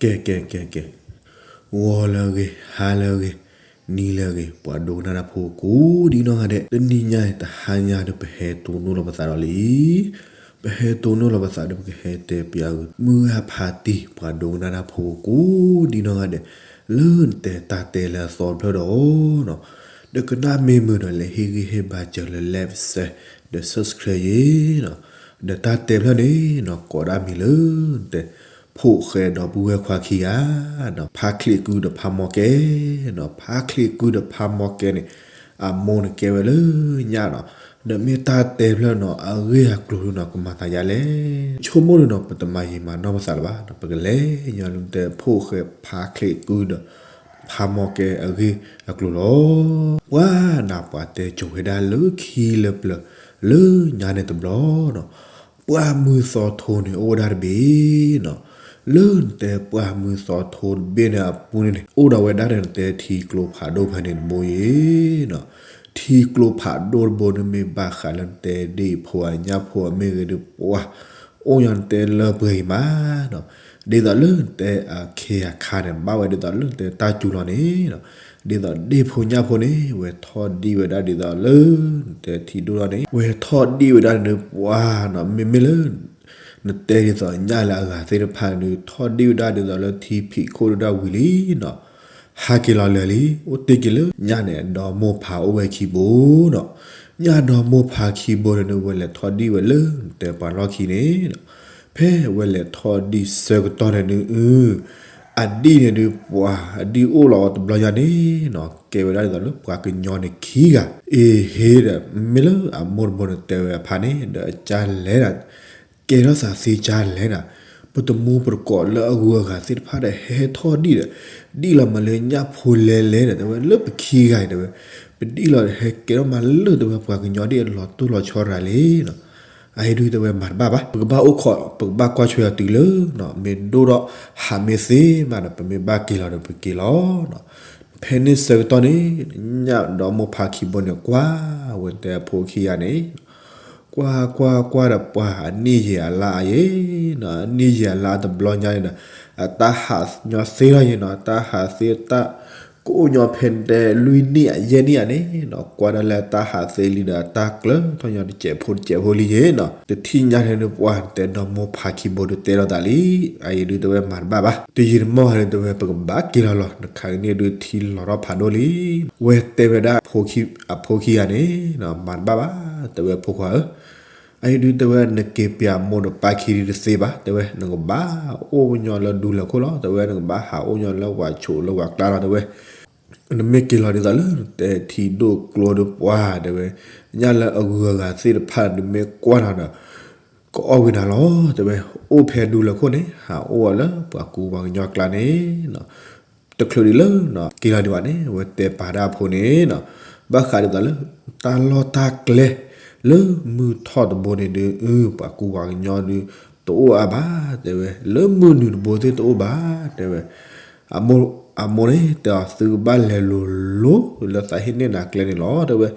ကဲ ကဲ ကဲ ကဲ, ဂီၤလၢအဂ့ၤ, ဟါလၢအဂ့ၤ, နံၤလၢအဂ့ၤ, ပှၤဒိကနၣ်တၢ်ဖိကိးဒ်နီၢ်ဂၤဒဲး, တနံၤညါအံၤ တဟါညါဒီး ပဟဲတိၢ်နီၣ်လီၤပသးဒီးလံ, ပဟဲတိၢ်နီၣ်လီၤပသးဒီး ပကဟဲတဲပၠးဂ့ၤ မုၢ်ဂၢ်ဖးတံၢ် ပှၤဒိကနၣ်တၢ်ဖိကိးဒ်နီၢ်ဂၤဒဲး, လၢနတဲတၢ်တဲလၢအသီတဖျၢၣ်ဒီး ဒီးကနၣ်မ့ၢ်မုာ်ဒီး လဲၤဟ့ၣ်ဂံၢ်ဟ့ၣ်ဘါစၢၤလၢ like share ဒီး subscribe ယ့ၤနီၤ, ဒီးတၢ်တဲဖျၢၣ်န့ၣ်နီၤ ကိးဒၣ်မံၤလၢ နတဲ ဖိၣ်ဃဲဒီပုၢ်ဝဲၢ်ခွါခံဂၤနီၤ, ဖါချံးကုဒီးဖါမီၢ်ကဲနီၤ, ဖါချံးကုဒီးဖါမီၢ်ကဲန့ၣ် အမိၢ်န့ၣ်ကဲဝဲလၢညၣ်နီၤ, ဒီးမ့ၢ်တၢ်တဲဖျၢၣ်နီၤ အဂ့ၢ်အကျိၤဒုနီၤ ကမၤသးယါလဲၣ်, ဆိကမိၣ်ဒုနီၤ ပတမၤယံာ်မၤနီၢ်ပသးလၢၤဘၣ်, ပကလဲၤညီနုၢ်တဲဖိၣ်ဃဲဖါချံးကုဒီး ဖါမီၢ်ကဲအဂ့ၢ်အကျိၤလီၤ. ပှၤနၤပှၤတဲစိၤဝဲဒၣ်လၢခံလၢပျၢၤ လၢညါန့ၣ်တဘျီနီၤ, ပှၢ်မုၢ်သီထိန့ၣ် အိၣ်ဝဲဒၣ်တဘ့ၣ်နီၤ, လၢနတဲပှၢ်မုၢ်သီထိတဘ့ၣ်န့ၣ်အပူၤန့ၣ်န့ၣ် အိၣ်ဒီးဝဲဒၣ်ဒီးနတဲထံကျိဖးဒိၣ်ဖဲန့ၣ်တဘိယ့ၤနီၤ, ထံကျိဖးဒိၣ်တဘိန့ၣ် မ့ၢ်ဘၣ်ဃးလၢနတဲဒ့ၣ်ဖိအညၣ်ဖိအမ့ၢ်ဂ့ၤဒီး ပှၤ အိၣ်ညီနတဲလၢပှဲၤအံၤမးနီၤ, ဒ်သိးလၢနတဲအခ့အခါန့ၣ် ဘၣ်ဝဲဒ်သိးလၢနတဲတၢ်စူၤလီၤန့ၣ်နီၤ, ဒ်သိးဒ့ၣ်ဖိညၣ်ဖိန့ၣ် ဝဲထီၣ်ဒံၣ်ဝဲဒၣ်ဒ်သိးလၢ နတဲထံဒိၣ်ထီၣ်န့ၣ် ဝဲထီၣ်ဒံၣ်ဝဲဒၣ်န့ၣ်ပှၤနီၤ, မ့မ့ၢ်လၢ နတဲဒ်သိးညၣ်လၢအဂၤသ့ၣ်တဖၣ်န့ၣ် ထီၣ်ဒံၣ်ဝဲဒၣ်ဒ်သိးလၢထံဖံးခိၣ်ဒိၣ်ဒၣ်ဝံၤလံနီၤ, ဟးက့ၤလီၤလၢာ်လံ, အိၣ်တ့ၢ်က့ၤလၢညၣ်န့ၣ် ဒီမိၢ်ဖးအိၣ်ဝဲခံဘိနီၤ, ညၣ်ဒီမိၢ်ဖးခံဘိန့ၣ်န့ၣ် ဝဲလဲၤထီၣ်ဒံၣ်ဝဲလၢ နတဲပှၤလီၢ်ခံန့ၣ်နီၤ, ဖဲဝဲလဲၤထီၣ်ဒံၣ်ဆၢကတီၢ်န့ၣ်ဒုး အဒံၣ်န့ၣ်ဒုးပှၤ အဒံၣ်အိၣ်လီၤအီၤတဘျီညါန့ၣ်နီၤ ကဲဝဲဒၣ်ဒ်သိးလၢပှၤကညီန့ၣ်ခံဂၤ, အ့ဟ့ဒီး မ့ၢ်လၢအမိၢ်တဘိန့ၣ်တဲဝဲအဖါန့ၣ် ဒီးအကၢ်လဲၣ်ဒၣ် ကဲထီၣ်သးသ့ကၢ်လဲၣ်ဒၣ်, ပတမူပတကိးလၢအဂုၤအဂၤသ့ၣ်တဖၣ်ဒီးဟဲထီၣ်ဒံၣ်ဒီး ဒံၣ်လီၤမးလၢညၣ်ဖိလဲလဲဒီး တဲဝဲလၢပခံဂၤအံၤတဲဝဲ, ပဒံၣ်လီၤဒီးဟဲကဲထီၣ်မးလၢတဲဝဲပှၤကညီဒ်အလီၤတိၢ်လီၤဆီရၤလံနီၤ, အအံၤဒုးတဲဝဲမၤတဘၣ်ဘၣ်, ပကဘၣ်အိၣ်ခိး ပကဘၣ်ကွၢ်ဆွဲအီၤတုၤလၢနီၤ မ့ၢ်ဒိၣ်ထီၣ်ဟးမ့ၢ်သ့မးဒီး ပမ့ၢ်ဘၣ်က့ၤလီၤဒီးပက့ၤလီၤနီၤ, ဖဲန့ၣ်ဆၢကတီၢ်န့ၣ် ညၣ်ဒီမိၢ်ဖးခံဘိန့ၣ် ကွၢ်ဝဲတဲအဖိခံဂၤန့ၣ် ကွၢ်ကွၢ်ကွၢ်ဒီးပှၤအနံၣ်ယံာ်အလါအယံာ်နီၤ, အနံၣ်ယံာ်အလါတဘျီညါန့ၣ်ဒီး အတၢ်ဟးညီသ့ထီၣ်ယံာ်နီၤ, အတၢ်ဟးသ့တၢ် ကအိၣ်ညီဖဲတဲလွံၢ်နံၣ်အယဲၢ်နံၣ်ဧါန့ၣ်နီၤ, ကွၢ်ဒၣ်လၢအတၢ်ဟးသ့လံဒီး အတၢ်ကျၢၤထီၣ်ညီတစဲးဖိတစဲးဖိလံယံာ်နီၤ, တထံၣ်ညါထဲန့ၣ်ပှၤတဲဒီမိၢ်ဖးခံဘိဒုးတဲလီၤသးလံ, အအံၤဒုးတဲဝဲမၤတဘၣ်ဘၣ်, တယံာ်တမီၢ်ဟါန့ၣ်တဲဝဲ ပကဘၣ်က့ၤလီၤလီၤ, နခါကန့ၣ်ဒုးထံလီၤထီၣ်ဖးဒိၣ်လံ, ဝဲတဲဝဲဒၣ် အဖိခံဂၤန့ၣ်နီၤ မၤတဘၣ်ဘၣ်, တဲဝဲဖိခွါဧၢ အအံၤဒုးတဲဝဲ နက့ၤပၠးမိၢ်ဒီးပၢ်ခံဒုးတသ့ဘၣ်, တဲဝဲ နကဘၣ်အိၣ်ညီလၢဒူလၢာ်ခိၣ်လီၤ, တဲဝဲ နကဘၣ်ဟးအိၣ်ညီလၢပှၤဆိးလၢပှၤကျါလီၤ, တဲဝဲ နမ့ၢ်က့ၤလီၤဒ်သိးလၢ နတဲထံဒိၣ်ကျိဒီးပှၤ တဲဝဲ ညၣ်လၢအဂုၤအဂၤသ့ၣ်တဖၣ်နမ့ၢ်ကွၢ်နီၤဒီး ကအီၣ်ဝံၤနၤလီၤ, တဲဝဲ အိၣ်ဖဲဒူလၢာ်ခိၣ်န့ၣ် ဟးအိၣ်အီၤလၢပှၤကူပှၤကညီကျါန့ၣ်နီၤ တချုးဒံးလၢနီၤ က့ၤလီၤဒံးဘၣ်န့ၣ် အဝဲတဲပာ်ဒၣ်အဖိန့ၣ်နီၤ, ဘၣ်ဃးဒ်သိးလၢ တၢ်လီၢ်တၢ်ကျဲ လၢမုၢ်ထီၣ်တဘိန့ၣ်ဒုး ပှၤကူပှၤကညီဒုး တအိၣ်အါဘၣ် တဲဝဲ, လၢမုၢ်နုာ်တဘိသ့ၣ်တအိၣ်ဘၣ် တဲဝဲ အမိၢ်န့ၣ်တဲအီၤ သုကဘၣ်လဲၤလိၤလိၤလၢသးဟ့ၣ်န့ၢ်နၤကျဲန့ၣ်လီၤ တဲဝဲ,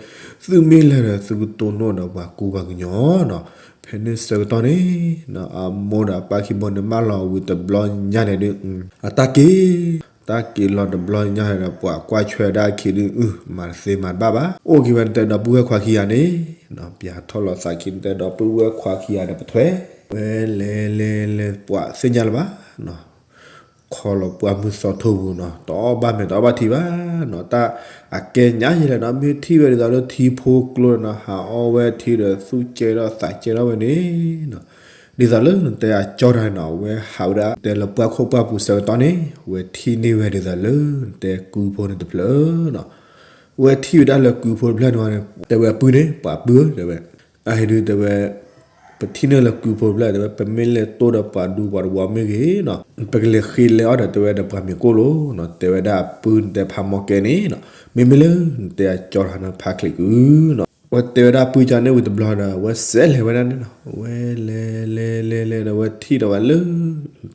သုမ့ၢ်လဲၤဒီးသုကတိၢ်နီၣ်ဒီးပှၤကူပှၤကညီနီၤ, ဖဲန့ၣ်ဆၢကတီၢ်န့ၣ် အမိၢ်ဒီးအပၢ်ခံဘိန့ၣ်မၢလီၤဝံၤတဘျီညါန့ၣ်ဒုး အတၢ်က့ၤ တၢ်က့ၤလီၤတဘျီညါဒီး ပှၤကွၢ်ဆွဲဒၣ်အခံဒုး မၤတသ့မၤတဘၣ်ဘၣ်, အိၣ်က့ၤဝဲနတဲဒီပုၢ်ဝဲၢ်ခွါခံဂၤန့ၣ် ပၠးထီၣ်လီၤသးခံနတဲဒီပုၢ်ဝဲၢ်ခွါခံဂၤဒီးပထွဲ ဝဲလဲၤလဲၤလဲၤပှၤသ့ၣ်ညါလၢၤဘၣ် ခီလီၤပှၢ်မုၢ်သီထိပူၤနီၤ တအီၣ်ဘၣ်မဲာ်တအီၣ်ဘၣ်ထံဘၣ်နီၤ, တၢ်အကဲညါယဲလဲၣ်နီၤ မ့ၢ်ထံၣ်ဝဲဒ်သိးလၢထံဖိကျိနီၤ ဟးအီၣ်ဝဲထံဒီးသူၣ်ကဲထီၣ်သးကဲထီၣ်ဝဲန့ၣ်နီၤ, ဒ်သိးလၢနတဲအကၠီတၢ်န့ၣ်နီၤ အဝဲဟးဝဲဒၣ်တဲလၢပှၢ်ခိၣ်ပှၢ်ပူၤဆၢကတီၢ်န့ၣ် ဝဲထံၣ်န့ၢ်ဝဲဒ်သိးလၢ နတဲကုဖိန့ၣ်တဖျၢၣ်နီၤ, ဝဲထံၣ်ဝဲဒၣ်လၢကုဖိတဖျၢၣ်န့ၣ် တဲဝဲအပုၢ်န့ၣ် ပှၤပုၢ်ဧၢ တဲဝဲ အဟဲဒုးတဲဝဲ ပထံၣ်န့ၢ်လၢကုဖိတဖျၢၣ် တဲဝဲ ပမ့ၢ်လဲၤတိၢ်ဒီးပှၤဒူပှၤတဝီမ့ၢ်ဂ့ၤနီၤ ပကလဲၤဃ့လဲၤအီၣ်ဒီးတဲဝဲဒီးပှၤမ့ၤကိၣ်လိၤနီၤ, တဲဝဲဒၣ်အပုၢ်နတဲဖးမီၢ်ကဲန့ၣ်နီၤ, မ့မ့ၢ်လၢနတဲအကၠီတၢ်န့ၣ် ဖးချံးကုနီၤ, ဝဲတဲဝဲဒၣ်အပုၢ်ကန့ၣ်ဝံၤတဘျီဒီး ဝဲစဲးလဲၤဝဲဒၣ်န့ၣ်နီၤ, ဝဲလဲၤလဲၤလဲၤလဲၤဒီးဝဲထံၣ်ဒီးဝဲလၢ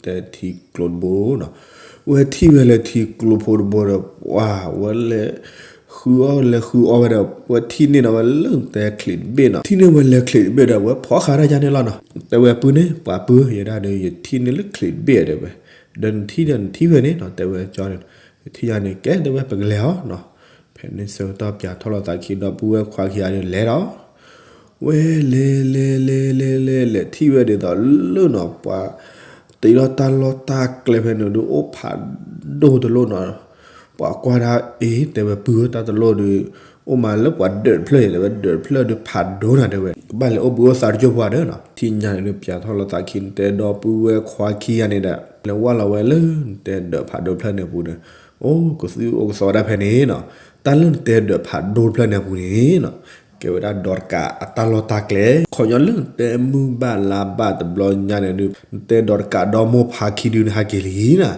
တဲထံကျိတဘိနီၤ, ဝဲထံၣ်ဝဲလၢထံကျိဖိတဘိဒီး ပှၤဝဲလဲၤ ဃုအီၣ်လဲၤဃုအီၣ်ဝဲဒီး ဝဲထံၣ်န့ၢ်ဒီးဝဲလၢတဲချံးတဘ့ၣ်နီၤ, ထံၣ်န့ၢ်ဝဲလၢချံးတဘ့ၣ်ဒီး ဝဲဖီၣ်ဃာ်တၢ်ယါန့ၣ်လီၤနီၤ, တဲဝဲအပုၢ်န့ၣ် ပှၤပုၢ်ဧၢ ယဲဒၣ်ဒီး ယထံၣ်န့ၢ်လၢချံးတဘ့ၣ်တဲဝဲ, ဒီးနထံၣ်ဒီးနထံၣ်ဝဲန့ၣ်နီၤ တဲဝဲကၠီန့ၣ်, နထံၣ်ယၤန့ၣ် ကဲတဲဝဲပကလဲၤအီၤနီၤ. ဖဲန့ၣ်ဆၢကတီၢ်ပၠးထီၣ်လိာ်သးခံဒီပုၢ်ဝဲၢ်ခွါခံဂၤဒီးလဲၤဒီး ဝဲလဲၤလဲၤလဲၤလဲၤလဲၤလဲၤထံၣ်ဝဲဒ်သိးလၢနီၤ ပှၤ တ့ထီၣ်တၢ်လီၢ်တၢ်ကျဲဖဲန့ၣ်ဒုးအိၣ်ဖးဒိၣ်တလိၣ်နီၤ. ပှၤကွၢ်ဒၣ်အ့ တဲဝဲပုၢ်ဧၢ တၢ်တလိၣ်ဒုး အိၣ်မးလၢပှၤဒၢးတဖျၢၣ်အံၤ တဲဝဲဒၢးတဖျၢၣ်ဒုးဖးဒိၣ်နၤ တဲဝဲ ကဘၣ်လဲၤအိၣ်ဘှံးအိၣ်သါတကၠိၢ်ဖိဧါဒီးနီၤ. ထံၣ်ညါန့ၣ်ဒုးပၠးထီၣ်လိာ်သးခံ နတဲဒီပုၢ်ဝဲၢ်ခွါခံဂၤန့ၣ်ဒီး လဲၤဝၢ်လီၤဝဲလၢနတဲဒၢးဖးဒိၣ်တဖျၢၣ်န့ၣ်အပူၤဒီး အိၣ်ကသူၣ်အိၣ်ကသီဝဲဒၣ်ဖဲန့ၣ်နီၤ. တၢ်လၢနတဲဒၢးဖးဒိၣ်တဖျၢၣ်န့ၣ်အပူၤန့ၣ်နီၤ ကဲဝဲဒၣ်ဒီးတကးအတၢ်လီၢ်တၢ်ကျဲ ခီညီလၢနတဲမုၢ်ဘၣ်လါဘၣ်တဘျီညါန့ၣ်ဒုး နတဲဒီးတကးဒီမိၢ်ဖါခံဒုးန့ၣ်ဟးက့ၤလံနီၤ.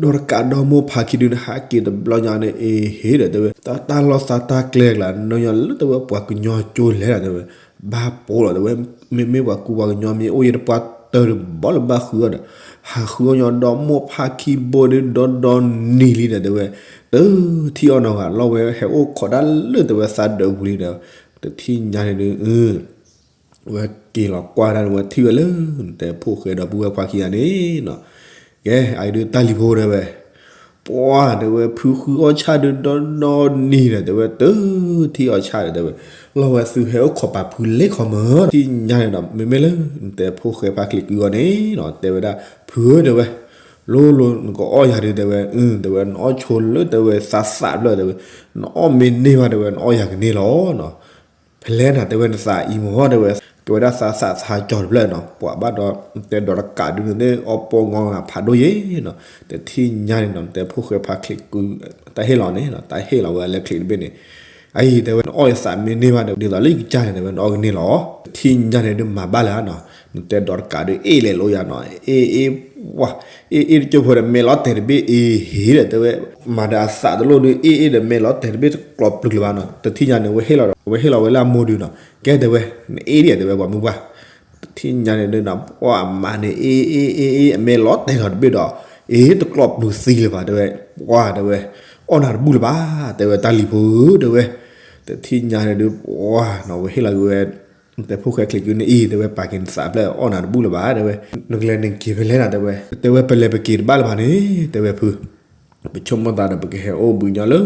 ဒီးတကးဒီမိၢ်ဖါခံဒုးန့ၣ်ဟးက့ၤတဘျီညါန့ၣ် အ့ဟ့ဒီး တဲဝဲ တၢ်လီၢ်သးတၢ်ကျဲကျါ နညီလၢတဲဝဲပှၤကညီကၠိလဲၣ်ဒီး တဲဝဲ ဘၣ်ပိာ်လီၤ တဲဝဲ မ့မ့ၢ်ပှၤကူပှၤကညီမ့ၢ်အိၣ်ယဲတပှၢ်တၢၢ်တဘီလၢဘၣ်ဃုအီၤဒီး ဟးဃုအီၣ်ညီဒီမိၢ်ဖါခံဘိဒုးဒီဒီနံၤလံဒီး တဲဝဲ တထံၣ်အီၣ်နီတဂၤ လီၢ်ဝဲဟဲအိၣ်ခိးတၢ်လၢတဲဝဲသးဒၢးပူၤလံဒီး တထံၣ်ညါန့ၣ်ဒုး ဝဲက့ၤလီၤကွၢ်ဒၣ်န့ၣ် ဝဲထံၣ်ဝဲလၢ နတဲဖိၣ်ဃဲဒီပုၢ်ဝဲၢ်ခွါခံဂၤန့ၣ်နီၤ. ကဲ အအံၤဒုးတၢ်လံၤဖိတဲဝဲ ပှၢ်တဲဝဲ ဖုဃုအီၣ်ဆၣ်ဒုးဒီဒီနံၤဒီး တဲဝဲ တထံၣ်အီၣ်ဆၣ်ဒီး တဲဝဲ လီၢ်ဝဲသုဟဲအိၣ်ခိးပာ်ဖုလ့ခီမၢ် ထံၣ်ညါန့ၣ်ဒီး မ့မ့ၢ်လၢ နတဲဖိၣ်ဃဲဖါချံးကုအီၤန့ၣ်နီၤ တဲဝဲဒၣ် ဖုဧၢ တဲဝဲ လိၤလိၤနကအီၣ်ယၤဒုး တဲဝဲ တဲဝဲ နအီၣ်ဆိလၢတဲဝဲသးသးဖျၢၣ် တဲဝဲ နအီၣ်မ့ၢ်န့ၢ်ဘၣ် တဲဝဲ နအီၣ်ယၤကန့ၢ်လီၤနီၤ. ဖဲလဲၣ်နၤ တဲဝဲ နသးအံၤမၢ် တဲဝဲ ကဲဝဲဒၣ်သးသးသးကၠီၤတဖျၢၣ်နီၤ ပှၤဘၣ်ဒီး နတဲဒီးတကးဒုးန့ၣ် အီၣ်ပိာ်ငီဂၤဖးဒိၣ်ယဲနီၤ တထံၣ်ညါန့ၣ်နီၤ နတဲဖိၣ်ဃဲဖါချံးကု တၢ်ဟ့ၣ်လီၤန့ၣ်နီၤ တၢ်ဟ့ၣ်လီၤဝဲလၢချံးတဘ့ၣ်န့ၣ် အအံၤတဲဝဲ နအီၣ်ယသးမ့ၢ်န့ၢ်ဘၣ် ဒ်သိးလၢယကစၢ်န့ၣ် တဲဝဲ နအီၣ်ကန့ၢ်လီၤ တထံၣ်ညါန့ၣ်ဒုးမၤဘၣ်လၢၤနီၤ နတဲဒီးတကးဒုးအ့ၣ်လဲၤလိယၤနီၤ အ့ၣ်အ့ၣ် ပှၢ် အ့ၣ်အ့ၣ်တကၠိၢ်ဖိဒီးမဲာ်လီၤတဲာ်တဘ့ၣ်အ့ဟ့ဒီး တဲဝဲ မၤဒီးအသးတလိၣ်ဒုး အ့ၣ်အ့ၣ်ဒီးမဲာ်လီၤတဲာ်တဘ့ၣ်တကျိးပျုၤလၢၤဘၣ်နီၤ တထံၣ်ညါန့ၣ် ဝဲဟ့ၣ်လီၤဒီး ဝဲဟ့ၣ်လီၤဝဲလၢအမိၢ်ဒုးနီၤ ကဲတဲဝဲ နအ့ၣ်ဒံး တဲဝဲ ပှၤမုၢ်ပှၢ် တထံၣ်ညါန့ၣ်ဒုးနီၤ ပှၢ်မၤန့ၣ် အ့ၣ်အ့ၣ်အ့ၣ်အ့ၣ် အမဲာ်လီၤတဲာ်လီၤတဘ့ၣ်ဒီး အ့ၣ်တကျိးပျုၤသံလၢၤဘၣ် တဲဝဲ ပှၢ်တဲဝဲ အီၣ်နၤတဘူၣ်လၢၤဘၣ် တဲဝဲ တၢ်လံၤဖိဧၢ တဲဝဲ တထံၣ်ညါန့ၣ်ဒုး ပှၢ်နီၤ ဝဲဟ့ၣ်လီၤက့ၤဝဲ နတဲဖိၣ်ဃဲချံးကုန့ၣ်အံၤ တဲဝဲ ပာ်က့ၤနသးဖျၢၣ် အီၣ်နၤတဘူၣ်လၢၤဘၣ် တဲဝဲ နကလဲၤနက့ၤဖဲလဲၣ်နၤ တဲဝဲ တဲဝဲ ပလဲၤပက့ၤတဘၣ်လၢၤဘၣ်န့ၣ် တဲဝဲဖု ပဆိကမိၣ်သးဒီး ပကဟဲအိၣ်ဘှံးညီလၢ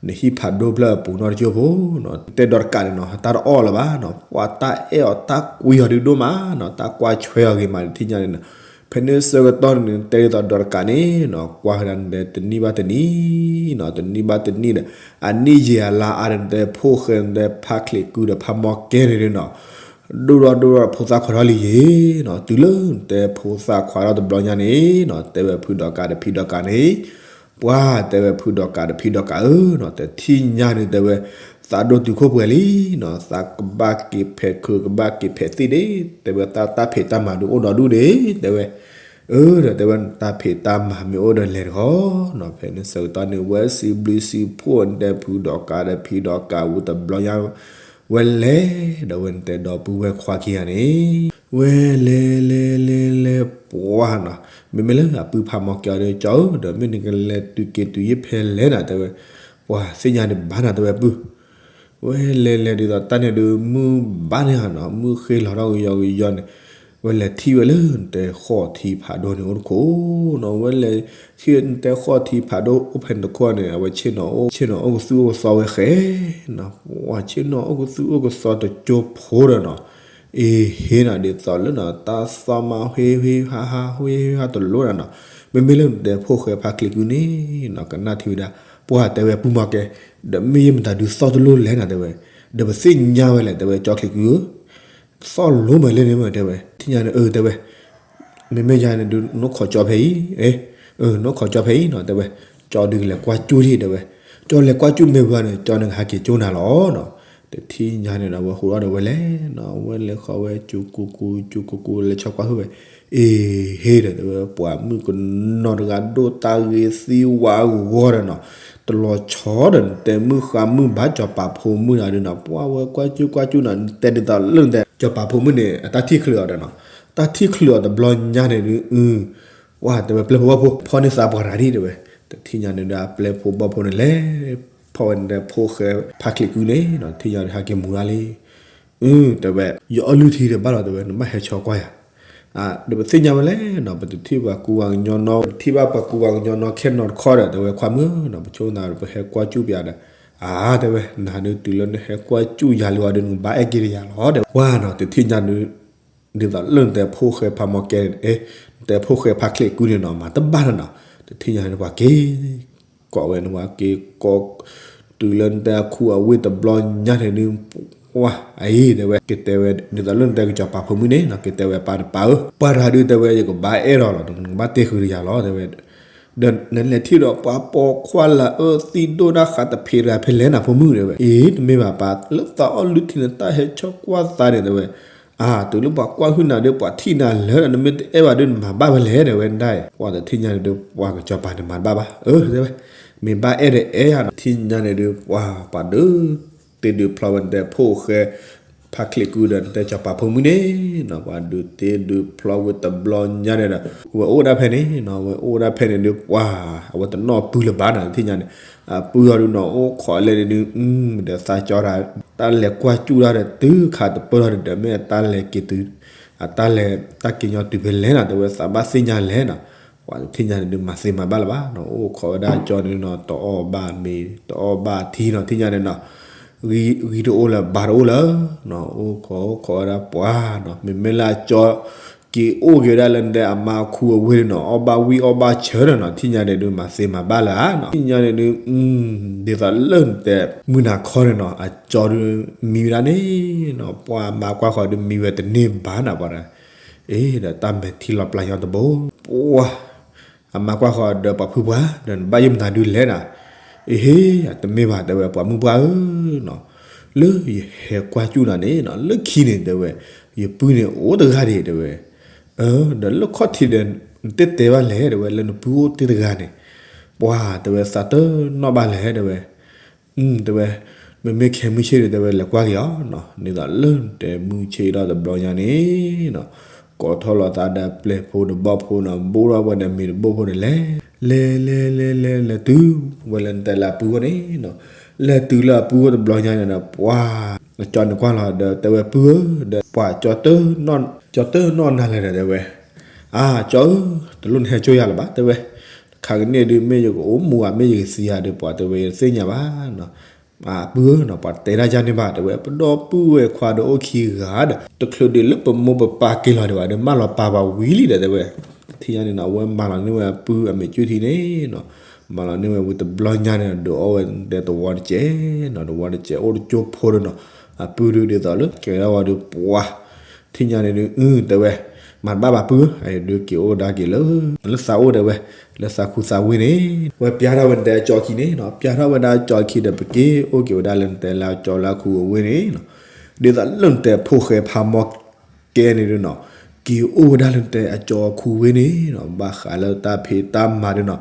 နဟံၣ်ဖးဒိၣ်ဖျၢၣ်အပူၤနီတကၠိၢ်ဖိနီၤ တဲဒီးတကးန့ၣ်နီၤ တၢ်တအီၣ်လၢၤဘၣ်နီၤ ပှၤတၢ်အဲၣ်အီၤတၢ်ကွံအီၤဒုးဒိၣ်မးနီၤ တၢ်ကွၢ်ဆွဲအီၤဂ့ၤမး တထံၣ်ညါန့ၣ်နီၤ ဖဲန့ၣ်ဆၢကတီၢ်န့ၣ် တဲဒ်သိးဒီးတကးန့ၣ်နီၤ ကွၢ်ဝဲဒၣ်န့ၣ်ဒီး တနံၣ်ဘၣ်တနံၣ်နီၤ တနံၣ်ဘၣ်တနံၣ်ဒီး အနံၣ်ယံာ်အလါအါဒီး နတဲဖိၣ်ဃဲ နတဲဖါချံးကုဒီးဖါမီကဲန့ၣ်ဒုးနီၤ ဒိၣ်ထီၣ်ဒိၣ်ထီၣ်ဒီးဖိသၣ်ခွါထီၣ်လံယ့ၤနီၤ တုၤလၢနတဲဖိသၣ်ခွါထီၣ်တဘျီညါန့ၣ်နီၤ တဲဝဲဖုဒီးကးဒီးဖံဒီးကးန့ၣ် ပှၢ်တဲဝဲဖုဒီးကးဒီးဖံဒီးကးဧၢနီၤ တထံၣ်ညါန့ၣ် တဲဝဲ သးဒိၣ်တုၤခိၣ်ပှဲၤလံနီၤ သးကဘၣ်က့ၤဖဲးခုး ကဘၣ်က့ၤဖဲးသ့ၣ်ဒ့ၣ် တဲဝဲ တၢ်တၢ်ဖံးတၢ်မၤဒုးအိၣ်ဒီးဒူၣ်ဒ့ၣ် တဲဝဲ အၢ ဒီးတဲဝဲ တၢ်ဖံးတၢ်မၤမ့ၢ်အိၣ်ဒီးလဲၤတခီနီၤ ဖဲန့ၣ်ဆၢကတီၢ်န့ၣ် ဝဲစံးဘျုးစံးဖှိၣ် နတဲဖုဒီးကးဒီးဖံဒီးကးဝံၤတဘျီညါ ဝဲလဲၤဒီးဝဲ နတဲဒီပုၢ်ဝဲၢ်ခွါခံဂၤန့ၣ် ဝဲလဲၤလဲၤလဲၤလဲၤပှၢ်နီၤ မ့မ့ၢ်လၢအပုၢ်ဖးမီကဲအီၤဒီး ကၠီဧၢ ဒီးမ့ၢ်နကလဲၤတုၤက့ၤတုၤယ့ၢ်ဖဲလဲၣ်နၤ တဲဝဲ ပှၢ်သ့ၣ်ညါန့ၣ်ဘၣ်နၤ တဲဝဲပုၢ် ဝဲလဲၤလဲၤဒ်သိးတၢ်န့ၣ်ဒုး မုၢ်ဘၣ်န့ၢ်ဧါနီၤ မုၢ်ဃ့လီၤထီၣ်ကယီကယီန့ၣ် ဝဲလဲၤထံၣ်ဝဲလၢနတဲဃီၣ်ထံဖးဒိၣ်န့ၣ်အိၣ်တခိၣ်နီၤ ဝဲလဲၤထံၣ်ဝဲနတဲဃီၣ်ထံဖးဒိၣ်အိၣ်ဖဲန့ၣ်တခိၣ်န့ၣ် အဝဲဆ့ၣ်နီၤအိၣ် ဆ့ၣ်နီၤအိၣ်ကသူၣ်အိၣ်ကသီဝဲဃဲနီၤ ပှၢ်ဆ့ၣ်နီၤအိၣ်ကသူၣ်အိၣ်ကသီတကၠိဖိဒီးနီၤ အ့ဟ့နီၤ ဒ်သိးလၢနီၤ တၢ်သီမါဟ့ဟ့ဟးဟး ဟ့ဟ့ဟးတလိၣ်နၤနီၤ မ့မ့ၢ်လၢနတဲဖိၣ်ဃဲဖါချံးကုန့ၣ်နီၤ ကနၣ်ထံဝဲဒၣ် ပှၢ်တဲဝဲပုၢ်မီကဲ ဒီးမ့ၢ်ယဲမတၤဒုးသီၣ်တလိၣ်လဲၣ်နၤ တဲဝဲ ဒီးပသ့ၣ်ညါဝဲလဲၣ် တဲဝဲ ကၠီချံးကုဧၢ သီၣ်လိမ့ၢ်လၢန့ၣ်မ့ၢ် တဲဝဲ ထံၣ်ညါန့ၣ် အၢ တဲဝဲ မ့မ့ၢ်ယၤန့ၣ်ဒုး နအိၣ်ခိးကၠီဖဲအံၤ အၢ နအိၣ်ခိးကၠီဖဲအံၤနီၤ တဲဝဲ ကၠီဒုးကလဲၤကွၢ်ကၠူၣ်ဒံး တဲဝဲ ကၠီလဲၤကွၢ်ကၠူၣ်မ့ၢ်ဝံၤန့ၣ် ကၠီန့ၣ်ကဟဲက့ၤကၠိနၤလီၤနီၤ တထံၣ်ညါန့ၣ်ဒီး ဝဲဟူးထီၣ်ဒီးဝဲလဲၤနီၤ ဝဲလဲၤဃီၤဝဲကၠူကူကူ ကၠူကူကူ လဲၤဆီကွၢ်ဟုၣ်ဝဲ အ့ဟ့ဒီး တဲဝဲ ပှၤမုၣ်ကနီၤတဂၤဒိၣ်တၢ်ဂ့ၤသံဝါဂီၤဒီးနီၤ တလီၤဆီဒီး နတဲမုၢ်ဃါမုၢ်ဘါ စီၤပၤဖိမုၣ်နၤဒုးနီၤ ပှၢ်ဝဲကွၢ်ကၠူၣ်ကွၢ်ကၠူၣ်နီၤ နတဲဒ်သိးလၢနတဲ စီၤပၤဖိမုၣ်န့ၣ် အတၢ်ထံၣ်ချုးအီၤဒီးနီၤ တၢ်ထံၣ်ချုးအီၤတဘျီညါန့ၣ်ဒုး ပှၢ်တဲဝဲပျဲၢ်ဖိဘီၣ်ဖိ ဖီၣ်န့ၢ်သးပှၤတဂၤဒံး တဲဝဲ တထံၣ်ညါန့ၣ်ဒီး အပျဲၢ်ဖိဘီၣ်ဖိန့ၣ်လဲၤ ဖီၣ်ဝဲန့ၣ်ဒီးဖိၣ်ဃဲဖါချံးကုန့ၣ်နီၤ ထံၣ်ညါန့ၣ်ဟဲက့ၤမူၤဒၣ်လံ အၢ တဲဝဲ ယအီၣ်လုၢ်ထံဒီးဘၣ်လီၤ တဲဝဲ နဘၣ်ဟဲဆီကွၢ်ယၤ ဒီးပသ့ၣ်ညါဝဲလဲၣ်နီၤ, ပတထံၣ်ပှၤကူပှၤကညီနီတဘျီ, ပတထံၣ်ဘၣ်ပှၤကူပှၤကညီနီခဲနီတခီဒီး တဲဝဲခွါမုၣ်နီၤ, ပဆိကမိၣ်သးဒီးပဟဲကွၢ်စူၣ်ပယၤဒီး, အါ တဲဝဲ နၤဒုးတုၤလၢနဟဲကွၢ်စူၣ်ယၤလံဝံၤဒီး နကဘၣ်အဲၣ်က့ၤဒီးယၤလီၤ တဲဝဲ, ပှၤနီၤ တထံၣ်ညါဒုး ဒ်သိးလၢနတဲဖိၣ်ဃဲဖးမီၢ်ကဲန့ၣ်, နတဲဖိၣ်ဃဲဖးချံးကူန့ၣ်နီၤ မၤတဘၣ်နီၤနီၤ, တထံၣ်ညါန့ၣ်ပှၤက့ၤ ကိးဝဲန့ၣ် ပှၤက့ၤကိး တုၤလၢနတဲအခူအဝ့ၢ်တဘျီညါန့ၣ်ဒုး, ပှၤအံၤ တဲဝဲ က့ၤတဲဝဲ ဒ်သိးလၢနတဲကစီၤပၤဖိမုၣ်န့ၣ်နီၤ, က့ၤတဲဝဲပၢ်တပၢ်ဧၢ, ပှၤတဂၤဒုး တဲဝဲ ယကဘၣ်အဲၣ်ဒီးလီၤ, နကဘၣ်တဲဃုာ်ဒီးယၤလီၤ တဲဝဲ, ဒီးနလဲၤထံၣ်ဒီးပှၤပိာ်ခွါလၢအအၢသံဒိၣ်တၢ်ဃးတဖံးတဂၤဖဲလဲၣ်နၤ ဖိမုၣ် တဲဝဲ, အ့ တမ့ၢ်ဘၣ်ပၢ် လၢသးအီၣ်လုၢ်ထံန့ၣ် တၢ်ဟဲဆီၣ်ကွၢ်သးန့ၣ် တဲဝဲ, အါ တုၤလၢပှၤကွၢ်ဟုၣ်နၤဒီး ပှၤထံၣ်နၤလၢာ်ဒီး နမ့ၢ်တအဲၣ်ဘၣ်ဒီး နမၤဘၣ်ဝဲလဲၣ် တဲဝဲဒၣ်အံၤ, ပှၤတထံၣ်ညါန့ၣ်ဒုး ပှၤကစီၤပၤန့ၣ်မၤတဘၣ်ဘၣ်, အၢ တဲဝဲ, မ့ၢ်ဘၣ်အဲၣ်ဒီးအဲၣ်ယၤနီၤ, တထံၣ်ညါန့ၣ်ဒုး ပှၤ ပှၤဒုး တ့ဒုးဖျီဝဲနတဲဖိၣ်ဃဲ ဖးချံးကူဒီး နတဲစီၤပၤဖိမုၣ်န့ၣ်နီၤ, ပှၤဒုးတ့ဒုးဖျီဝဲတဘျီညါန့ၣ်ဒီး ဝဲအိၣ်ဒၣ်ဖဲန့ၣ်နီၤ, ဝဲအိၣ်ဒၣ်ဖဲန့ၣ်ဒုး ပှၤ အဝဲတနီၣ်ပုၢ်လၢၤဘၣ်နီၤ, တထံၣ်ညါန့ၣ် အပုၢ်အီၤဒုးနီၤ အိၣ်ခိးလဲၣ်န့ၣ်ဒုး, ဒီးသးကၠီတၢ် တၢ်လဲၤကွၢ်စူၣ်တၢ်ဒီး တုၤခးတပၢၢ်ထီၣ်ဒီး မ့ၢ်အတၢ်လဲၤက့ၤတုၤ အတၢ်လဲၤတၢ်က့ၤညီတုၤဖဲလဲၣ်နီၤ, တဲဝဲသးဘၣ်သ့ၣ်ညါလဲၣ်နီၤ, ပှၤတထံၣ်ညါန့ၣ်ဒုး မၤသ့မၤဘၣ်လၢၤဘၣ်နီၤ, အိၣ်ခိးဝဲဒၣ်ကၠီန့ၣ်နီၤ တအီၣ်ဘၣ်မ့ၤ တအီၣ်ဘၣ်ထံနီၤ, တထံၣ်ညါန့ၣ်နီၤ ဂံၤတအိၣ်လၢၤဘါတအိၣ်လၢၤနီၤ, အိၣ်ခိးအိၣ်ခိးဝဲဒၣ်ပှၤနီၤ, မ့မ့ၢ်လၢအကၠီ က့ၤအိၣ်က့ၤဝဲဒၣ်လၢနတဲအမါအခူအဝ့ၢ်န့ၣ်နီၤ, အီၣ်ဘၣ်ဝံၣ်အီၣ်ဘၣ်ဆၢန့ၣ်နီၤ, တထံၣ်ညါန့ၣ်ဒုး မၤသ့မၤဘၣ်လၢၤနီၤ, တထံၣ်ညါန့ၣ်ဒုး ဒ်သိးလၢနတဲ မုၢ်နၤခီန့ၣ်နီၤ အကၠီဒုး မံဝဲဒၣ်န့ၣ်နီၤ, ပှၤမါကွၢ်ဃီၤဒုး မံဝဲတန့ၢ်ဘၣ်နီၤ, ပှၤဒီး အ့ ဒီးတၢ်မဲာ်ထံလီၤပျၢ်ညီတဘိ ပှၤ အမါကွၢ်ဃီၤဒီးပှၤဖုပှၢ် ဒီးနဘၣ်ယိၣ်မနုၤဒုးလဲၣ်နီၤ, အ့ဟ့ တမ့ၢ်ဘၣ် တဲဝဲ ပှၤမုၣ်ပှၢ်ဧၢနီၤ, လၢယဟဲကွၢ်စူၣ်နၤန့ၣ်နီၤ လၢခံန့ၣ် တဲဝဲ ယပုၢ်န့ၣ်အိၣ်တဂၤဒံး တဲဝဲ, ဒီးလၢခီၣ်ထံးဒီး နတတဲဘၣ်လဲၣ် တဲဝဲ လၢနပုၢ်အိၣ်တ့ၢ်တဂၤန့ၣ်, ပှၤ တဲဝဲ သးတနီၣ်ဘၣ်လဲၣ် တဲဝဲ တဲဝဲ မ့မ့ၢ်ခဲမုၢ်ဆ့ၣ်ဒီး တဲဝဲ လဲၤကွၢ်က့ၤအီၤနီၤ, ဒ်သိးလၢနတဲမုၢ်ဆ့ၣ်ထီၣ်တဘျီညါန့ၣ်နီၤ, ကိးထီၣ်လီၤသးဒီးပျဲၢ်ဖိတဘီၣ်ဖိနီၤ, ဘိၣ်ထီၣ်ဝဲဒီးမ့ၤတဘိၣ်ဖိန့ၣ် လဲၤ လဲၤလဲၤလဲၤလဲၤလဲၤတုၤ ဝဲလၢနတဲလၢအပုၢ်အိၣ်န့ၣ်နီၤ, လဲၤတုၤလၢအပုၢ်အိၣ်တဘျီညါန့ၣ်ဒီး ပှၤ အကၠီန့ၣ်ကွၢ်လီၤဒီး တဲဝဲ ပုၢ်ဧၢ ဒီး ပှၤ ကၠီတနီၣ်နၤလဲၣ်ဒီး တဲဝဲ အါ ကၠီဧၢ, တလိၣ်နဟဲကၠိယၤလၢၤဘၣ် တဲဝဲ, တခါကန့ၣ်ဒုး မ့ၢ်ယကအိၣ်မူဧါ မ့ၢ်ယကသံဧါဒီး ပှၤ တဲဝဲ ယတသ့ၣ်ညါဘၣ်နီၤ, အပုၢ်ဧၢနီၤ ပှၤတဲတၢ်ယၤန့ၣ်ဘၣ် တဲဝဲ, ပဒီပုၢ်ဝဲၢ်ခွါဒီးအိၣ်ခံဂၤဒီး တချုးဒံးလၢပမိၢ်ပပၢ်က့ၤလီၤဒံးဘၣ်ဒီး မၢလီၤပၢ်ပှၤဝံၤလံဒီး တဲဝဲ, တထံၣ်ညါန့ၣ်နီၤ အဝဲမၤလီၤန့ၢ်ဝဲအပုၢ်အမဲာ်ကၠူၣ်ထံန့ၣ်နီၤ, မၤလီၤန့ၢ်ဝဲဝံၤတဘျီညါန့ၣ် ဒုးအီၣ်ဝဲတဲသဝီတစဲးနီၤ, သဝီတစဲးအိၣ်တကၠိဖိဒီးနီၤ, အပုၢ်ဒုးဒ်သိးလၢ ကဲထီၣ်ဝဲဒုး ပှၤ တထံၣ်ညါန့ၣ်ဒုး အု တဲဝဲ, မၤတဘၣ်ဘၣ်ပုၢ်ဧၢ, ဒုးက့ၤအိၣ်ဒၣ်က့ၤလၢ လၢသးအိၣ်တဲဝဲ, လၢသးခူသးဝ့ၢ်န့ၣ်, ဝဲပျဲထီၣ်ဝဲနတဲအကၠီခံန့ၣ်နီၤ, ပျဲထီၣ်ဝဲဒၣ်အကၠီခံဒီး ပက့ၤအိၣ်က့ၤဝဲဒၣ်လၢနတဲလၢအကၠီလၢအခူအဝ့ၢ်န့ၣ်နီၤ, ဒ်သိးလၢနတဲဖိၣ်ဃဲဖးမီၢ်ကဲန့ၣ်ဒုးနီၤ, က့ၤအိၣ်ဝဲဒၣ်လၢနတဲအကၠီအခူဝ့ၢ်န့ၣ်နီၤ, ဘၣ်ဃးလၢတၢ်ဖံးတၢ်မၤဒုးနီၤ,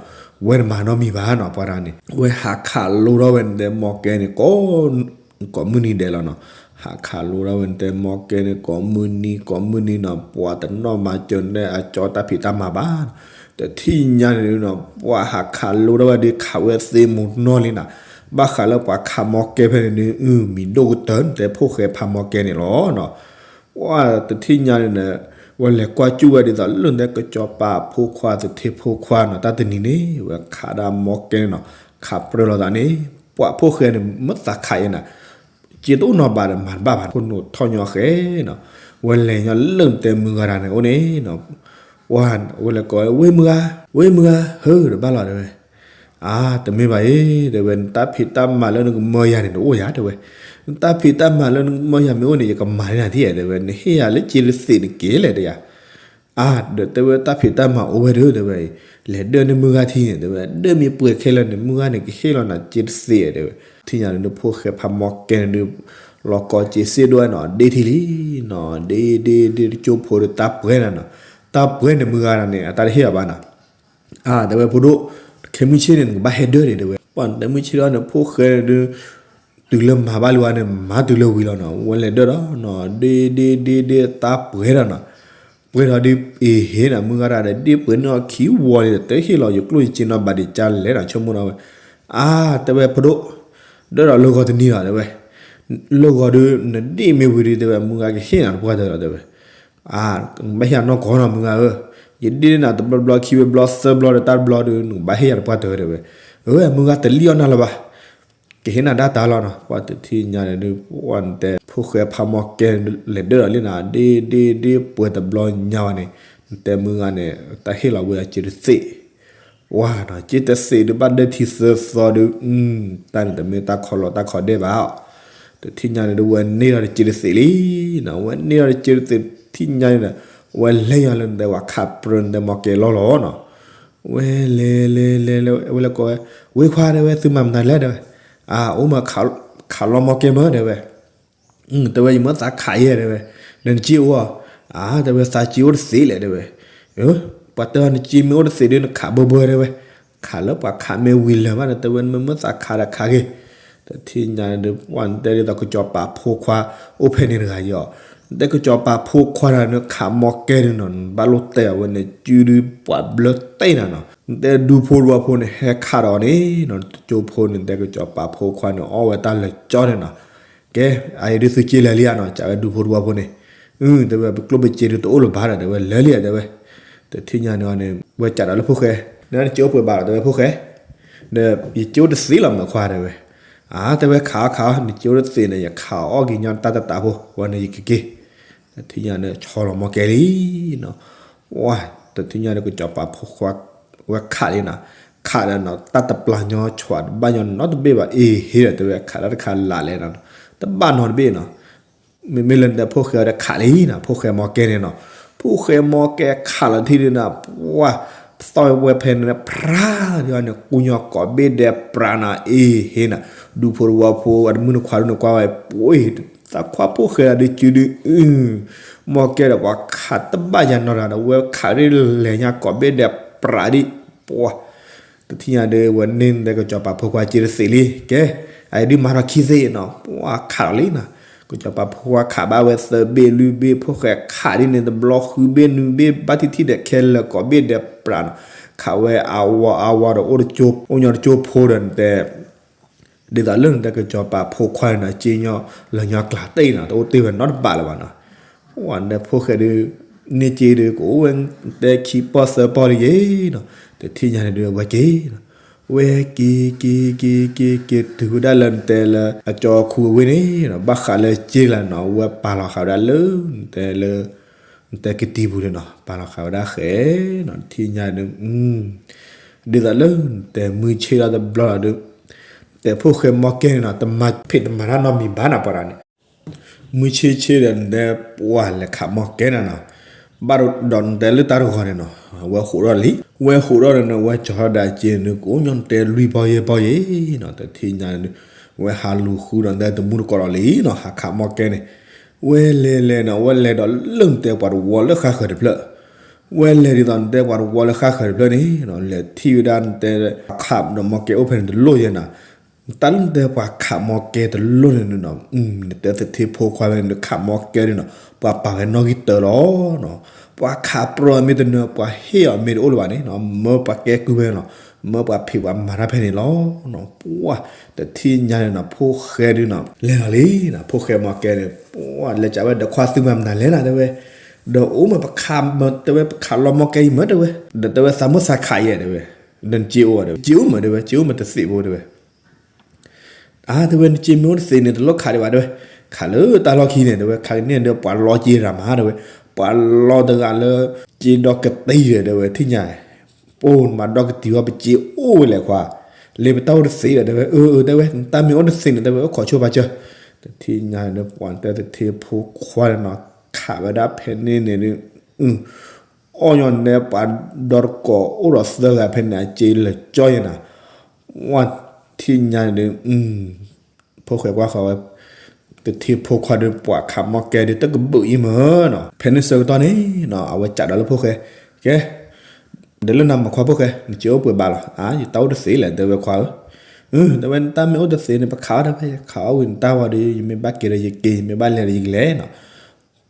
ဝဲတမၤနီတမံၤဘၣ်နီၤ, ပှၤတဂၤန့ၣ် ဝဲဟးခးလိထီၣ်ဝဲနတဲမီၢ်ကဲန့ၣ် ကိးမုၢ်နံၤဒဲးလီၤနီၤ, ဟးခးလိထီၣ်ဝဲနတဲမီၢ်ကဲန့ၣ် ကိးမုၢ်နံၤ ကိးမုၢ်နံၤနီၤ, ပှၤတနီၣ်မၤစၢၤနတဲအကၠီတၢ်ဖံးတၢ်မၤဘၣ်နီၤ, တထံၣ်ညါန့ၣ်ဒုးနီၤ, ပှၤဟးခးလိထီၣ်ဝဲဒုး ခးဝဲသ့မူၤနီၢ်လံနီၤ, ဘၣ်ဃးလၢပှၤခးမီၢ်ကဲဖဲန့ၣ်ဒုး မံၤဒိၣ်ကတၢၢ် နတဲဖိၣ်ဃဲဖးမီၢ်ကဲန့ၣ်လီၤနီၤ, ပှၤတထံၣ်ညါန့ၣ်န့ၣ်, ဝဲလဲၤကွၢ်စူၣ်ဝဲဒ်သိးလၢနတဲကစီၤပၤဖိခွါသထ့ဖိခွါနီၤ, တၢ်တနံၤန့ၣ် ဝဲခးဒၣ်မီၢ်ကဲန့ၣ်နီၤ, ခးပြၢလီၤသးန့ၣ်, ပှၤဖိၣ်ဃဲန့ၣ် မ့ၢ်သးခးအံၤနၤ, စ့တအိၣ်နီၤဘၣ်ဒီးမၤတဘၣ်ဘၣ် ခိၣ်နူာ်ထီၣ်ညီဃဲနီၤ, ဝဲလဲၤညီလၢနတဲမုၢ်ဂၤတဂၤန့ၣ်အိၣ်န့ၣ်နီၤ, ပှၤ ဝဲလဲၤကိးဝဲ ဝ့ၢ်မုၢ်ဂၤ, ဝ့ၢ်မုၢ်ဂၤ ဟၢတဘၣ်လီၤတဲဝဲ အါ တမ့ၢ်ဘၣ်အံၤ တဲဝဲ နတၢ်ဖံးတၢ်မၤလၢနကမၢယၤန့ၣ် တအိၣ်ယၤတဲဝဲ, နတၢ်ဖံးတၢ်မၤလၢနကမၢယၤမ့ၢ်အိၣ်န့ၣ် ယကမၤန့ၢ်နၤဒ်ဧါတဲဝဲ, နဟ့ၣ်ယၤလၢစ့တသ့းန့ၣ်က့ၤလဲၣ်တဲယၤ, အါ ဒီးတဲဝဲ တၢ်ဖံးတၢ်မၤအိၣ်ဝဲဒီးတဲဝဲအံၤ, လဲၤဒၢၣ်န့ၢ်မုၢ်ဂၤထံန့ၣ်တဲဝဲ, ဒၢၣ်မ့ၢ်ပှဲၤခဲလၢာ်န့ၣ် မုၢ်ဂၤန့ၣ် ကဟ့ၣ်လီၤနၤစ့တသ့တဲဝဲ, ထံၣ်ညါန့ၣ်ဒုး ဖိၣ်ဃဲဖးမီၢ်ကဲန့ၣ်ဒုး လီၤကီးစ့စ့ဒိၣ်နီၤ ဒ့ထံလံနီၤ, ဒ့ဒ့ဒ့တကၠိဖိဒီး တၢ်ပှဲၤနၤနီၤ, တၢ်ပှဲၤန့ၣ်မုၢ်ဂၤန့ၣ် အတၢ်တဟ့ၣ်အီၤဘၣ်နီၤ အါ တဲဝဲ ဖိဒိၣ်, ခဲမုၢ်ဆ့ၣ်န့ၣ် နကဘၣ်ဟဲဒၢၣ်ဒံးတဲဝဲ, ပှၤနတဲမုၢ်ဆ့ၣ်ဒီးန့ၣ် ဖိၣ်ဃဲန့ၣ်ဒုး တုၤလၢမၤဘၣ်လံဝဲန့ၣ် မၤတုၤလၢဝံၤလီၤနီၤ, ဝဲလဲၤဒၢၣ်ဒီးနီၤ ဒ့ဒ့ဒ့ဒ့တၢ်ပှဲၤဒီးနီၤ, ပှဲၤဒီးဒုး အ့ဟ့နီၤ မုၢ်ဂၤတဂၤဒီး ဒ့ပှဲၤန့ၢ်အီၤခံဝီလံဒီး တဟ့ၣ်လီၤယကျိၣ်ယစ့နီၤ ဘၣ်ဒံးကၢ်လဲၣ်နီၤ ဆိကမိၣ်ဒီးဝဲ, အါ တဲဝဲ ဖိဒိၣ်, ဒၢၣ်ဒီးလၢဂီၤတနံၤလီၤတဲဝဲ, လၢဂီၤဒုး နဒ့မ့ၢ်ဝံၤဒုးတဲဝဲ မုၢ်ဂၤကဟ့ၣ်နၤတပှၢ်တၢၢ်လီၤတဲဝဲ, ဘၣ်ဟ့ၣ်ယၤနီၢ်ကီၢ်နီၤ မုၢ်ဂၤဧၢ, ယဒ့ၣ်နၤတဘျီတဘျီခံဘျီဘျီသၢဘျီဒီးတၢ်တဘျီဒီး နကဘၣ်ဟ့ၣ်ယၤတပှၢ်တၢၢ်တဲဝဲ, အဝဲမုၢ်ဂၤတလံၣ်အီၣ်နၤလၢၤဘၣ်, ကဟ့ၣ်နၤဒၣ်တၢ်လီၤနီၤ, ပှၤတထံၣ်ညါန့ၣ်ဒုး ပှၤနတဲဖိၣ်ဃဲဖးမီၢ်ကဲလဲၤဒၢၣ်ဒီးလံနၤ ဒ့ဒ့ဒ့ပှဲၤတဘျီညါဘၣ်န့ၣ်, နတဲမုၢ်ဂၤန့ၣ် တၢ်ဟ့ၣ်လီၤဝဲအစ့တသ့ၣ် ဝါနီၤ စ့တသ့ၣ်ဒုးဘၣ်ဒၢထံသၢသီဒုး, တၢ်န့ၣ်တမ့ၢ်တၢ်ခီလီၤတၢ်ခီဒဲးဘၣ်အီၤ, တထံၣ်ညါန့ၣ်ဒုး ဝဲန့ၢ်ထီၣ်တစ့တသ့ၣ်လံနီၤ, ဝဲန့ၢ်ထီၣ်တစ့တသ့ၣ် ထံၣ်ညါန့ၣ်ဒီး, ဝဲလဲၤယီၤလၢနတဲဝဲခးပြၢနတဲမီၢ်ကဲလီၤလီၤနီၤ, ဝဲလဲၤလဲၤလဲၤလဲၤ ဝဲလဲၤကိးဝဲ, ဝ့ခွါတဲဝဲ သုမၤမနုၤလဲၣ်တဲဝဲ, အအိၣ်မး ခးလီၤမီၢ်ကဲမ့ၢ်တဲဝဲ တဲဝဲ ယမ့ၢ်သးခးယဲတဲဝဲ, ဒီးနစ့အိၣ်ဧါ, အတဲဝဲ သးစ့အိၣ်တသ့ၣ်လဲၣ်တဲဝဲ, ပှၤတဲနစ့မ့ၢ်အိၣ်တသ့ၣ်ဒီး နခးဘၢဘၢတဲဝဲ, ခးလၢပှၤခးမ့ၢ်ဝံၤလၢၤဘၣ်ဒီး တဲဝဲ နမ့ၢ်မ့ၢ်သးခးဒီးခးက့ၤ, တထံၣ်ညါဒီး ပှၤနတဲဒ်သိးကစီၤပၤဖိခွါ အိၣ်ဖဲန့ၣ်တဂၤယီၤ, နတဲကစီၤပၤဖိခွါတဂၤန့ၣ် ခးမီၢ်ကဲန့ၣ်နီၤ နဘၣ်လိၣ်တဲအီၤဝဲန့ၣ် စုဒုးပှၤဘျၢတဲနၤနီၤ, နတဲဒူဖိတဝီဖိန့ၣ် ဟဲခးဒီးအီၤန့ၣ်နီၤ တကၠိဖိန့ၣ် နတဲကစီၤပၤဖိခွါန့ၣ် အီၣ်ဝဲတၢ်လၢာ်ကၠီန့ၣ်နီၤ ကဲ, အအံၤဒုးသုစ့လဲၤလံဧါနီၤ, ကးဝဲဒူဖိတဝီဖိန့ၣ်, တဲဝဲ ပကျိၣ်ပစ့ဒုးတအိၣ်လၢၤဘၣ်ဒီး တဲဝဲ လဲၤလံဧါတဲဝဲ, တထံၣ်ညါန့ၣ်အီၤန့ၣ် ဝဲကးဒီးလၢဖိၣ်ဃဲ, နစ့အိၣ်ပှဲၤဘၣ်လီၤတဲဝဲဖိၣ်ဃဲ, ဒီးယစ့အိၣ်တသ့ၣ်လီၤမ့ၢ်ခွါတဲဝဲ, အါတဲဝဲ ခးအီၣ်ခးအီၣ် နစ့အိၣ်တသ့ၣ်န့ၣ် ယခးအီၣ်က့ၤညီတၢ်တတးဖိ ဝဲန့ၣ်ယကက့ၤ, တထံၣ်ညါန့ၣ် ဆီလီၤမီၢ်ကဲလံနီၤ, ဝါ, တထံၣ်ညါန့ၣ် ကစီၤပၤဖိခွါ ဝဲခးလံနီၤ, ခးဒီးနီၤ တၢ်တပျၢ်ညီ ဆွးတဘၣ်ညီနီတဘ့ၣ်ဘၣ် အ့ဟ့ဒီးတဲဝဲ ခးတၢ်တခါလၢ်လဲၣ်နီၤ, တဘၣ်နီတဘ့ၣ်နီၤ, မ့မ့ၢ်လၢနတဲဖိၣ်ဃဲအီၤဒီးခးလံနီၤ ဖိၣ်ဃဲမီၢ်ကဲန့ၣ်နီၤ, ဖိၣ်ဃဲမီၢ်ကဲခးလီၤတထံၣ်ဒုးနီၤ, ပှၤ, သီၣ်ဝဲဖဲန့ၣ် ဖြါ, ဒ်န့ၣ် ကူညီကိးဘ့ၣ်ဒဲးပြးနီၤ အ့ဟ့နီၤ, ဒူဖိတဝီဖိ အတမုၣ်နခွါဒုးနကွၢ်ဝဲ ပှၤ, သးခွါဖိၣ်ဃဲဒီးစုဒုး မီၢ်ကဲဒီးပှၤခးတဘၣ်ယၤနီတဂၤဒီး ဝဲခးဒ်လဲၣ်ညါကိးဘ့ၣ်ဒဲးပြးဒ်, ပှၤ, တထံၣ်ညါဒီး ဝဲန့ၢ်နတဲကစီၤပၤဖိခွါစ့တသ့ၣ်လံ, ကဲ, အအံၤဒုးမၤထီၣ်ခံသ့ၣ်နီၤ, ပှၤခးလီၤလံနီၤ, ကစီၤပၤဖိခွါခးဘၣ်ဝဲသၢဘ့ၣ်လွံၢ်ဘ့ၣ် ဖိၣ်ဃဲခးဒ်န့ၣ်တဘျီဃုဘ့ၣ်နွံဘ့ၣ် ဘၣ်ထံၣ်ထံၣ်ဒီးခဲလၢာ်ကိးဘ့ၣ်ဒဲးပြးနီၤ, ခးဝဲအဝီအဝီဒီး အိၣ်ညီတကၠိဖိဒီးနတဲ ဒ်သိးလၢနတဲကစီၤပၤဖိခွါန့ၣ်နီၤ စ့ညီလၢညီကျးတ့ၢ်နီၤ တအိၣ်တ့ၢ်ဝဲနီတဘ့ၣ်လၢၤဘၣ်နီၤ, ပှၤနတဲဖိၣ်ဃဲဒုး န့ၢ်စ့ဒုး ကအိၣ်ဝဲတဲခံပီၢ်သၢပီၢ်ဒ်ယဲနီၤ, တထံၣ်ညါန့ၣ်ဒုး ဝဲက့ၤနီၤ, ဝဲက့ၤက့ၤက့ၤက့ၤက့ၤ တုၤဝဲဒၣ်လၢနတဲလၢအကၠီခူအဝ့ၢ်န့ၣ်နီၤ ဘၣ်ဃးလၢစ့လၢနီၤ ဝဲပာ်လီၤဃာ်ဝဲဒၣ်လၢ နတဲလၢ နတဲကတံၤပူၤန့ၣ်နီၤ ပာ်လီၤဃာ်ဝဲဒၣ်ဃဲနီၤ တထံၣ်ညါန့ၣ် ဒ်သိးလၢနတဲမုၢ်ဆ့ၣ်ထီၣ်တဘျီလီၤဒုး, နတဲဖိၣ်ဃဲမီၢ်ကဲန့ၣ်နီၤ တမၤဖံးတမၤတၢ်နီတမံၤဘၣ်နီၤ ပှၤတဂၤန့ၣ်, မုၢ်ဆ့ၣ်ဆ့ၣ်ဒီး နတဲပှၤလဲၤခးမီၢ်ကဲန့ၣ်နီၤ, ဘၣ်ဒီးနတဲလၢတၢ်တဂီၤန့ၣ်နီၤ ဝဲဟးထီၣ်လံ, ဝဲဟးထီၣ်ဒီးန့ၣ် ဝဲကၠီၤထီၣ်ဒၣ်စ့န့ၣ် ကအိၣ်ညီနတဲလွံၢ်ပီၢ်ယဲၢ်ပီၢ်ယဲၢ်နီၤ တထံၣ်ညါန့ၣ်ဒုး, ဝဲဟးလူၤဃုဒီးနတဲတမူတကိးဒီးလံနီၤ ဟးခးမီၢ်ကဲန့ၣ်, ဝဲလဲၤလဲၤနီၤ ဝဲလဲၤဒီးလၢနတဲပှၤတဝီလၢဃါဃၢၤတဖျၢၣ် ဝဲလဲၤဒ်သိးနတဲပှၤတဝီလၢဃါဃၢၤတဖျၢၣ်န့ၣ်နီၤ လဲၤထံၣ်ဝဲဒၣ်နတဲ ခးဒီးမီၢ်ကဲအိၣ်ဖဲန့ၣ်တလိၣ်ယဲနီၤ, တၢ်လၢနတဲပှၤခးမီၢ်ကဲတလိၣ်န့ၣ်နီၤ, နတဲသထ့ဖိခွါဖဲန့ၣ် ခးမီၢ်ကဲန့ၣ်နီၤ ပှၤပာ်ဝဲနီၣ်ဂံၢ်တၢလီၤနီၤ, ပှၤခးပြၢအီၤမ့ၢ်တနၢၤ ပှၤဟ့ၣ်အီၤမ့ၢ်တအိၣ်လၢၤဘၣ်န့ၣ်နီၤ မၢပှၤကဲကုၢ်ဖဲန့ၣ်လီၤ, မၢပှၤဖံးပှၤမၤတၢ်ဖဲန့ၣ်လီၤနီၤ, ပှၤ, တထံၣ်ညါန့ၣ်နီၤ ဖိၣ်ဃဲဒုးနီၤ လဲၤလီၤလံနီၤ ဖိၣ်ဃဲမီၢ်ကဲန့ၣ် ပှၤလဲၤကးဝဲဒီးခွါသုမၤမနုၤလဲၣ်နီၤ တဲဝဲ, ဒီးအိၣ်မးပခးမၢ တဲဝဲပခးလီၤမီၢ်ကဲအံၤမၢ တဲဝဲ, ဒီးတဲဝဲသးမုၢ်သးခးယဲ တဲဝဲ, ဒီးနစ့အိၣ်ဧါ တဲဝဲ, စ့အိၣ်မၢ တဲဝဲ, စ့အိၣ်မၢတသ့ၣ်ဖိ တဲဝဲ အါ တဲဝဲ နစ့မ့ၢ်အိၣ်တသ့ၣ်န့ၣ် တလိၣ်ခးဒံးဘၣ် တဲဝဲ, ခးလၢတၢ်လီၢ်ခံန့ၣ် တဲဝဲ, ခးကန့ၢ်ဒီးပှၤလီၤစ့ရၤမး တဲဝဲ, ပှၤလီၤတဂၤလၢ စ့ဒီကတံၤဒီး တဲဝဲ ထံၣ်ညါ, ပအိၣ်နမၤဒီကတံၤဝဲ ပစ့အိၣ်ဝဲလဲၣ်ခွါ, လၢပတၢ်အိၣ်တသ့ၣ်ဒီး တဲဝဲ, အၢ အၢ တဲဝဲ နတၢ်မ့ၢ်အိၣ်တသ့ၣ်န့ၣ် တဲဝဲ အိၣ်ခိးဆိပာ်စၢၤ, တထံၣ်ညါန့ၣ် ပှၤတဲသထ့ဖိခွါန့ၣ်နီၤ ခးဝဲဒၣ်ဖဲန့ၣ်န့ၣ် အီၣ်ညီန့ၣ် ပှၤဒီတကိးအိၣ်ဒီးသၢဂၤဖဲန့ၣ် အစ့လၢာ်ကၠီယဲနီၤ, ဝဲထံၣ်ညါန့ၣ်ဒုး ဖိၣ်ဃဲကွၢ်ဃီၤဝဲ, သထ့ဖိခွါဒီး ပှၤခးမီၢ်ကဲဒီး တကဘုးအံၤမၢနီၤ, ဖဲန့ၣ်ဆၢကတီၢ်န့ၣ်နီၤ အဝဲကးဒီးလၢဖိၣ်ဃဲ, ကဲ, ဒီးလၢနမၤခွါဖိၣ်ဃဲ နစ့အိၣ်ပှဲၤဘၣ်လီၤ, အါ ယတၢ်အိၣ်တသ့ၣ်လဲၣ် တဲဝဲခွါဧၢ, အၢ တဲဝဲ နတၢ်မ့ၢ်အိၣ်တသ့ၣ်န့ၣ် ပခးအီၣ်တၢ်ဖဲ ယခးအီၣ်ဝံၤနတၢ်ဝံၤဒီး ယမ့ၢ်ဘၣ်က့ၤဒီးယက့ၤ ယမ့ၢ်ဘၣ်လဲၤဒီးယကလဲၤနီၤ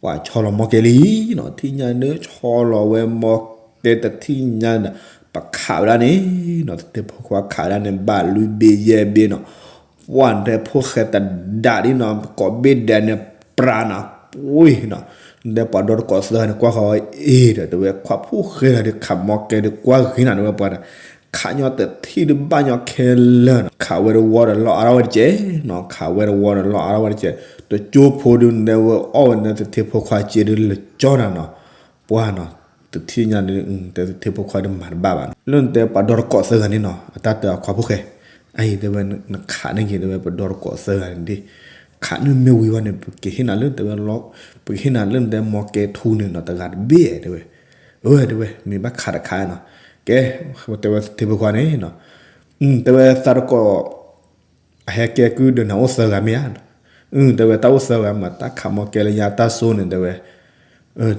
ပှၤဆီလီၤမီၢ်ကဲလံနီၤ, ထံၣ်ညါန့ၣ် ဆီလီၤဝဲမီၢ်ကဲတထံၣ်ညါန့ၣ် ပခးဝဲဒၣ်န့ၣ်နီၤ, သထ့ဖိခွါခးဝဲဒၣ်န့ၣ် ဘၣ်လွံၢ်ဘ့ၣ်ယဲၢ်ဘ့ၣ်နီၤ, ပှၤတဲဖိၣ်ဃဲတဒးဒ်နီၤ ကိးဘ့ၣ်ဒဲးန့ၣ် ပြးနီၤ, ပှ့ၤနီၤ, တဲပှၤဒီတကိးသၢဂၤန့ၣ် ကွၢ်ဃီၤအ့ၣ်ဒီး တဲဝဲခွါဖိၣ်ဃဲဒီး ခးမီၢ်ကဲဒီး ကွၢ်ဂ့ၤနၤ တဲဝဲပှၤဒီး ခးညီတထံၣ်တဘၣ်ညီခဲလၢာ်နီၤ, ခးဝဲတဝီဒီးလီၢ်အါထီၣ်ဝဲတကဲးနီၤ, ခးဝဲတဝီဒီးလီၢ်အါထီၣ်ဝဲတကဲး, တကၠိဖိဒုး တဲဝဲအီၣ်ဝဲန့ၣ်သထ့ဖိခွါက့ဒုး လၢကၠီနၤနီၤ, ပှၢ်နီၤ, တထံၣ်ညါန့ၣ် တဲသထ့ဖိခွါဒုး မၤတဘၣ်ဘၣ်နီၤ, လၢနတဲပှၤဒီတကိးသၢဂၤန့ၣ်နီၤ အတၢ်တဲအီၤခွါဖိၣ်ဃဲ အအံၤတဲဝဲ နခးန့ၢ်က့ၤ တဲဝဲပဒီတကိးသၢဂၤန့ၣ်ဒ်, ခးန့ၢ်မ့ၢ်ဝံၤဝဲန့ၣ် ပကဟ့ၣ်နၤလၢ တဲဝဲလီၤ, ပကဟ့ၣ်နၤလၢနတဲမီၢ်ကဲထူန့ၣ်နီၤ တဂၤတဘ့ၣ်တဲဝဲ, အၢ တဲဝဲ မ့ၢ်ဘၣ်ခးတခါနီၤ, ကဲ, တဲဝဲသထ့ဖိခွါန့ၣ်နီၤ, တဲဝဲသးတကိး အဟဲကဲကုၢ်ဒီးနၤအိၣ်သၢဂၤမ့ၢ်ဧါ, တဲဝဲတၢ်အိၣ်သၢဂၤမး တၢ်ခးမီၢ်ကဲလၢညါတၢ်စိန့ၣ် တဲဝဲ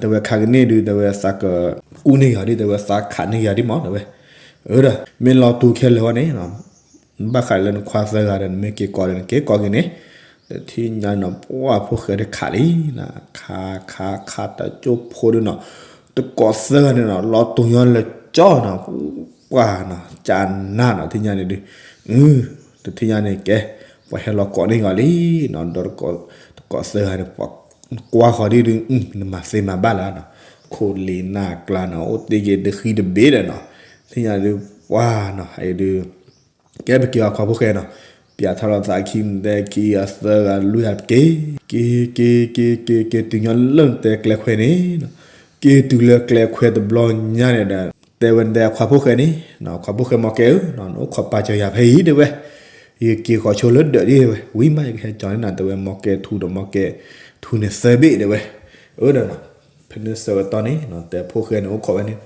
တဲဝဲခါကန့ၣ်ဒုး တဲဝဲသးကကူၣ်န့ၢ်ယၤဒ် တဲဝဲသးခးန့ၢ်ယၤဒ်မး တဲဝဲ, အၢဒီး မ့ၢ်လီၤတူာ်ခဲလၢာ်ဝဲန့ၣ်နီၤ, ဘၣ်ဃးလၢနခွါသၢဂၤဒီး နမ့ၢ်က့ၤကိးဒီး နက့ၤကိးက့ၤန့ၣ်, တထံၣ်ညါနီၤ ပှၢ်ဖိၣ်ဃဲဒုးခးလံနီၤ, ခး ခး ခးတကၠိဖိဒုးနီၤ, တကိးသၢဂၤန့ၣ်နီၤ လီၤတူာ်ညီလၢကၠီနီၤ, ပှၢ်နီၤ ကနၣ်နီၤ ထံၣ်ညါန့ၣ်ဒုး, တထံၣ်ညါန့ၣ်ကဲ, ပှၤဟဲလီၤကိးန့ၢ်ဂီၤလံနီၤ, ဒီးတကိးသၢဂၤန့ၣ် ကွၢ်ဃီၤဒ်ဒုး နမၤသ့မၤဘၣ်လၢနီၤ, ခိၣ်လ့ၤနၢ်ကျါနီၤ အိၣ်တ့ၢ်က့ၤတဃံတဘ့ၣ်ဒီးနီၤ, ထံၣ်ညါဒုး ပှၢ်နီၤ အံၤဒုး ကဲပက့ၤအီၤခွါဖိၣ်ဃဲနီၤ, ပျးထီၣ်လီၤသးခံ နတဲခံ အသၢဂၤလွံၢ်ဂၤက့ၤ, က့ၤ က့ၤ က့ၤ က့ၤ က့ၤတုၤညီလၢနတဲကျဲခွဲန့ၣ်နီၤ, က့ၤတုၤလၢကျဲခွဲတဘျီညါန့ၣ်ဒီး တဲဝဲနတဲအခွါဖိၣ်ဃဲန့ၣ်, ခွါဖိၣ်ဃဲမီၢ်ကဲဧၢ, နအိၣ်ခိးပာ်စၢၤယၤဖဲအံၤတဲဝဲ, ယက့ၤဃီၤဆိလၢဒၢးဒ်ဝဲ, ဝံၤမးယကဟဲကၠီန့ၢ်နၤ တဲဝဲမီၢ်ကဲထူဒီးမီၢ်ကဲထူန့ၣ်သၢဘ့ၣ်တဲဝဲ, အၢဒီးနီၤ, ဖဲန့ၣ်ဆၢကတီၢ်န့ၣ် တဲဖိၣ်ဃဲန့ၣ်အိၣ်ခိးဝဲန့ၣ်,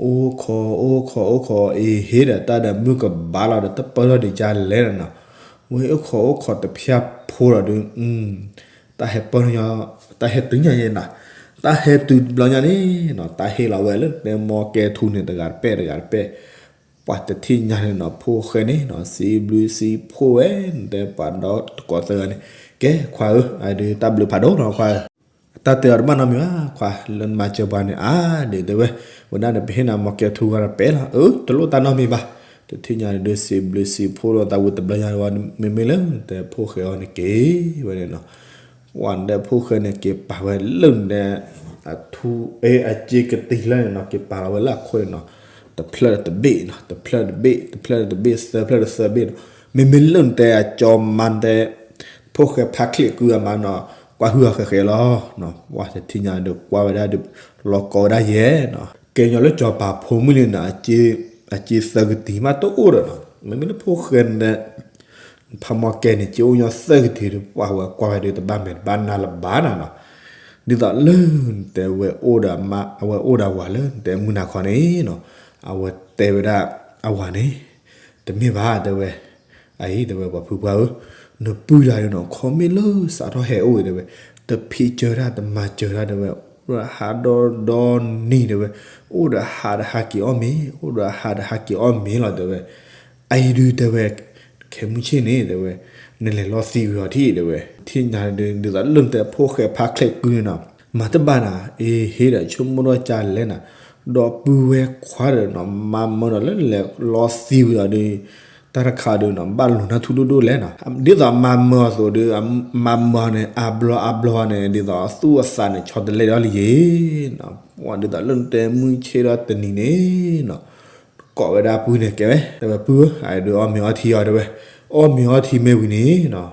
အိၣ်ခိး အိၣ်ခိး အိၣ်ခိး အ့ဟ့ဒီးတၢ်ဒီးမုၢ်ကဘၣ်လီၤဒီး တပၢၢ်ထီၣ်ဒံးကလဲၣ်နီၤ, ဝဲအိၣ်ခိး အိၣ်ခိးတဖၠၣ်ဖိလီၤဒုး, တၢ်ဟဲပၢၢ်ထီၣ်ညီ, တၢ်ဟဲတုၤညါယဲနီၤ, တၢ်ဟဲတုၤတဘျီညါန့ၣ်နီၤ တၢ်ဟ့ၣ်လီၤဝဲလၢတဲမီၢ်ကဲထူန့ၣ် တဂၤတပဲၣ်တဂၤတပဲၣ်, ပှၤတထံၣ်ညါန့ၣ်နီၤ ဖိၣ်ဃဲန့ၣ်နီၤ စံးဘျုးစံးဖှိၣ်ဝဲ, နတဲပှၤဒီတကိးသၢဂၤန့ၣ်, ကဲခွါဧၢ, အဒုးတၢ်ဘျုးဖးဒိၣ်နီၤခွါဧၢ တၢ်တဲအီၤတဘၣ်နီတမံၤဘၣ်ခွါ, လၢနမၤစၢၤပှၤန့ၣ် အါဒံးတဲဝဲ, ဝဲဒၣ်န့ၣ် ပဟ့ၣ်နၤမီၢ်ကဲထူဂၤတပဲၣ်လီၤ, အၢ တလိၣ်တၢ်နီတမံၤဘၣ်, တထံၣ်ညါန့ၣ်ဒုး စံးဘျုးစံးဖှိၣ်လိာ်သးဝံၤတဘျီညါဝဲ, မ့မ့ၢ်လၢနတဲဖိၣ်ဃဲအီၤန့ၣ်က့ၤဝဲန့ၣ်နီၤ, ပှၤနတဲဖိၣ်ဃဲန့ၣ် က့ၤပာ်ဝဲလၢနတဲ အထူ အ့ အစ့ကတံၤလၢန့ၣ်နီၤ, က့ၤပာ်လီၤဝဲလၢအခိၣ်န့ၣ်နီၤ, တဖျၢၣ်တဘ့ၣ်နီၤ, တဖျၢၣ်တဘ့ၣ်, တဖျၢၣ်တဘ့ၣ်, သၢဖျၢၣ်တသၢဘ့ၣ်နီၤ, မ့မ့ၢ်လၢနတဲအကၠီမါနတဲ ဖိၣ်ဃဲဖးချ့ၣ်ကုအမါနီၤ, ကွၢ်ဟုၣ်အဃဲၤဃဲၤလီၤ, ပှၤတထံၣ်ညါဒီးကွၢ်ဝဲဒၣ်ဒီး လီၤကီဝဲဒၣ်ယဲနီၤ, ကဲညီလၢကၠီၤပၤဖိမုၣ်န့ၣ်နီၤ, အစ့သၢကတံၤမးတအိၣ်ဒီးနီၤ, မ့မ့ၢ်လၢဖိၣ်ဃဲနတဲ ဖးမီၢ်ကဲန့ၣ် စ့အိၣ်ညီသၢကတံၤဒီး ပှၤဝဲကွၢ်ဝဲဒီးတဘၣ်မဲာ်တဘၣ်နါလၢၤဘၣ်နၤနီၤ, ဒ်သိးလၢနတဲဝဲအိၣ်ဒီးမါ အဝဲအိၣ်ဒီးဝၤလၢနတဲမုၢ်နၤခီန့ၣ်နီၤ, အဝဲတဲဝဲဒၣ် အဝၤန့ၣ် တမ့ၢ်ဘၣ်တဲဝဲ, အအံၤတဲဝဲ ပှၤဖုပှၢ်ဧၢ, နပုၢ်တဂၤဒီးနီၤ ခီမ့ၢ်လၢစးထီၣ်ဟဲအိၣ်အံၤတဲဝဲ, တဖံးစၢၤတၢ်တမၤစၢၤတၢ်တဲဝဲ, အိၣ်ဒီးဟးဒီဒီနံၤတဲဝဲ, အိၣ်ဒီးဟးဒီးဟးက့ၤအီၣ်မ့ၤ, အိၣ်ဒီးဟးဒီးဟးက့ၤအီၣ်မ့ၤလီၤတဲဝဲ, အအံၤဒုးတဲဝဲ, ခဲမုၢ်ဆ့ၣ်န့ၣ်တဲဝဲ, နလဲၤလီသံဝံၤအီၤထံၣ်တဲဝဲ, ထံၣ်ညါဒုး ဒ်သိးလၢနတဲဖိၣ်ဃဲဖးချ့ၣ်ကုန့ၣ်နီၤ, မၤတဘၣ်နၤ, အ့ဟ့ဒီးဆိကမိၣ်ထီၣ်ကလဲၣ်နၤ, ဒီပုၢ်ဝဲၢ်ခွါဒီးနီၤ မၤမၢဒီးလၢလဲၤလီသံဝံၤဒီးဒုး တၢ်တခါဒုးနီၤ ဘၣ်လူၤနၢ်ထူဒိၣ်ဒိၣ်လဲၣ်နီၤ, ဒ်သိးမၤမၢအီၤအသိးဒီး မၤမၢအီၤန့ၣ် အါဘျီအါဘျီန့ၣ် ဒ်သိးသူၣ်အသးန့ၣ် ဆီတလဲဒီးလံယ့ၤနီၤ, ပှၤဒ်သိးလၢနတဲမုၢ်ဆ့ၣ်ဒီးတနံၤန့ၣ်နီၤ, ကိးဝဲဒၣ်ပုၢ်န့ၣ်ကဲဝဲ တဲဝဲပုၢ်ဧၢ, အဒုးအီၣ်မ့ၤအီထံအီၤတဲဝဲ, အီၣ်မ့ၤအီထံမ့ၢ်ဝံၤန့ၣ်နီၤ,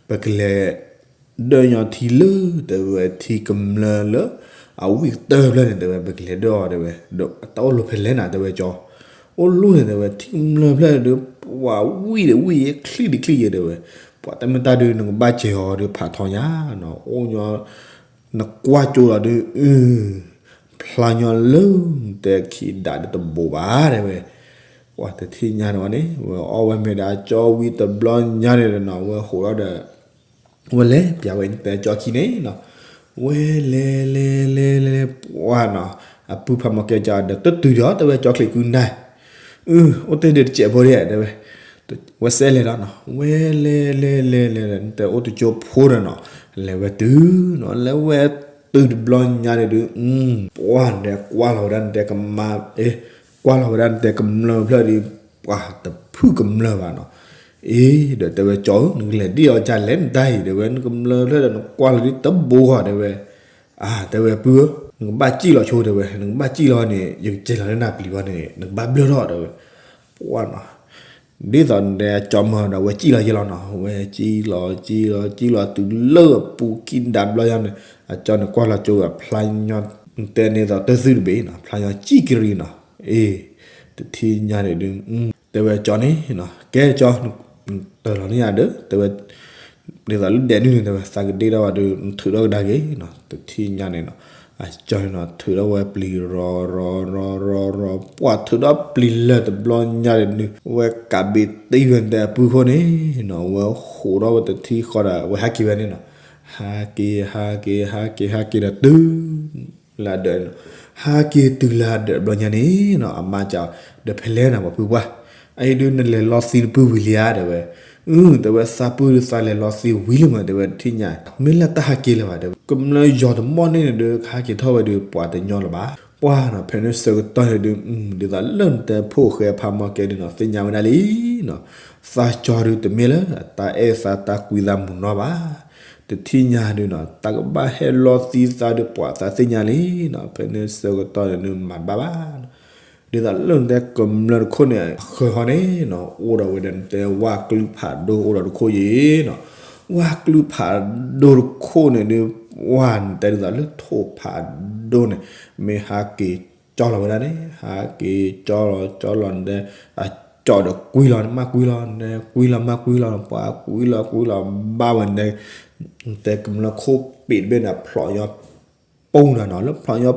ပကလဲၤ ဒၢၣ်ညီထံလၢ တဲဝဲ ထံကမျၢၢ်လၢ အဝံၣ်ကတၢၢ်ဖျၢၣ်န့ၣ် တဲဝဲ ပကလဲၤဒၢၣ်အီၤတဲဝဲ, ဒီးတၢ်အိၣ်လီၤဖဲလဲၣ်နၤ တဲဝဲကၠီ, အိၣ်လီၤန့ၣ် တဲဝဲ ထံကမျၢၢ်ဖျၢၣ်ဒီး ပှၤဝံၣ်ဒီးဝံၣ်ယဲ ချံၣ်ဒီးချံၣ်ယဲ တဲဝဲ, ပှၤတၢ်မ့ၢ်တၢ်ဒုး နကဘၣ်စဲၤအီၤဒီးဖးထီညါနီၤ, အိၣ်ညီ နကွၢ်ကၠိလီၤဒုး အု ဖျါညီလၢ တဲခံဒးဒီးတဘိးဘၣ် တဲဝဲ, ပှၤတထံၣ်ညါန့ၣ်ဝဲန့ၣ် ဝဲအီၣ်ဝဲမ့ၤဒီးအကၠီဝံၤတဘျီညါန့ၣ်ဒီးနီၤ ဝဲဟိးထီၣ်ဒီး ဝဲလဲၤပျးဝဲတဲကၠီခံန့ၣ်နီၤ, ဝဲလဲၤလဲၤလဲၤလဲၤလဲၤပှၢ်နီၤ, အပုၢ်ဖးမီၢ်ကဲကၠီဒီး တတုၤဒီး တဲဝဲကၠီချံးကုနၤ, အု အိၣ်တ့ၢ်ဒီးတစဲးဖိဒ် တဲဝဲ, ဝဲစဲးလဲၤလီၤနီၤ, ဝဲလဲၤလဲၤလဲၤလဲၤလဲၤ နတဲအိၣ်တကၠိဖိဒီးနီၤ, လဲၤဝဲတုၤနီၤ လဲၤဝဲတုၤတဘျီညါန့ၣ်ဒုး ပှၢ်နတဲကွၢ်လီၤဝဲဒၣ်နတဲကမါ အ့ ကွၢ်လီၤဝဲဒၣ်နတဲကမျၢၢ်ဖျၢၣ်ဒီး ပှၢ်တဖုၣ်ကမျၢၢ်ဘၣ်နီၤ, အ့ ဒီးတဲဝဲကၠီဧၢ နကလဲၤဒ်အီၤကလဲၣ်နတၢ်အံၤ တဲဝဲ နကမျၢၢ်ဖျၢၣ်ဒီးနကွၢ်လီၤဒ်တဘိဃီ တဲဝဲ, အတဲဝဲပုၢ်ဧၢ, နကဘၣ်စံၣ်လီၤဆိ တဲဝဲ, နကဘၣ်စံၣ်လီၤန့ၣ် ယကစဲးလီၤလၢနၤပျံၤဘၣ်န့ၣ် နကဘၣ်ဘျၢၣ်ထီၣ် တဲဝဲ. ပှၢ်နီၤ, ဒ်သိးဒဲးအကၠီမၢဒီး ဝဲစံၣ်လီၤယဲလီၤနီၤ, ဝဲစံၣ်လီၤ စံၣ်လီၤ စံၣ်လီၤတုၤလၢအပူၤခံဒါတဘျီညါန့ၣ် အကၠီန့ၣ်ကွၢ်လီၤကၠိအဖျါညီ, တဲန့ၢ်သိးတၢ်သုတဘ့ၣ်နီၤ, ဖျါညီစံၣ်ကရံနီၤ, အ့, တထံၣ်ညါန့ၣ်ဒုး တဲဝဲကၠီန့ၣ်, ကဲကၠီ, တၢ်လီၤန့ၢ်ယၤဒီး တဲဝဲ, ဒ်သိးလၢဒဲးနုၢ်န့ၣ် တဲဝဲ သးကဒ့ထီၣ်ဘၣ်ဒီး နထုးထီၣ်ကဒါက့ၤနီၤ, တထံၣ်ညါန့ၣ်နီၤ, အကၠီန့ၣ်နီၤ ထုးထီၣ်ဝဲပျံၤရီၤ ရီၤ ရီၤ ရီၤ ရီၤ ပှၢ်ထုးထီၣ်ပျံၤလၢာ်တဘျီညါန့ၣ်ဒုး ဝဲကးဘ့ၣ်တံၢ်ဝဲတဲအပုၢ်ခိၣ်န့ၣ်, ဝဲဃိးထီၣ်ဝဲတထံၣ်ဃီဒီး ဝဲဟးက့ၤဝဲန့ၣ်နီၤ, ဟးက့ၤ ဟးက့ၤ ဟးက့ၤ ဟးက့ၤဒီးတုၤ လၢအဒၢးနီၤ, ဟးက့ၤတုၤလၢအဒၢးတဘျီညါန့ၣ်နီၤ အမါကး, ဒီးဖဲလဲၣ်နၤ ပှၤပုၢ်ပှၢ်, အအံၤဒုးနလဲၤလီသံနပုၢ်ဝံၤလံဧါ တဲဝဲ, အု တဲဝဲ သးပုၢ်ဒုးသးလဲၤလီသံဝံၤလံမး တဲဝဲ, တထံၣ်ညါ မ့ၢ်လၢတၢ်ဟးက့ၤလၢၤဘၣ် တဲဝဲ, ကမျၢၢ်ယီၤတမီၢ်န့ၣ်န့ၣ်ဒုး ကဟးက့ၤထီၣ်ဝဲဒုး ပှၤတညီလၢၤဘၣ်, ပှၢ်နီၤ ဖဲန့ၣ်ဆၢကတီၢ်န့ၣ်ဒုး ဒ်သိးလၢနတဲဖိၣ်ဃဲဖးမီၢ်ကဲဒုးနီၤ သ့ၣ်ညါဝဲဒၣ်လံနီၤ, သးကၠီဒုးတမ့ၢ်လၢ တၢ်အဲၣ်သးတၢ်ကွံသးမုာ်နီၤဘၣ် တထံၣ်ညါဒုးနီၤ တၢ်ကဘၣ်ဟဲလီသံသးဒုး ပှၤသးသ့ၣ်ညါလံနီၤ, ဖဲန့ၣ်ဆၢကတီၢ်န့ၣ်ဒုး မၤတဘၣ်ဘၣ်နီၤ, ဒ်သိးလၢနတဲကမျၢၢ်တခိၣ်န့ၣ် အဃၢၤဟီန့ၣ်နီၤ အိၣ်ဒီးဝဲဒီးနတဲဝၣ်ကျုဖးဒိၣ်အိၣ်ဒီးတခိၣ်ယံၤနီၤ, ဝၣ်ကျုဖးဒိၣ်တခိၣ်န့ၣ်ဒုး ဝၣ်နတဲဒ်သိးလၢထိၣ်ဖးဒိၣ်န့ၣ် မ့ၢ်ဟးက့ၤကၠီလီၤဝဲဒၣ်န့ၣ် ဟးက့ၤကၠီလီၤ ကၠီလီၤနတဲ အကၠီဒီးကွံလီၤ မၢ်ကွံလီၤ နကွံလီၤ မၢ်ကွံလီၤ ပှၤကွံလီၤ ကွံလီၤ ဘၣ်ဝဲနတဲ နတဲကမျၢၢ်ခိၣ်ပ့းတဘ့ၣ်န့ၣ် ဖျိးညီပူၤနီၤနီၤ လၢဖျိးညီ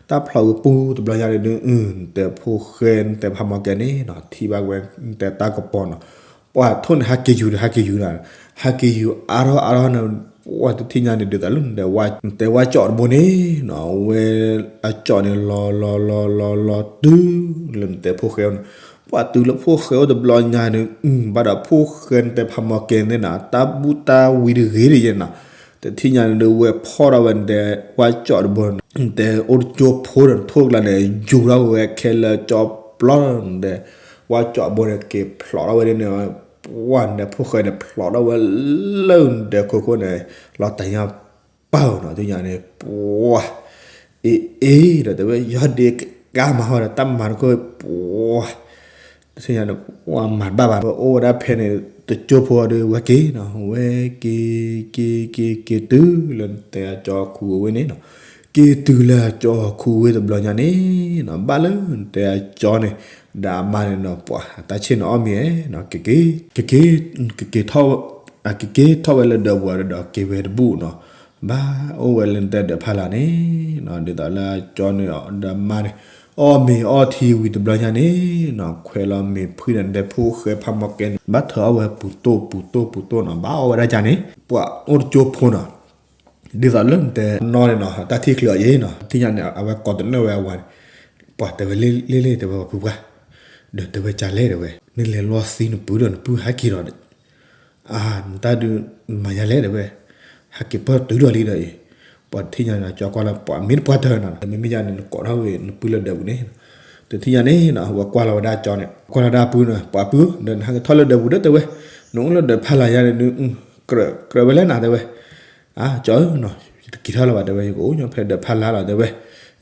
တၢ်ဖျိးဝဲပူၤတဘျီညါန့ၣ်ဒုး နတဲဖိၣ်ဃဲ နတဲဖးမီၢ်ကဲန့ၣ်နီၤ ထံၣ်ဘၣ်ဝဲ နတဲတၢ်ကပီၤနီၤ ပှၤထိၣ်န့ၣ် ဟးက့ၤယူၤဒီး ဟးက့ၤယူၤနီၤ ဟးက့ၤယူၤအါထီၣ်အါထီၣ်န့ၣ် ပှၤတထံၣ်ညါန့ၣ် ဒ်သိးလၢနတဲဝၣ် နတဲဝၣ်ကၠီတဘိန့ၣ်နီၤ ဝဲအကၠီန့ၣ် လီၤလီၤလီၤလီၤလီၤတုၤလၢနတဲဖိၣ်ဃဲအိၣ်န့ၣ် ပှၤတုၤလၢဖိၣ်ဃဲအိၣ်တဘျီညါန့ၣ် ဘၣ်ဒီးဖိၣ်ဃဲ နတဲဖးမီၢ်ကဲန့ၣ်နီၤ တၢ်ဘူၣ်တၢ်ဝံတဂ့ၤတယဲၢ်နီၤ တထံၣ်ညါန့ၣ်ဒုး ဝဲဖီၣ်ထီၣ်ဝဲနတဲဝၣ်ကၠီတဘိန့ၣ် နတဲအိၣ်တကၠိဖိဒီး နထိၣ်ကျါန့ၣ် ယူၤထီၣ်ဝဲခဲလၢာ်ကၠီပျီ နတဲ ဝၣ်ကၠီဘိန့ၣ် က့ၤဖျိးထီၣ်ဝဲဒ်န့ၣ် ပှၤနတဲဖိၣ်ဃဲန့ၣ် ဖျိးထီၣ်ဝဲလၢနတဲခိၣ်ခိၣ်န့ၣ် လီၤတၢ်ညါပၢၢ်နီၤ တထံၣ်ညါန့ၣ် ပှၤ အ့ၣ်အ့ၣ်ဒီးတဲဝဲ ယီၤဒ့ကါမၤဟီဒီး တၢ်မၤတခိၣ် ပှၤ တထံၣ်ညါန့ၣ် ပှၤမၤတဘၣ်ဘၣ် အိၣ်ဝဲဒၣ်ဖဲန့ၣ် တကၠိဖိဒီး ဝဲက့ၤနီၤ ဝဲက့ၤ က့ၤ က့ၤ က့ၤတုၤလၢနတဲအကၠီခူဝ့ၢ်န့ၣ်နီၤ က့ၤတုၤလၢအကၠီခူဝ့ၢ်တဘျီညါန့ၣ်နီၤ ဘၣ်လၢနတဲအကၠီန့ၣ် ဒီးအမါန့ၣ်နီၤ ပှၤတၢ်ဆ့ၣ်န့ၣ်အီၣ်မ့ၤနီၤ ကက့ၤ ကက့ၤထီၣ် ကက့ၤထီၣ်ဝဲလၢဒၢးပူၤဒီး က့ၤဝဲတဘူၣ်နီၤ ဘၣ်အိၣ်ဝဲလၢနတဲဒၢးဖးလာ်န့ၣ်နီၤ ဒ်သိးလၢအကၠီန့ၣ်ဒီးအမါန့ၣ် အီၣ်မ့ၤအီထံဝံၤတဘျီညါန့ၣ်နီၤ ခွဲးလီၤမ့ၤဖှံဒီးနတဲဖိၣ်ဃဲဖးမီၢ်ကဲန့ၣ် ဘၣ်ထၢအီၣ်ဝဲပူၤတိၢ် ပူၤတိၢ် ပူၤတိၢ်နီၤ ဘၣ်အီၣ်ဝဲဒၣ်ကန့ၣ် ပှၤအိၣ်တကၠိဖိနီၤ ဒ်သိးလၢနတဲနီၢ်န့ၣ်နီၤ တၢ်ထံၣ်ချုးအီၤယဲနီၤ တထံၣ်ညါန့ၣ် အဝဲကိးတနၢၣ်ဝဲအဝၤန့ၣ် ပှၤတဲဝဲလ့ၣ်လ့ၣ် တဲဝဲပှၤပုၢ်ပှၢ် ဒီးတဲဝဲကလဲၣ်တဲဝဲ နလဲၤလီသံနပုၢ်ဒီးနပုၢ်ဟဲက့ၤဒီး အါ နတၢ်ဒုး မၤယၤလဲၣ်တဲဝဲ ဟဲက့ၤပၢၢ်တုၤဒီးလံဒီးအံၤ ပှၤတထံၣ်ညါန့ၣ် ကၠီကွၢ်လၢပှၤမ့ၢ်တပှၢ်တၢၢ်နီၤ မ့မ့ၢ်ယၤန့ၣ် နကိးထီၣ်ဝဲနပုၢ်လၢဒၢးပူၤန့ၣ် တထံၣ်ညါန့ၣ်နီၤ ဝဲကွၢ်လီၤဝဲဒၣ်ကၠီန့ၣ် ကွၢ်လီၤဒၣ်ပုၢ်န့ၣ် ပှၤပုၢ် ဒီးနဟဲက့ၤထီၣ်လၢဒၢးပူၤဒီးတဲဝဲ နအိၣ်လၢဒၢးဖးလာ်ယၤန့ၣ်ဒုး ကြၢးကြၢးဝဲလဲၣ်နၤတဲဝဲ အါ ကၠီဧၢနီၤ ယတက့ၤထီၣ်လၢၤဘၣ်တဲဝဲ ယကအိၣ်ညီဖဲဒၢးဖးလာ်လီၤတဲဝဲ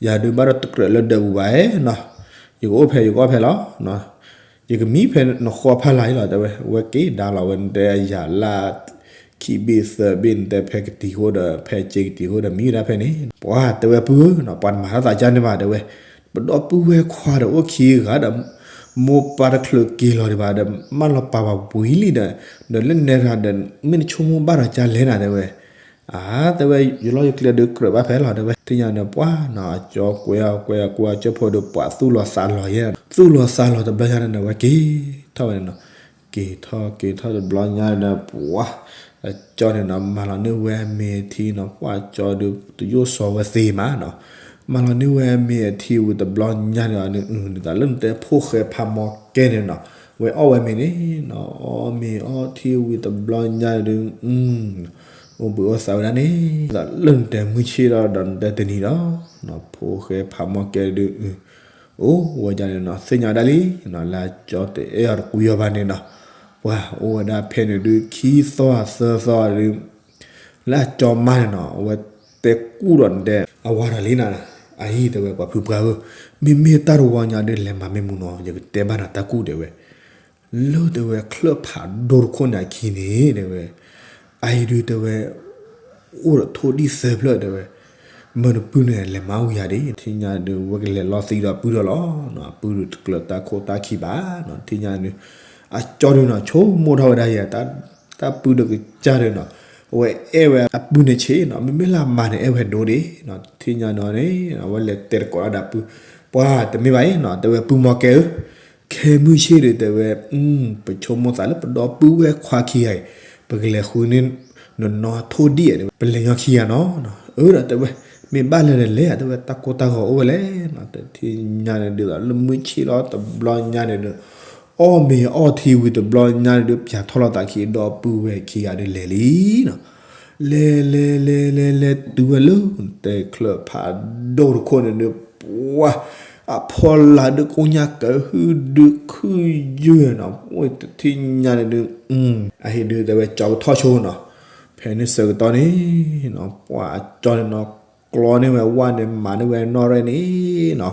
ယၤဒုးဘၣ်ဒီးတကြၢးလၢဒၢးပူၤဘၣ်နီၤ ယကအိၣ်ဖဲယကအီၣ်ဖဲလီၤ ယကမံဖဲနဃီဖးလာ်အံၤလီၤတဲဝဲ ဝဲက့ၤဒါလီၤဝဲနတဲယၤလၢ ခံဘ့ၣ်သၢဘ့ၣ်နတဲဖဲကတံၤဃိဒီး ဖဲက့ၤကတံၤဃိဒီးမံဝဲဒၣ်ဖဲန့ၣ် ပှၤတဲဝဲပုၢ်ဧၢနီၤ ပှၤတမၤထီၣ်သးကၢ်န့ၣ်ဘၣ်တဲဝဲ ပဒီပုၢ်ဝဲၢ်ခွါဒီးအိၣ်ခံဂၤဒီး မိၢ်ပၢ်တချုးက့ၤလီၤဒံးဘၣ်ဒီး မၢလီၤပာ်ပှၤဝံၤလံဒီး ဒီးလၢနဲရၤဒီး မ့ၢ်နဆိကမိၣ်ဘၣ်ဒီးကၢ်လဲၣ်နၤတဲဝဲ အါ တဲဝဲ ယလီၢ်ယကျဲဒုးကြၢးဘၣ်ဖဲလီၤတဲဝဲ တထံၣ်ညါန့ၣ် ပှၤနီၤ အကၠီကွဲးအီၤကွဲးအီၤကွဲးအီၤကၠိဖိဒီး ပှၤသူၣ်လီၤသးလီၤယဲ သူၣ်လီၤသးလီၤတဘျီညါန့ၣ် ဝဲက့ၤထီၣ်ဝဲန့ၣ်နီၤ က့ၤထီၣ်က့ၤထီၣ်တဘျီညါဒီး ပှၤ အကၠီန့ၣ်နီၤ မၤလီၤန့ၢ်ဝဲအမ့ၤအထံနီၤ ပှၤကၠီဒုး တယိၣ်စီဝဲသ့မးနီၤ မၤလီၤန့ၢ်ဝဲအမ့ၤအထံဝံၤတဘျီညါန့ၣ် ဒ်သိးလၢနတဲဖိၣ်ဃဲဖးမီၢ်ကဲန့ၣ်နီၤ ဝဲအီၣ်ဝဲမ့ၤန့ၣ်နီၤ အီၣ်မ့ၤအီထံဝံၤတဘျီညါဒုး အိၣ်ဘှံးအိၣ်သါဝဲဒၣ်န့ၣ် ဒ်သိးလၢနတဲမုၢ်ဆ့ၣ်ဒီး ဒီးနတဲတနံၤဒီး ဖိၣ်ဃဲဖးမီၢ်ကဲဒုး အိၣ်ဝဲဒၣ်န့ၣ်နီၤ သ့ၣ်ညါဝဲဒၣ်လံနီၤ လၢအကၠီတအဲၣ်အီၤတကွံအီၤဘၣ်န့ၣ်နီၤ ပှၤအိၣ်ဝဲဒၣ်ဖဲန့ၣ်ဒုး ခံသီသၢသီဒုး လၢအကၠီမါန့ၣ်နီၤ အဝဲ တဲကူၣ်ဒီးနတဲ အဝၤတၢ်လံနၤ, အအံၤတဲဝဲ ပှၤဖုပှၢ်ဧၢ, မ့မ့ၢ်တၢ်တဝီညါဒီး လဲၤမၤမ့ၢ်မူနီၤ ယကတဲဘၣ်နၤတၢ်ကူၣ်တဲဝဲ, လၢတဲဝဲချၢၣ်ဖးဒိၣ်တခိၣ်န့ၣ်အခံန့ၣ်တဲဝဲ, အအံၤဒုးတဲဝဲ အိၣ်ဒီးထိၣ်ဒံၣ်သၢဖျၢၣ်တဲဝဲ, မၢနပုၢ်န့ၣ်လဲၤမၤဝံၤယၤဒံး ထံၣ်ညါဒုး ဝဲကလဲၤလီၤသံဒီးအပုၢ်ဒီးလီၤ, အပုၢ်ဒုးတကျၢၤတၢ်ခိၣ်တၢ်ခံဘၣ်နီၤ, ထံၣ်ညါဒုး အကၠီဒုးနီၤ ဆိကမိၣ်ထီၣ်ဝဲဒၣ်ယဲ တၢ်ပုၢ်ဒီးကစၢ်ဒုးနီၤ, အဝဲအဲၣ်ဝဲအပုၢ်န့ၣ်ဆ့ၣ်နီၤ, မ့မ့ၢ်လၢအမါန့ၣ် အဲၣ်ဝဲဒိၣ်ဒံးနီၤ, ထံၣ်ညါနီၤန့ၣ် အဝဲလဲၤတဲတကိးလၢဒၣ်ပုၢ်, ပှၤတမ့ၢ်ဘၣ်အံၤနီၤ တဲဝဲပုၢ်မီၢ်ကဲဧၢ, ခဲမုၢ်ဆ့ၣ်ဒုးတဲဝဲ, ပဆိကမိၣ်သးလၢပဒီပုၢ်ဝဲၢ်ခွါခံဂၤအံၤ, ပကလဲၤဃုန့ၢ် နနီၢ်ထိၣ်ဒံၣ်ဧါ, ပလဲၤညီခံဂၤနီၤ, အၢဒီးတဲဝဲ, မ့ၢ်ဘၣ်လဲၣ်ဒီးလဲၤဧါ တဲဝဲ တၢ်ကိၢ်တၢ်ဂီၤအိၣ်ဝဲလဲၣ်နီၤ, တထံၣ်ညါန့ၣ်ဒုး လၢမုၢ်ဆ့ၣ်လီၤတဘျီညါန့ၣ်ဒုး, အီၣ်မ့ၤအီထံဝံၤတဘျီညါန့ၣ်ဒုး ပၠးထီၣ်လီၤသးခံဒီပုၢ်ဝဲၢ်ခံဂၤဒုးလဲၤလံနီၤ, လဲၤ လဲၤ လဲၤ လဲၤ လဲၤတုၤဝဲလၢ တဲချၢၣ်ဖးဒိၣ်တခိၣ်န့ၣ်ဒုး ပှၤ အဖီလာ်ဒုးကိညါကဟုဒုးခုၣ်ယုၢ်နီၤ, တထံၣ်ညါန့ၣ်ဒုး အဟ့ၣ်ဒုးတဲဝဲကၠီကထီၣ်ဆိနီၤ, ဖဲန့ၣ်ဆၢကတီၢ်န့ၣ်နီၤ ပှၤအကၠီန့ၣ်နီၤ ကျီန့ၢ်ဝဲဝၣ်န့ၣ် မၤန့ၢ်ဝဲနီၣ်ရဲၣ်န့ၣ်နီၤ,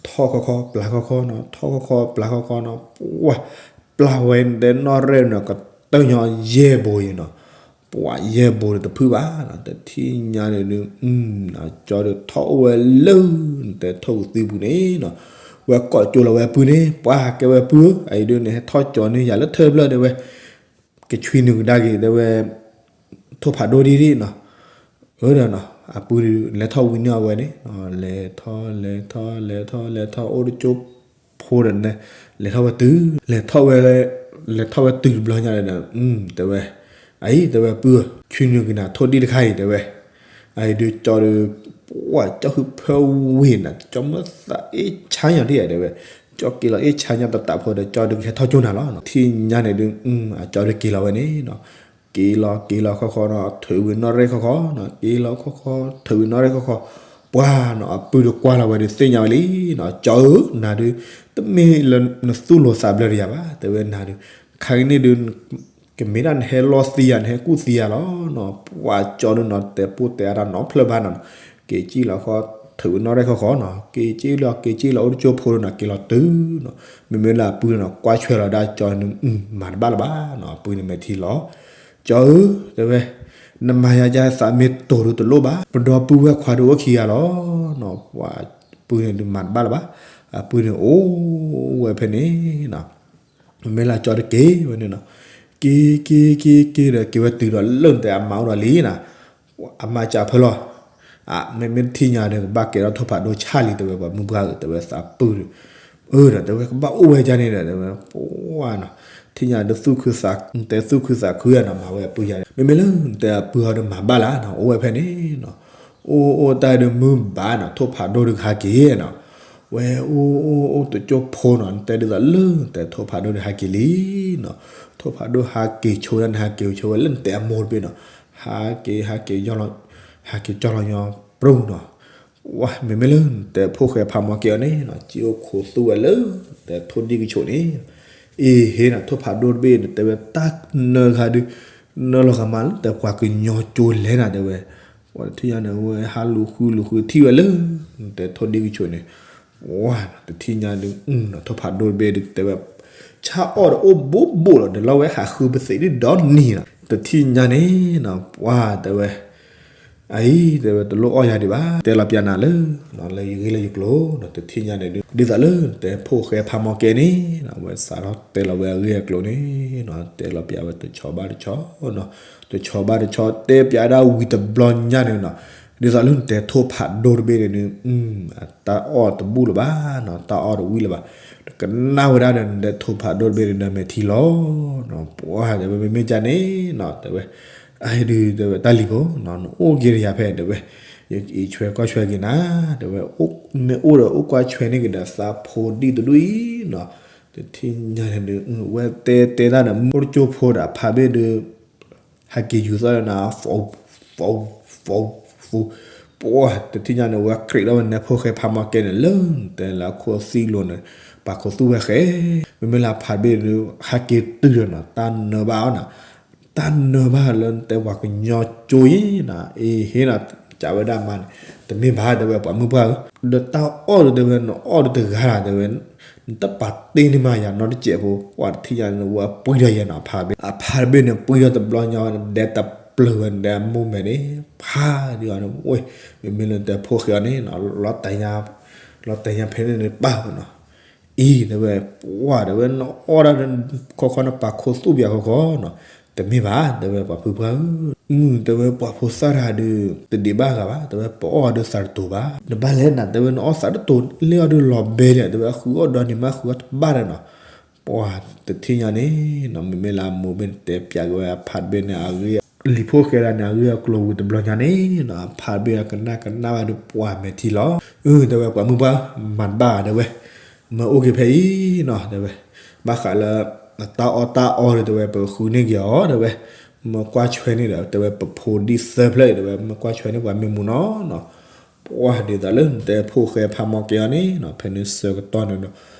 ထီၣ်ခီခီပျၢ်ခီခီနီၤ, ထီၣ်ခီခီပျၢ်ခီခီနီၤ, ပှၤ ပျၢ်ဝဲတဲနီၣ်ရဲၣ်န့ၣ် ကတၢၢ်ညီယဲၢ်ဘိအံၤနီၤ, ပှၤယဲၢ်ဘိန့ၣ်တဖုဘၣ်နီၤ, တထံၣ်ညါန့ၣ်ဒုး ကၠီဒုးထီၣ်အိၣ်ဝဲလၢ တဲထိၣ်ကသံပူၤန့ၣ်နီၤ, ဝဲကိးကၠိလီၤဝဲပုၢ်န့ၣ် ပှၤကဲဝဲပုၢ်ဧၢ, အအံၤဒုးန့ၣ် ဟဲထီၣ်ကၠီန့ၢ်ယၤလၢထၢၣ်ဖျၢၣ်တဲဝဲ ကဆွံနုာ်ကဒါက့ၤတဲဝဲ ထိၣ်ဖးဒိၣ်ဒံးဒံးနီၤ, အၢဒီးနီၤ အပုၢ်ဒုး လဲၤထီၣ်ဝံၤန့ၢ်အဝဲန့ၣ် လဲၤထီၣ် လဲၤထီၣ် လဲၤထီၣ် လဲၤထီၣ် အိၣ်တကၠိဖိဒီးန့ၣ် လဲၤထီၣ်ဝဲတုၤ လဲၤထီၣ်ဝဲ လဲၤထီၣ်ဝဲတုၤတဘျီညါဒီး တဲဝဲ အအံၤ တဲဝဲ ပုၢ် ဆွံနုာ်က့ၤနၤထိၣ်ဒံၣ်တခါအံၤ တဲဝဲ အအံၤဒုးကၠီဒုး ပှၤကၠီဟုဖၢဝံၤနၤ ကၠီမ့ၢ်သးအ့ၣ်ဆါညီဒံးဧါ တဲဝဲ ကၠီက့ၤလီၤအ့ၣ်ဆါညီတတးဖိဒီး ကၠီဒုးကဟဲထီၣ်ကၠိနၤလီၤ ထံၣ်ညါန့ၣ်ဒုး အကၠီဒုးက့ၤလီၤဝဲန့ၣ်နီၤ က့ၤလီၤက့ၤလီၤခီခီနီၤ ထုးဝံၤနီၣ်ရဲၣ်ခီခီနီၤ က့ၤလီၤခီခီ ထုးဝံၤနီၣ်ရဲၣ်ခီခီ ပှၤနီၤ အပုၢ်ဒုးကွၢ်လီၤဝဲဒုးသ့ၣ်ညါဝဲလံနီၤ ကၠီဧၢ နၤဒုး တမ့ၢ်လၢနသူၣ်လီၤသးဘျၢတယၤဘၣ် တဲဝဲနၤဒုး ခါကန့ၣ်ဒုး ကမ့ၢ်ဒၣ်နဟဲလီသံယၤ နဟဲကူၣ်သံယၤလီၤနီၤ ပှၤကၠီဒုးနီၤ တဲပိၢ်တဲအါတၢ်နီတဖျၢၣ်ဘၣ်နီၤ က့ၤက့ၤလီၤခီ ထုးဝံၤနီၣ်ရဲၣ်ခီခီနီၤ က့ၤက့ၤလီၤ က့ၤက့ၤလီၤ အိၣ်တကၠိဖိဒုးနီၤ က့ၤလီၤတုၤနီၤ မ့မ့ၢ်လၢအပုၢ်ဒုးနီၤ ကွၢ်ဆွဲလီၤဒၣ်ကၠီန့ၣ် မၤတဘၣ်လၢၤဘၣ်နီၤ အပုၢ်န့ၣ်မဲာ်ထံလီၤ ကၠီဧၢ တဲဝဲ နမၤယၤယၤသးမ့ၢ်တိၤဒုးတလိၣ်ဘၣ် ပဒီပုၢ်ဝဲၢ်ခွါဒုးအိၣ်ခံဂၤလီၤနီၤ ပှၤပုၢ်န့ၣ်ဒုးမၤတဘၣ်လၢၤဘၣ် အပုၢ်န့ၣ်အိၣ်ဝဲဖဲန့ၣ်နီၤ မ့မ့ၢ်လၢကၠီတက့ၤဝဲန့ၣ်နီၤ က့ၤက့ၤက့ၤက့ၤဒီး က့ၤဝဲတုၤဒီးလၢနတဲအမါအိၣ်ဒီးလံနီၤ အမါကးဖၢလီၤ မ့မ့ၢ်တထံၣ်ညါဒီး ကဘၣ်ကဲထီၣ်ထိၣ်ဖးဒိၣ်ဆၣ်လံ တဲဝဲ ပှၤမုၢ်ပှၢ်ဧၢ တဲဝဲသးပုၢ်ဒီး အၢဒီး တဲဝဲကဘၣ်အိၣ်ဝဲဒ်န့ၣ်ဒီး တဲဝဲ ပှၤနီၤ ထံၣ်ညါဒုးသူၣ်ခုသး တဲသူၣ်ခုသးခုယၤနီၤ မၤဝဲအပုၢ်ယၤ မ့မ့ၢ်လၢနတဲအပုၢ်ဟီဒုးမၤဘၣ်လၢနီၤ အိၣ်ဝဲဖဲန့ၣ်နီၤ အိၣ်အိၣ်တၢ်ဒုးမုၢ်ဘၣ်နီၤ ထိၣ်ဖးဒိၣ်ဒုးကဟးက့ၤနီၤ ဝဲအိၣ်အိၣ်အိၣ်တကၠိဖိနီၤ နတဲဒ်သိးလၢနတဲထိၣ်ဖးဒိၣ်ဒုးဟးက့ၤလံနီၤ ထိၣ်ဖးဒိၣ်ဟးက့ၤဆိဝဲဒၣ်န့ၣ် ဟးက့ၤဆိဝဲလၢနတဲအမိၢ်တဘ့ၣ်နီၤ ဟးက့ၤ ဟးက့ၤ ဟးက့ၤကၠီလီၤညီပြူၢ်နီၤ ဝဲ မ့မ့ၢ်လၢနတဲဖိၣ်ဃဲဖးမီၢ်ကဲအီၤန့ၣ်နီၤ ကၠိအိၣ်ခိးသူဝဲလၢ နတဲထိၣ်ဒံၣ်ကဆိးန့ၣ် အ့ဟ့နီၤ ထိၣ်ဖးဒိၣ်တဘ့ၣ်န့ၣ် တဲဝဲတၢ်နၢဂၤဒုး နၢလီၤဂၤမးလၢ တဲပှၤကညီကၠိလဲၣ်နၤ တဲဝဲ ပှၤတထံၣ်ညါန့ၣ် ဝဲဟးလူၤဃုလူၤဃုထံၣ်ဝဲလၢ နတဲထိၣ်ဒံၣ်ကဆိးန့ၣ် ဝဲ တထံၣ်ညါဒုး ထိၣ်ဖးဒိၣ်တဘ့ၣ်ဒုး တဲဝဲ ဆၣ်အီၣ်ဒီးအိၣ်ဘူးဘူးလီၤ ဒီးလီၤဝဲဟးဃုပသံးဒုးဒီနံၤနီၤ တထံၣ်ညါန့ၣ်နီၤ ပှၤတဲဝဲ အအံၤ တဲဝဲတလိၣ်အီၣ်ယၤဒံးဘၣ် တဲလီၤပျးနၤလၢ လၢယဂ့ၢ်လၢယကျိၤနီၤ တထံၣ်ညါန့ၣ်ဒုး ဒ်သိးလၢ တဲဖိၣ်ဃဲဖးမီၢ်ကဲန့ၣ်နီၤ ဝဲစးထီၣ်တဲလီၤဝဲအဂ့ၢ်အကျိၤန့ၣ်နီၤ တဲလီၤပျးဝဲတဆီဘၣ်တဆီနီၤ တဆီဘၣ်တဆီ တဲပျးဒၣ်ဝံၤတဘျီညါန့ၣ်နီၤ ဒ်သိးလၢနတဲထိၣ်ဖးဒိၣ်တဘ့ၣ်န့ၣ်ဒုး တၢ်အီၣ်တဘူၣ်လၢၤဘၣ်နီၤ တၢ်အီၣ်တဝံၣ်လၢၤဘၣ် ကနၣ်ဝဲဒၣ်ဒီး နတဲထိၣ်ဖးဒိၣ်တဘ့ၣ်န့ၣ် နမဲာ်ထံလီၤနီၤ ပှၤတဲဝဲ မ့မ့ၢ်ကန့ၣ်နီၤ တဲဝဲ အဟ့ဒုး တဲဝဲ တၢ်လံၤဖိနီၤ နအိၣ်က့ၤတယၤဖဲ တဲဝဲ ယအံးဆွဲကွၢ်ဆွဲက့ၤနၤ တဲဝဲ မ့ၢ်အိၣ်ဒီးအိၣ်ကွၢ်ဆွဲန့ၢ်က့ၤဒီးသးဖိဒံၣ်တဒူၣ်အံၤနီၤ တထံၣ်ညါန့ၣ်ဒုး ဝဲတဲတဲတၢ်ဒီး မိၢ်တကၠိဖိဒီးဖးဘ့ၣ်ဒုး ဟဲက့ၤယူၤသီၣ်ဒီးနၤ ဖူ ဖူ ဖူ ဖူ ပှၤတထံၣ်ညါန့ၣ် ဝဲကြးထီၣ်ဝဲနဲဖိၣ်ဃဲဖးမီၢ်ကဲန့ၣ် လၢနတဲလၢအခိၣ်သံလိၤန့ၣ် ပာ်ခိၣ်သူၣ်ဝဲဃဲ မ့မ့ၢ်လၢဖးဘ့ၣ်ဒုး ဟဲက့ၤတုၤဒီးနၤ တၢ်နၢဘၣ်အီၤနၤ တၢ်နၢဘၣ်လၢနတဲပှၤကညီကၠိအံၤနၤ အ့ဟ့နၤ ကးဝဲဒၣ်မါန့ၣ်, တမ့ၢ်ဘၣ် တဲဝဲ ပှၤမုၣ်ပှၢ်ဧၢ, ဒီးတၢ်အီၣ်ဒီး တဲဝဲ နအီၣ်ဒီးတဂၤလၢ တဲဝဲ နတပာ်တ့ၢ်န့ၢ်မးယၤနီတစဲးဖိ, ပှၤတထံၣ်ညါန့ၣ် ဝဲပှံၢ်ဒီးယဲနီၤ, အဖါတဘ့ၣ်, အဖါတဘ့ၣ်န့ၣ် ပှံၢ်ဒီးတဘျီညါဝဲန့ၣ် ဒဲတပျၢၤဝဲန့ၣ် ဒဲအမိၢ်မဲာ်န့ၣ် ဖးဒ်အီၤန့ၣ်, ဝဲ မ့မ့ၢ်လၢတဲဖိၣ်ဃဲအီၤန့ၣ်နီၤ, လီၤတဲာ်ညါ, လီၤတဲာ်ညါဖဲန့ၣ်န့ၣ်ပၢ်နီၤ အံၤ တဲဝဲ, ပှၤ တဲဝဲ နအီၣ်ဒၣ် ခီခီနပာ်ခိၣ်သူၣ်ပၠးခီခီနီၤ, တမ့ၢ်ဘၣ် တဲဝဲ ပှၤဖုပှၢ်ဧၢ, အု တဲဝဲ ပှၤဖိသၣ်တဂၤဒီး တဒံးဘၣ်ဂၤဘၣ်, တဲဝဲ ပအီၣ်အီၤဒီးသးတတိၤဘၣ်, နဘၣ်လဲၣ်နၤ တဲဝဲ နအီၣ်သးတတိၤ လဲၣ်အီၤဒီးလီၤဘဲလံ, တဲဝဲ အဃုအီၣ်ဒီနံၤမးဃုအီၣ်တဘၣ်ဒီးနီၤ, ပှၤတထံၣ်ညါန့ၣ်နီၤ, မ့မ့ၢ်လၢအမိၢ်ဘ့ၣ်န့ၣ် တဲပၠးက့ၤဝဲအဖါတဘ့ၣ်န့ၣ် အဂ့ၢ် လံၤဖိၣ်ဃဲဒၣ်န့ၣ် အဂ့ၢ်အကျိၤဝံၤတဘျီညါန့ၣ်နီၤ, အဖါတဘ့ၣ်ကနၣ်ကနၣ်ဘၣ်ဒီး ပှၤမဲာ်ထံလီၤ, အု တဲဝဲ ပှၤမုၣ်ပှၢ် မၤတဘၣ် တဲဝဲ မၢအိၣ်က့ၤဖဲအံၤနီၤ တဲဝဲ, ဘၣ်ဃးလၢ အတၢ်အီၣ်တၢ်အီဒီး တဲဝဲ ပဃုန့ၢ်က့ၤအီၤ တဲဝဲ, မၢကွၢ်ဆွဲန့ၢ်ဒီး တဲဝဲ ပဖိဒံၣ်သၢဖျၢၣ်အံၤ တဲဝဲ မၢကွၢ်ဆွဲန့ၢ်ပှၤမ့ၢ်မူနီၤနီၤ, ပှၤဒ်သိးလၢနတဲဖိၣ်ဃဲဖးမီၢ်ကဲအီၤန့ၣ်နီၤ, ဖဲန့ၣ်ဆၢကတီၢ်န့ၣ်ဒီး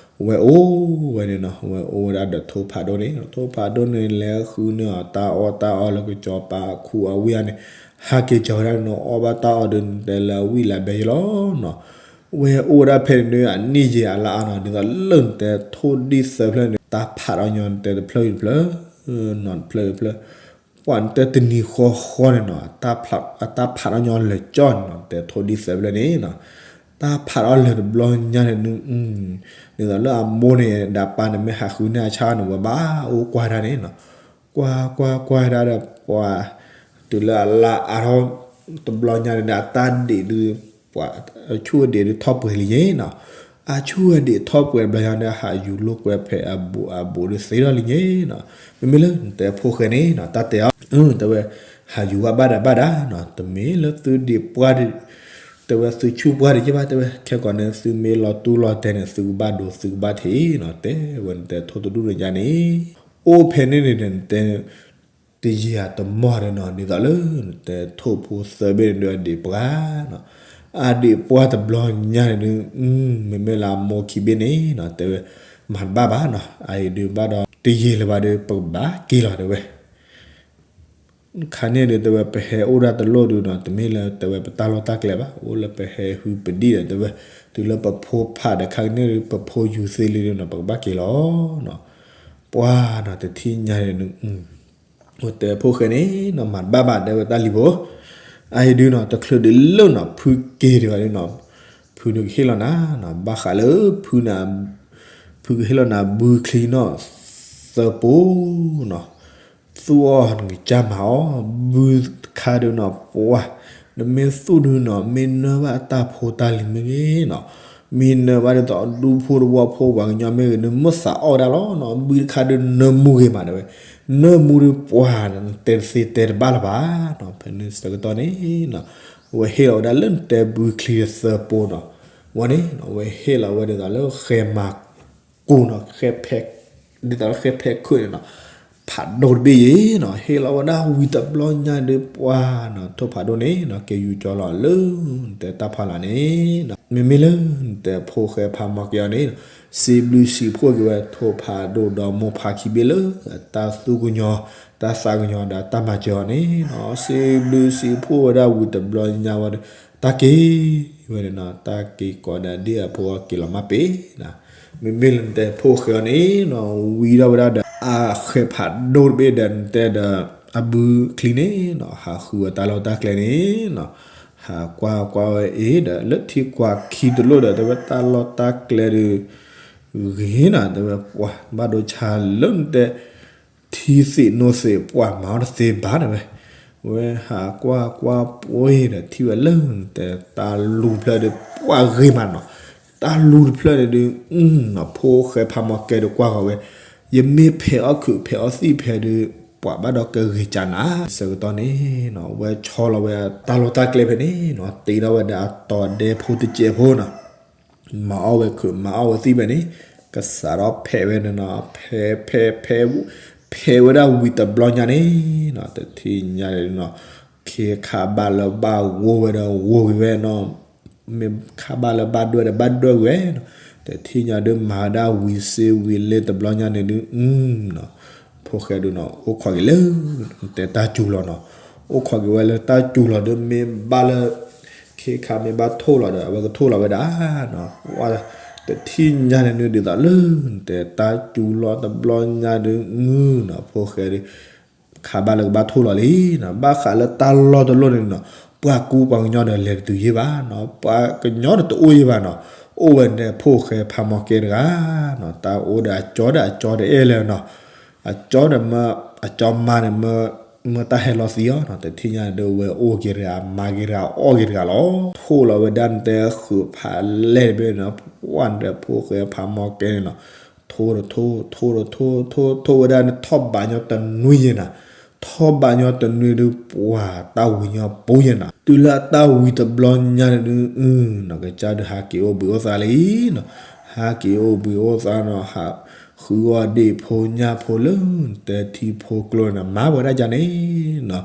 ဝဲအိၣ်ဝဲန့ၣ်နီၤ, ဝဲအိၣ်ဝဲဒၣ်ဒီးထိၣ်ဖးဒိၣ်န့ၣ်, ထိၣ်ဖးဒိၣ်န့ၣ် လဲၤဃုန့ၢ်အီၤတၢ်အီၣ်တၢ်အီလၢကစီၤပၤအခူအဝ့ၢ်အံၤန့ၣ်, ဟးက့ၤကီၤဝဲဒၣ်န့ၣ် အီၣ်ဘၣ်တၢ်အီၣ်ဒီး နတဲလၢအဝံၣ်လၢအဘဲယလီၤနီၤ ဝဲအိၣ်ဝဲဒၣ်ဖဲန့ၣ် အနံၣ်ယံာ်အလါအါနီၤ, ဒ်သိးလၢနတဲထိၣ်ဒံၣ်သၢဖျၢၣ်န့ၣ် တၢ်ဖးထီၣ်ညီနတဲတဖျၢၣ်တဖျၢၣ်, နီၤတဖျၢၣ်တဖျၢၣ်, ပှၤနတဲတနံၤဃီဃီန့ၣ်နီၤ, အတၢ်ဖးထီၣ်ညီလၢာ်ကၠီန့ၣ်နီၤ, တဲထိၣ်ဒံၣ်သၢဖျၢၣ်န့ၣ်နီၤ, တၢ်ဖးထီၣ်လၢာ်တဘျီညါန့ၣ်, ဒ်သိးလၢအမိၢ်န့ၣ် ဒီးအပၢ်န့ၣ် မ့ၢ်ဟးဃုန့ၢ်အဆၣ်န့ၣ် ဝဲဘၣ်အိၣ်ကွၢ်တၢ်န့ၣ်နီၤ, ကွၢ်ကွၢ်ကွၢ်တၢ်ဒီးပှၤ, တုၤလၢအလါအါထီၣ်တဘျီညါန့ၣ်ဒီး အတၢ်ဒံးဒုး, ပှၤ, အဆူၣ်အဒံးဒုးထီၣ်ပှဲၤလံယဲနီၤ, အဆူၣ်အဒံးထီၣ်ပှဲၤတဘျီညါန့ၣ် ဟးယူၤလိာ်ကွဲဖဲအဘူးအဘူးဒုးသ့ထီၣ်လံယဲနီၤ, မ့မ့ၢ်လၢနတဲဖိၣ်ဃဲန့ၣ်နီၤ တၢ်တဲအီၤ, တဲဝဲ, ဟးယူၤဘၣ်ဘၣ်ဒါဘၣ်ဒါနီၤ, တမ့ၢ်လၢသုဒံးပှၢ်ဒံး, တဲဝဲသုဆူၣ်ပှၢ်ဒံးက့ဘၣ်, တဲဝဲ ခဲကိာ်န့ၣ် သုမ့ၢ်လီၤတူၢ်လီၤတဲာ်န့ၣ် သုကဘၣ်ဒိးသုကဘၣ်ထံးနီၤ, တဲဝဲနတဲထိၣ်တဒူၣ်န့ၣ်ယါန့ၣ်, အိၣ်ဖဲန့ၣ်န့ၣ် နတဲ တယံာ်အတမီၢ်န့ၣ်နီၤ, ဒ်သိးလၢနတဲထိၣ်ဖိသၢဘ့ၣ်န့ၣ်ဒီး အဒံးပှၢ်နီၤ, အဒံးပှၢ်တဘျီညါန့ၣ်ဒုး, မ့မ့ၢ်လၢအမိၢ်ခံဘ့ၣ်န့ၣ်နီၤ, တဲဝဲ, မၤတဘၣ်ဘၣ်နီၤ, အအံၤဒုးဘၣ်ဒီး တယံာ်လၢၤဘၣ်ဒီး ပကဘၣ်က့ၤလီၤ တဲဝဲ ခါန့ၣ်ဒုး တဲဝဲ ပဟဲအိၣ်ဒၣ်တလိၣ်ဒုးနီၤ, တမ့ၢ်လၢတဲဝဲပတၢ်လီၢ်တၢ်ကျဲဘၣ်, အိၣ်လၢပဟဲဟုပဒံၣ်ဒီး တဲဝဲ, တုၤလၢပဖိဖးဒီးခါန့ၣ်ဒုး ပဖိယူၤသ့လံဒုးနီၤ, ပကဘၣ်က့ၤလီၤနီၤ, ပှၤနီၤ တထံၣ်ညါန့ၣ်ဒုး ဝဲတဲဖိၣ်ဃဲန့ၣ်နီၤ, မၤတဘၣ်ဘၣ် တဲဝဲတၢ်လံၤဖိ, အအံၤဒုးနီၤ တချုးဒုးလၢနီၤ ဖုက့ၤဒံးဘၣ်ဒုးနီၤ, ဖုန့ၣ်ကဟ့ၣ်လီၤနၤနီၤ, ဘၣ်ဃးလၢဖုန့ၣ်, ဖုကဟ့ၣ်လီၤနၤဘုချံနီၤ, သၢပိနီၤ, သူၣ်အီၣ်နကစၢ်မၤအီၣ်, ဘုတခါဒုးနီၤ ပှၤ, နမ့ၢ်သူၣ်ဒုးနီၤ မ့ၢ်နၢဘၣ်အတၢ်ဖိတၢ်လံၤမ့ၢ်ဂ့ၤနီၤ, မ့ၢ်နၢဘၣ်ဒ်သိးဒူဖိတဝီဖိပှၤကညီမ့ၢ်ဂ့ၤ နမ့ၢ်သးအီၣ်ဝဲဒၣ်လီၤနီၤ, ဘုတခါဒုးနၢမူဂ့ၤမး တဲဝဲ, နၢမူဒုးပှၤ နတဲတသ့တဲတဘၣ်လၢၤဘၣ်နီၤ, ဖဲန့ၣ်ဆၢကတီၢ်န့ၣ်နီၤ, အဝဲဟ့ၣ်လီၤဝဲဒၣ်လၢနတဲဘုချံသၢပိနီၤ, ဝဲန့ၣ် အဝဲဟ့ၣ်လီၤဝဲဒ်သိးလၢဃဲမၤ ကူနီၤ, ဃဲဖဲ, ဒ်သိးလၢဃဲဖဲခုၣ်န့ၣ်နီၤ, ဖးဒိၣ်တဘ့ၣ်ယဲနီၤ, ဟ့ၣ်လီၤဝဲဒၣ်ဝံၤတဘျီညါဒုးပှၤနီၤ, ထိၣ်ဖးဒိၣ်န့ၣ်နီၤ က့ၤယူၤကၠီလီၤလၢ နတဲတၢ်ဖီလာ်န့ၣ်နီၤ, မ့မ့ၢ်လၢနတဲဖိၣ်ဃဲဖးမီၢ်က့ၤအီၤန့ၣ်နီၤ, စံးဘျုးစံးဖှိၣ်က့ၤဝဲထိၣ်ဖးဒိၣ်ဒီးမိၢ်ဖးခံဘ့ၣ်လၢ အတၢ်သူၣ်ကညီၤ တၢ်သးကညီၤဒီးတၢ်မၤစၢၤအီၤန့ၣ်နီၤ, စံးဘျုးစံးဖှိၣ်ဝဲဒၣ်ဝံၤတဘျီညါဝဲဒီး တၢ်က့ၤဝဲန့ၣ်နီၤ, တၢ်က့ၤကိးဒၣ်ဒ်အဖိအက့ၤလီၤမၢ်ပ့ၤနီၤ, မ့မ့ၢ်လၢနတဲဖိၣ်ဃဲအီၤန့ၣ်နီၤ, ဝံၤဒီးဝဲဒၣ်ဒီး အဃဲဖးဒိၣ်တဘ့ၣ်ဒီးနတဲဒီး အဘုချံန့ၣ်နီၤ, ဟးဃုဝဲတၢ်လီၢ်တၢ်ကျဲန့ၣ်နီၤ, ဟးကွၢ်ကွၢ်ဝဲအ့ၤဒီး လၢထံကွၢ်ခံတလိၣ်ဒီး တဲဝဲတၢ်လီၢ်တၢ်ကျဲဒုး ဂ့ၤနီၤ, တဲဝဲပှၤဘၣ်ဒိဆါလၢနတဲ ထံသ့ၣ်နိသ့ၣ် ပှၤမၤအီၣ်တသ့ဘၣ် တဲဝဲ, ဝဲဟးကွၢ်ကွၢ်ပှ့ၤဒီးထံၣ်ဝဲလၢနတဲတၢ်လူၤတဖျၢၣ်ဒီး ပှၤဂ့ၤမးနီၤ, တၢ်လူၤတဖျၢၣ်န့ၣ်ဒုး ဖိၣ်ဃဲဖးမီၢ်ကဲဒီးကွၢ်ဃီၤဝဲ, ယမ့ၢ်ဖဲးအီၣ်ခုးဖဲးအီၣ်သံၣ်ဖဲဒုး ပှၤဘၣ်ဒီးကဂ့ၤကၢ်နၤ, ဆၢကတီၢ်န့ၣ်နီၤ, ဝဲဆီလီၤဝဲတၢ်လီၢ်တၢ်ကျဲဖဲန့ၣ်နီၤ, တ့ထီၣ်ဝဲဒီးအတီၤဒဲဖိတစဲးဖိနီၤ မၤအီၣ်ဝဲခုး မၤအီၣ်ဝဲသံၣ်ဖဲန့ၣ်, ကစးထီၣ်ဖဲးဝဲန့ၣ်နီၤ, ဖဲး ဖဲး ဖဲး ဖဲးဝဲဒၣ်ဝံၤတဘျီညါန့ၣ်နီၤ, တထံၣ်ညါန့ၣ်နီၤ, ခ့ခါဘၣ်လၢဘၣ်ဂိၢ်ဝဲဒီးဂိၢ်က့ၤဝဲနီၤ, မ့ၢ်ခါဘၣ်လၢဘၣ်ဒွဲၣ်ဒီးဘၣ်ဒွဲၣ်က့ၤဝဲနီၤ, တထံၣ်ညါဒုးမၤဝဲဒၣ်ဝံၤစ့ဝံၤလ့တဘျီညါန့ၣ်ဒုး, ဖိၣ်ဃဲဒုးနီၤ အိၣ်ခိးက့ၤလၢ တဲတၢ်စူၤလီၤနီၤ, အိၣ်ခိးက့ၤဝဲလၢတၢ်စူၤလီၤဒီး မ့ၢ်ဘၣ်လၢ ခ့ခါမ့ၢ်ဘၣ်ထိၣ်လီၤဒီး အဝဲကထိၣ်လီၤဝဲဒၣ်နီၤ. ပှၤတထံၣ်ညါန့ၣ်ဒုး ဒ်သိးလၢ နတဲတၢ်စူၤလီၤတဘျီညါဒုး အၢနီၤ ဖိၣ်ဃဲဒုး ခးဘၣ်လၢကဘၣ်ထိၣ်လီၤလံနီၤ. ဘၣ်ဃးလၢတၢ်လီၢ်တလီၢ်န့ၣ်နီၤ ပှၤကူပှၤကညီဒီးလဲၤတတုၤယ့ၢ်ဘၣ်နီၤ. ပှၤကညီဒီးတအိၣ်ယ့ၢ်ဘၣ်နီၤ. အိၣ်ဝဲန့ၣ်ဖိၣ်ဃဲဖးမီၢ်ကဲတဂၤနီၤ. တၢ်အိၣ်ဒီးအကၠီဒီးအကၠီတအဲၣ်လၢၤနီၤ. အကၠီဒီးမၢ အကၠီမါန့ၣ် မၢတၢ်ဟဲလီၤသံအီၤနီၤ. တထံၣ်ညါဒုး ဝဲအိၣ်က့ၤတဂၤ မါက့ၤတဂၤ အီၣ်က့ၤတဂၤလီၤ. ထိၣ်လီၤဝဲဒၣ်နတဲဃုာ်ဖးလဲၢ်တဘ့ၣ်နီၤ. ပှၤနတဲဖိၣ်ဃဲဖးမီၢ်ကဲန့ၣ်နီၤ ထိၣ်တထိၣ် ထိၣ်တထိၣ် ထိၣ်ထိၣ်ဝဲဒၣ်န့ၣ် ထီၣ်ဘးညီတနွံယဲၢ်နီၤ. ထီၣ်ဘးညီတနွံဒုး ပှၤတၢ်ဝံၤညီပူၤယဲၢ်နီၤ. တုၤလၢအတၢ်ဝံၤတဘျီညါန့ၣ်ဒုး အၢနီၤ ကစၢ်ဒုးဟးက့ၤအိၣ်ဘှံးအိၣ်သါလံနီၤ. ဟးက့ၤအိၣ်ဘှံးအိၣ်သါနီၤ ဟးဃုအီၣ်ဒ့ၣ်ဖိညၣ်ဖိလၢ နတဲထံဖိကျိန့ၣ် မၤဝဲဒၣ်ဒ်န့ၣ်နီၤ.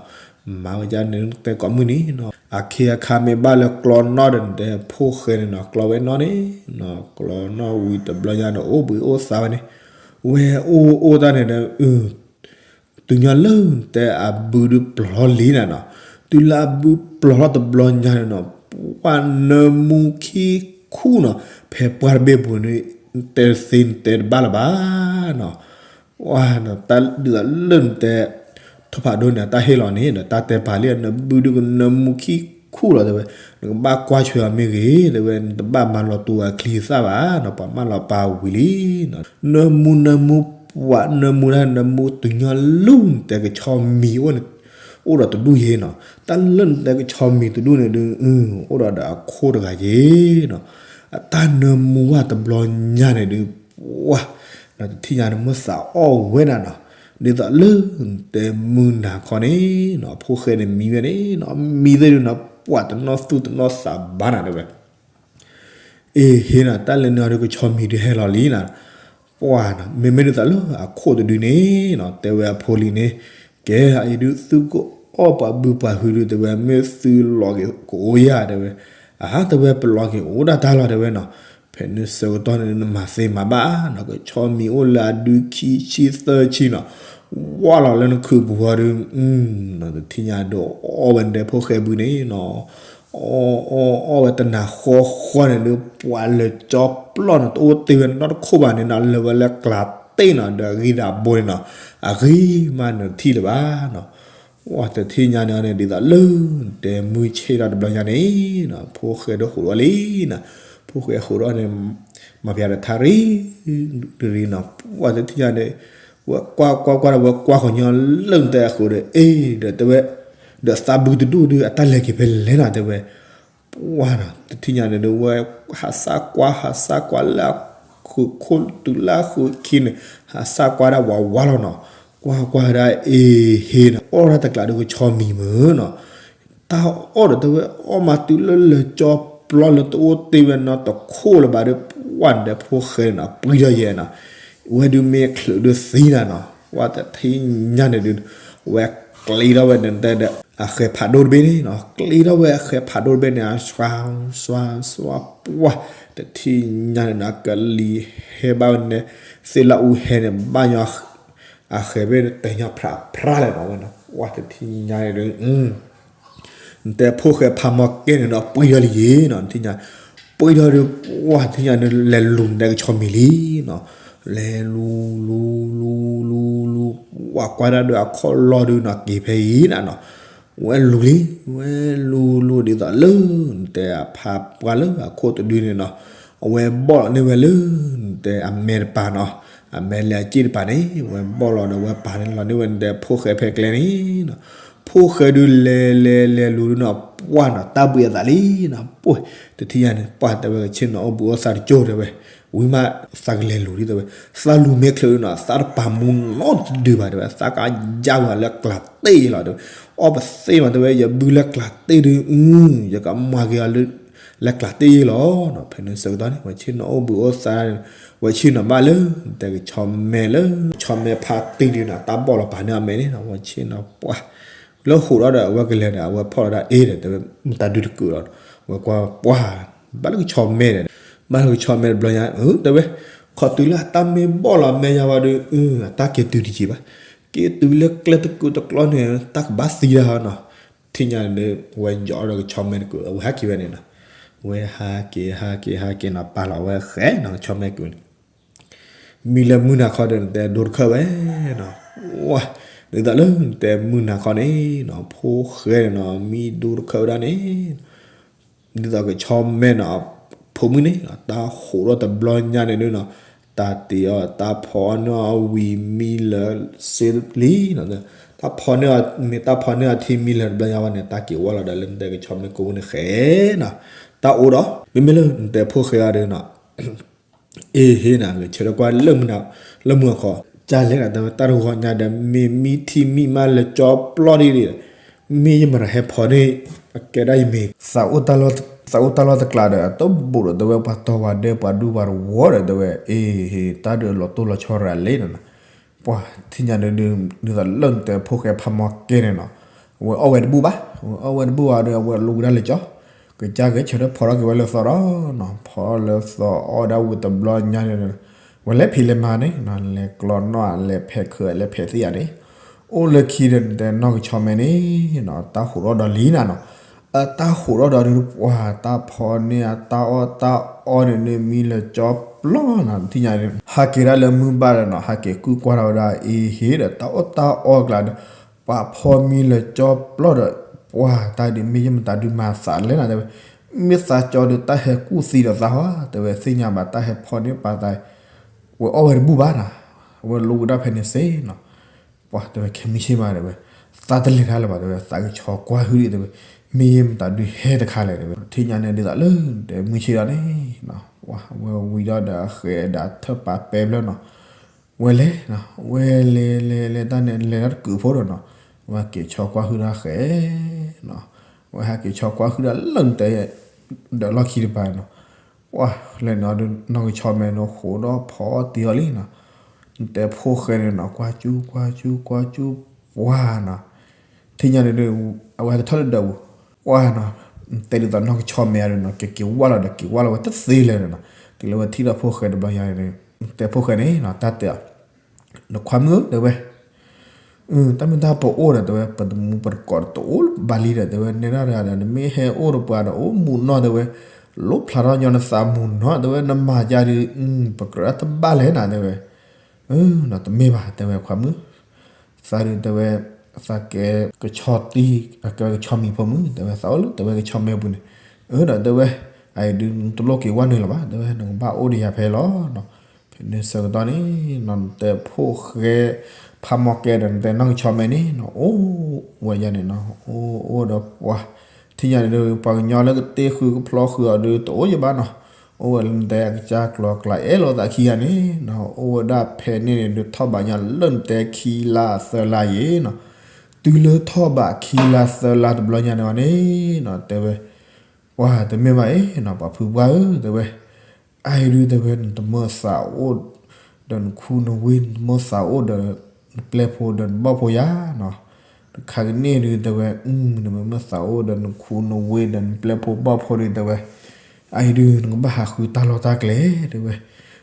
မၤဝဲဒ်န့ၣ် တဲကိးမုၢ်နံၤနီၤ. အခ့အခါမ့ၢ်ဘၣ်လၢကျီနီၣ်ဒီး နတဲဖိၣ်ဃဲန့ၣ်နီၤ ကျီဝဲနီၣ်န့ၣ်နီၤ. ကျီနီၣ်ဝံၤတဘျီညါန့ၣ် အိၣ်ဘှံးအိၣ်သါဝဲန့ၣ် ဝဲအိၣ်အိၣ်တၢ်န့ၣ်ဒီး အၢ တုၤညီလၢနတဲအဘုဒုးပျီၢ်ထီၣ်လံနၤနီၤ. တုၤလၢအဘုပျီၢ်ထီၣ်တဘျီညါန့ၣ်နီၤ ပှၤနၢမူခံခူၣ်နီၤ ဖဲပှၢ်တဘ့ၣ်ပူၤန့ၣ် တဲသ့နတဲတဘၣ်လၢၤဘၣ်နီၤ. ပှၤနီၤ တၢ်ဒုးလၢနတဲ ထိၣ်ဖးဒိၣ်န့ၣ် တၢ်ဟ့ၣ်လီၤန့ၣ်ဒီး တၢ်တဲပာ်လံ နဘုဒုးကနၢမူခံခူၣ်လီၤတဲဝဲ. နကဘၣ်ကွၢ်ဆွဲအီၤမ့ၢ်ဂ့ၤတဲဝဲ နတဘၣ်မၤလီၤတူာ်အချံအသၣ်ဘၣ်နီၤ ပှၤမၢလီၤပာ်ဝံၤလံနီၤ. နၢမူနၢမူ ပှၤနၢမူတၢ်နၢမူတုၤညီလၢနတဲကဆီမံၤအိၣ်န့ၣ် အိၣ်ဒီးတဒူၣ်ယဲၢ်နီၤ. တၢ်လၢနတဲကဆီမံၤတဒူၣ်န့ၣ်ဒုး အိၣ်ဒီးဒီးအခိၣ်တဂၤယဲၢ်နီၤ. အတၢ်နၢမူဘၣ်တဘျီညါန့ၣ်ဒုး ပှၤ တထံၣ်ညါန့ၣ် မ့ၢ်သးအီၣ်ဝဲဒၣ်နီၤ. ဒ်သိးလၢနတဲမုၢ်နၤခီန့ၣ်နီၤ ဖိၣ်ဃဲန့ၣ်မံဝဲန့ၣ်နီၤ မံသ့ၣ်ဒုးနီၤ ပှၤတနီၣ်သူၣ်တနီၣ်သးဘၣ်နၤတဲဝဲ အ့ဟ့နီၤ တၢ်လဲၤနုာ်အီၤဒုးကဆီမံၤဒုးဟဲလီၤလံနီၤ. ပှၤနီၤမ့မ့ၢ်ဒ်သိးလၢအခိၣ်တဒုန့ၣ်နီၤ တဲဝဲအဖိလံၤန့ၣ် ကဲအံၤဒုးသုကအီၣ်ပှၤဘုပှၤဟုဒုးတဲဝဲ မ့ၢ်သုလီၤက့ၤကအိၣ်ယၤတဲဝဲ. အဟါ တဲဝဲပလီၤက့ၤအိၣ်ဒၣ်တၢ်လီၤတဲဝဲနီၤ. ဖဲန့ၣ်ဆၢကတီၢ်န့ၣ် နမၤသ့မၤဘၣ်နီၤ ကဆီမံၤအိၣ်လၢအဒုခံဆံသၢဆံနီၤ ဝါလီၤလၢနခုးပူၤဃီဒုး တထံၣ်ညါဒုးအီၣ်ဝဲန့ၣ်ဒီးဖိၣ်ဃဲဘုန့ၣ်နီၤ အီၣ်အီၣ်အီၣ်ဝဲတနၤဃီဃီန့ၣ်ဒုး ပှၤလဲၤကၠီပျီၢ်န့ၣ် တအိၣ်တ့ၢ်ဝဲနီတခိၣ်ဘၣ်န့ၣ်နီၤ လၢဝဲလၢကျးတ့ၢ်နီၤ ဒီးအဂံၢ်ဒီးအဘိန့ၣ်နီၤ အဂံၢ်မးနတထံၣ်လၢၤဘၣ်နီၤ. ပှၤတထံၣ်ညါန့ၣ်န့ၣ် ဒ်သိးလၢ တဲမုၢ်ဆ့ၣ်ထီၣ်တဘျီညါန့ၣ်နီၤ ဖိၣ်ဃဲဒုးဃိးထီၣ်လံနီၤ ဖိၣ်ဃဲဃိးထီၣ်န့ၣ် မၤပျးဒီးထါရံၣ် တရံၣ်နီၤ ပှၤတထံၣ်ညါန့ၣ် ဝဲကွၢ်ကွၢ်ကွၢ်ဒီးဝဲကွၢ်ဃီညီလၢနတဲအဃိဒီး အ့ ဒီးတဲဝဲ ဒီးသးဘုတဒူၣ်ဒုး အတၢ်လဲၤက့ၤဖဲလဲၣ်နီၤတဲဝဲ ပှၤနီၤ တထံၣ်ညါန့ၣ်ဒုး ဝဲဟးစၢ်ကွၢ် ဟးစၢ်ကွၢ်လၢအဃုာ်ခိၣ်တုၤလၢအဃုာ်ခံန့ၣ် ဟးစၢ်ကွၢ်ဒၣ်ဝးဝးလီၤနီၤ ကွၢ်ကွၢ်ဒၣ်အ့ဟ့နီၤ အီၣ်ဒၣ်တကျးဒုးကဆီမံၤမုၢ်နီၤ တၢ်အီၣ်ဒီးတဲဝဲ အီၣ်မးတုၤလၢလဲၤကၠီပျီၢ်လၢတအိၣ်တ့ၢ်ဝဲနီတခိၣ်လၢၤဘၣ်ဒီး ပှၤန့ၣ်ဒီးဖိၣ်ဃဲန့ၣ်နီၤ ပှံထီၣ်ယဲနီၤ ဝဲဒုးမ့ၢ်ချုးဒုးသံနၤနီၤ ပှၤတထံၣ်ညါန့ၣ်ဒုး ဝဲကျ့ထီၣ်ဝဲန့ၣ်တဲဒီး အဃဲၤဖးဒိၣ်တဘ့ၣ်န့ၣ်နီၤ ကျ့ထီၣ်ဝဲအဃဲၤဖးဒိၣ်တဘ့ၣ်န့ၣ် အစွါစွါစွါ ပှၤတထံၣ်ညါန့ၣ်နီၤ ကလံၤဟဲဘၣ်ဝဲန့ၣ် သ့ၣ်လၢအူဟဲန့ၣ် ဘၣ်ညီ အဃဲၤဘ့ၣ်န့ၣ် တဲညီဖြးဖြးလဲၣ်နီၤဝဲနီၤ ပှၤတထံၣ်ညါန့ၣ်ဒုး နတဲဖိၣ်ဃဲဖးမီၢ်ကဲန့ၣ်ဒီး ပှံထီၣ်လံယ့နီၤ နထံၣ်ညါ ပှံထီၣ်ဒုး ပှၤတထံၣ်ညါန့ၣ် လဲၤလူၤနတဲကဆီမံၤလံနီၤ လဲၤလူၤလူၤလူၤလူၤလူၤ ပှၤကွၢ်ဒၣ်ဒီးအခီၣ်လီၢ်ဒုးနီၤ က့ၤဖဲအံၤနၤနီၤ ဝဲလူၤလံ ဝဲလူၤလူၤဒ်သိးလၢ နတဲအဖးပှၢ်လၢအခိၣ်တဒုန့ၣ်နီၤ အဝဲဘီၣ်လီၤန့ၢ်ဝဲလၢ နတဲအမဲတပၤနီၤ အမဲလၢအစ့ၣ်တပၤန့ၣ် ဝဲဘီၣ်လီၤဒီးဝဲပာ်န့ၢ်လီၤန့ၢ်ဝဲနတဲဖိၣ်ဃဲဖဲကျဲန့ၣ်နီၤ ဖိၣ်ဃဲဒုးလဲၤလဲၤလဲၤလူၤဒုးနီၤ ပှၢ်နီၤ တၢ်ဘှံးအသးလံနီၤ ပှဲၤ တထံၣ်ညါန့ၣ် ပှၢ်တဲဝဲကဆ့ၣ်နီၤအိၣ်ဘှံးအိၣ်သါတကၠိၢ်တဲဝဲ ဝံၤမးသးကလဲၤလူၤဒ်တဲဝဲ သးလူၤမ့ၢ်ချုးဒုးနီၤ သးတပာ်မူနီတဒုဘၣ်တဲဝဲ သးကအါယါဝဲလၢကျးတ့ၢ်လီၤတဲဝဲ အီၣ်ပသ့မးတဲဝဲ ယဘုလၢကျးတ့ၢ်ဒုး အ ယကမၤက့ၤအီၤလၢ လၢကျးတ့ၢ်ယ့ၢ်လီၤနီၤ ဖဲန့ၣ်ဆၢကတီၢ်န့ၣ် ဝဲဆ့ၣ်နီၤအိၣ်ဘှံးအိၣ်သါ ဝဲဆ့ၣ်နီၤဘၣ်လၢ နတဲကဆီမဲလၢ ကဆီမဲဖါတံၢ်ဒုးနီၤ တၢ်ဘီၣ်လီၤပာ်န့ၢ်အမဲန့ၣ်နီၤ ဝဲဆ့ၣ်နီၤပှၢ် လၢဟိးထီၣ်ဒီးအဝဲကလဲၤဒီး အဝဲဖီၣ်လီၤဒၣ်အ့ဒီး တဲဝဲ မတၤဒုတကုာ်လီၤ ဝဲကွၢ်ပှၢ် ဘၣ်လၢကဆီမဲဒီး ဘၣ်လၢကဆီမဲတဘျီညါ တဲဝဲ ခီတုၤလၢအတၢ်မ့ၢ်ဘီၣ်လီၤအမဲယါဝဲဒီး အတၢ်က့ၤတုၤတက့ၤဘၣ် က့ၤတုၤလၢကျဲတကုာ်တကျီန့ၣ် တၢ်ကဘၣ်သံဒၣ်နီၤ ထံၣ်ညါန့ၣ်ဒီး ဝဲယီၤဒီးကဆီမဲတကုး အဝဲဟဲက့ၤဝဲန့ၣ်နီၤ, ဝဲဟးက့ၤ ဟးက့ၤ ဟးက့ၤနီၤ ပာ်လီၤဝဲဃဲနီၤ ကဆီမဲကုးန့ၣ် မံလၢမုၢ်နၤခီဒီးနတဲဒိတခၢၣ်ဝဲနီၤ, ဝဲ ဒ်သိးလၢနတဲမုၢ်နၤခီန့ၣ်နီၤ ဖိၣ်ဃဲန့ၣ်နီၤ မံဒိတခၢၣ်ဝဲဒၣ်န့ၣ် ဒ်သိးကဆီမဲနီၤ ဖိမုၣ်န့ၣ်နီၤ တၢ်ဟိးထီၣ်တဘျီညါန့ၣ်ဒုနီၤ, တၢ်တ့အီၤ တၢ်ဖီအီၣ်န့ၢ်အီၤဝံၤမံလၢစ့လံနီၤ, တၢ်ဖီန့ၢ်အီၤ မ့ၢ်တၢ်ဖီန့ၢ်အီၤထံမံလၢတဘျီညါဝဲန့ၣ် တၢ်က့ၤဝဲလီၤဒီးလၢနတဲကဆီမဲကိးမုၢ်န့ၣ်ဃဲနီၤ, တၢ်အိၣ်ဒီး မ့မ့ၢ်လၢနတဲဖိၣ်ဃဲအီၤဒီးနီၤ အ့ဟ့နီၤ ဂဲၤဆၢထၢၣ်ကွၢ်လၢမုၢ်နၤ လၢမုၢ်အခီ ကလဲၣ်နီၤ တဲဝဲတၢ်တဂီၤညါဒီး မ့ၢ်မံထံမံမးလၢကၠီပျီဒ်န့ၣ်, မ့ၢ်ယမတၤဟဲဖီန့ၢ် အကဲဒၣ်ယမ့ၢ် သးအိၣ်တၢ်လီၢ်တကျးဒီး အတဘူးဒီး တဲဝဲပှၤတီၤပှၤဒဲး ပှၤဒူပှၤတဝီဒီး တဲဝဲ အ့ဟ့ တၢ်ဒုးလီၤတိၢ်လီၤဆီရၤလံနီၤ ပှၤထံၣ်ညါဒုး ဒ်သိးလၢနတဲဖိၣ်ဃဲဖးမီၢ်ကဲန့ၣ်နီၤ, အဝဲအီၣ်ဝဲတဘူၣ်ဘၣ်, အဝဲအီၣ်ဝဲတဘူၣ်ဘၣ်ဒီး အဝဲလူၤကဒါလၢကၠီ, ကစၢ်ဂဲၤဆၢထၢၣ်ဖီထီၣ်က့ၤဝဲလၢသီဒီးနီၤ, ဖီလၢသီအီၣ်ဒၣ်ဝံၤတဘျီညါန့ၣ်, ဝဲလဲၤဖံးလဲၤမၤန့ၣ်နီၤ, လဲၤကျီနီၣ် လဲၤဖဲးခုး လဲၤဖဲးသံၣ်ဧါန့ၣ်, အိၣ်လၢခံဒီးနတဲနီၢ်ကဆီမဲန့ၣ်နီၤ, တၢ်ဟိးထီၣ်ဒီးလံနၤနီၤ, အတၢ်ဟိးထီၣ်ဒီးဒုးပှၤ တၢ်ဖီန့ၢ်အတၢ်အီၣ် တၢ်အီန့ၣ်န့ၣ် မံလၢကၠီပျီနီၤ, ထံၣ်ညါန့ၣ် ဟးက့ၤဒၣ်လၢမုၢ်ဘၣ်ဒီးနီၤ, ဟးက့ၤကုၢ်ကွၢ်ထီၣ်ဝဲဒၣ် အ့ဟ့ဒီး တၢ်အီၣ်တၢ်အီကျါဒီး ပှၤဖီမံလၢကၠီပျီဒီး ပှၤတၢ်ဒုး မ့ၢ်ယမတၤဒုးမၤသးလဲၣ်နၤ တဲဝဲ, မ့ၢ်သးကၠီဒီး တၢ်ဟဲကူၣ်သံဒီးသးဟီ တဲဝဲ, သ့ၣ်ညါဘၣ်တၢ်ဟဲဖီန့ၢ်ပှၤသး, ဝဲအီၣ်ဝဲတဘူၣ်ဘၣ်နၤ, ဝဲလူၤကဒါဖဲန့ၣ်စ့ၢ်နီၤ, ပှၤတဲဝဲ ခဲမုၢ်ဆ့ၣ်မး တဲဝဲ, သးတလဲၤတၢ်လၢၤဘၣ် တဲဝဲ, သးကဆီကွၢ်ဟုဒံး တဲဝဲ, မ့ၢ်ယမတၤဒုးဟဲတခါလဲၣ် တဲဝဲ, ထံၣ်ညါန့ၣ်ဒ်သိးလၢ တဲမုၢ်ဆ့ၣ်ဒီးန့ၣ်နီၤ, ဝဲဝံၤဒီးဒီးဃဲးဒီးထၢၣ်ပာ်ပဲဘျၢနီၤ, ဝဲလဲၤ, ဝဲလဲၤလဲၤလဲၤတၢ်န့ၣ် လဲၤတၢ်တကုးဖိဒီးနီၤ, ဝဲက့ၤဆီကွၢ်ဟုဒၣ်ဃဲးနီၤ, ဝဲဟဲက့ၤဆီကွၢ်ဟုဒၣ်လၢနတဲ ဒီးလီၢ်ခံတပၤနီၤ, ပှၤလဲၤနီၤဒုး နီၢ်ကဆီမဲန့ၣ် ဟိးဒီးဖီအီၣ်တ့အီၤလံနီၤ, နတဲဖိၣ်ဃဲန့ၣ်နီၤ ကွၢ်ကၠူကွၢ်ကၠူကွၢ်ကၠူ, ပှၤနီၤ, ထံၣ်ညါန့ၣ်ဒုး အဝဲကထီၣ်လၢဒၢးပူၤ, ပှၤနီၤ, နတဲဒ်သိးနီၢ်ကဆီမဲအီၤဒုးနီၤ ကက့ၤဝၢ်လီၤဒီး က့ၤဝၢ်လီၤဝဲတသ့လၢၤနီၤ, တုၤလၢဝဲထံၣ်ဒီးဖိၣ်ဃဲတဘျီညါန့ၣ်, နတဲဖိၣ်ဃဲန့ၣ်နီၤ တၢ်တဲအီၤ, နခွါမုၣ်ဧၢ တဲဝဲ တၢ်မ့ၢ်တၢ်ပအိၣ်ဒီး တဲဝဲ ပတမူပတကိးတအိၣ်ဘၣ်လံဒီး တဲဝဲ နဲဒၣ်တဂၤဒီး နမ့ၢ်ဟဲအိၣ်ဒီးပှၤဒီး အိၣ်မူးနီၢ် တဲဝဲ, လိၣ်ဖျါထီၣ်ညီနသးမူးနီၢ် တဲဝဲ နမၤယါဒုး ပကြၢးတဘၣ်လဲၣ်နၤ တဲဝဲ, တမ့ၢ်ဘၣ် တဲဝဲခွါမုၣ်, သးဒုး တဲဝဲ သးကဲကဆီတံၢ် ကဲဝဲကဆီမံၤဖိမုၣ် တဲဝဲ သးအိၣ်လၢ တဲဝဲ ကဆီမဲပူၤန့ၣ်, အၢဒီး တဲဝဲ အအံၤဒုး နတလိၣ်က့ၤဝဲနုာ်လီၤဘၣ် တဲဝဲ နကဘၣ်အိၣ်ဒီးယၤဖဲလီၤနီၤ, ဖဲန့ၣ်ဆၢကတီၢ်န့ၣ်နီၤ နတဲဖိၣ်ဃဲ ဖးမီၢ်ကဲဒီး နတဲနီၢ်ကဆီမဲန့ၣ်နီၤ အိၣ်ဝဲယၤန့ၣ်နီၤ အိၣ်အိၣ်ဒီးပှၤ ထံၣ်ညါန့ၣ်ဒုး ပှၤကညီလၢကတ့ဃုာ်ကဖျီဃုာ်အီၤဒုး တအိၣ်ယဘၣ်နီၤ, အိၣ်ဝဲလၢနတဲအကစၢ်ကျီၤကျါအဲၣ်လိာ်သးခံဂၤန့ၣ်နီၤ အိၣ်ဝဲဒၣ်ဖဲန့ၣ်န့ၣ်ဒုး ထီၣ်ဘးညါလၢနတဲခံလါသၢလါယံၤနီၤ, တုၤလၢထီၣ်ဘးခံလါသၢလါတဘျီညါန့ၣ်ဝဲန့ၣ်နီၤ တဲဝဲ ပှၤတမ့ၢ်ဘၣ်အံၤနီၤ ပှၤဖုပှၢ်ဧၢ တဲဝဲ, အအံၤဒုး တဲဝဲ နတမၢသးအိၣ်ဒီးနခူနဝ့ၢ် နတမၢသးအိၣ်ဒီးနပျဲၢ်ဖိဒီးနဘီၣ်ဖိယၤနီၤ, တခါကန့ၣ်ဒုး တဲဝဲ နမ့ၢ်မၢသးအိၣ်ဒီးနခူနဝ့ၢ်ဒီးနပျဲၢ်ဖိဘီၣ်ဖိဒုး တဲဝဲ, အအံၤဒုး နကဘၣ်ဟးဃုတၢ်လီၢ်တၢ်ကျဲ တဲဝဲ,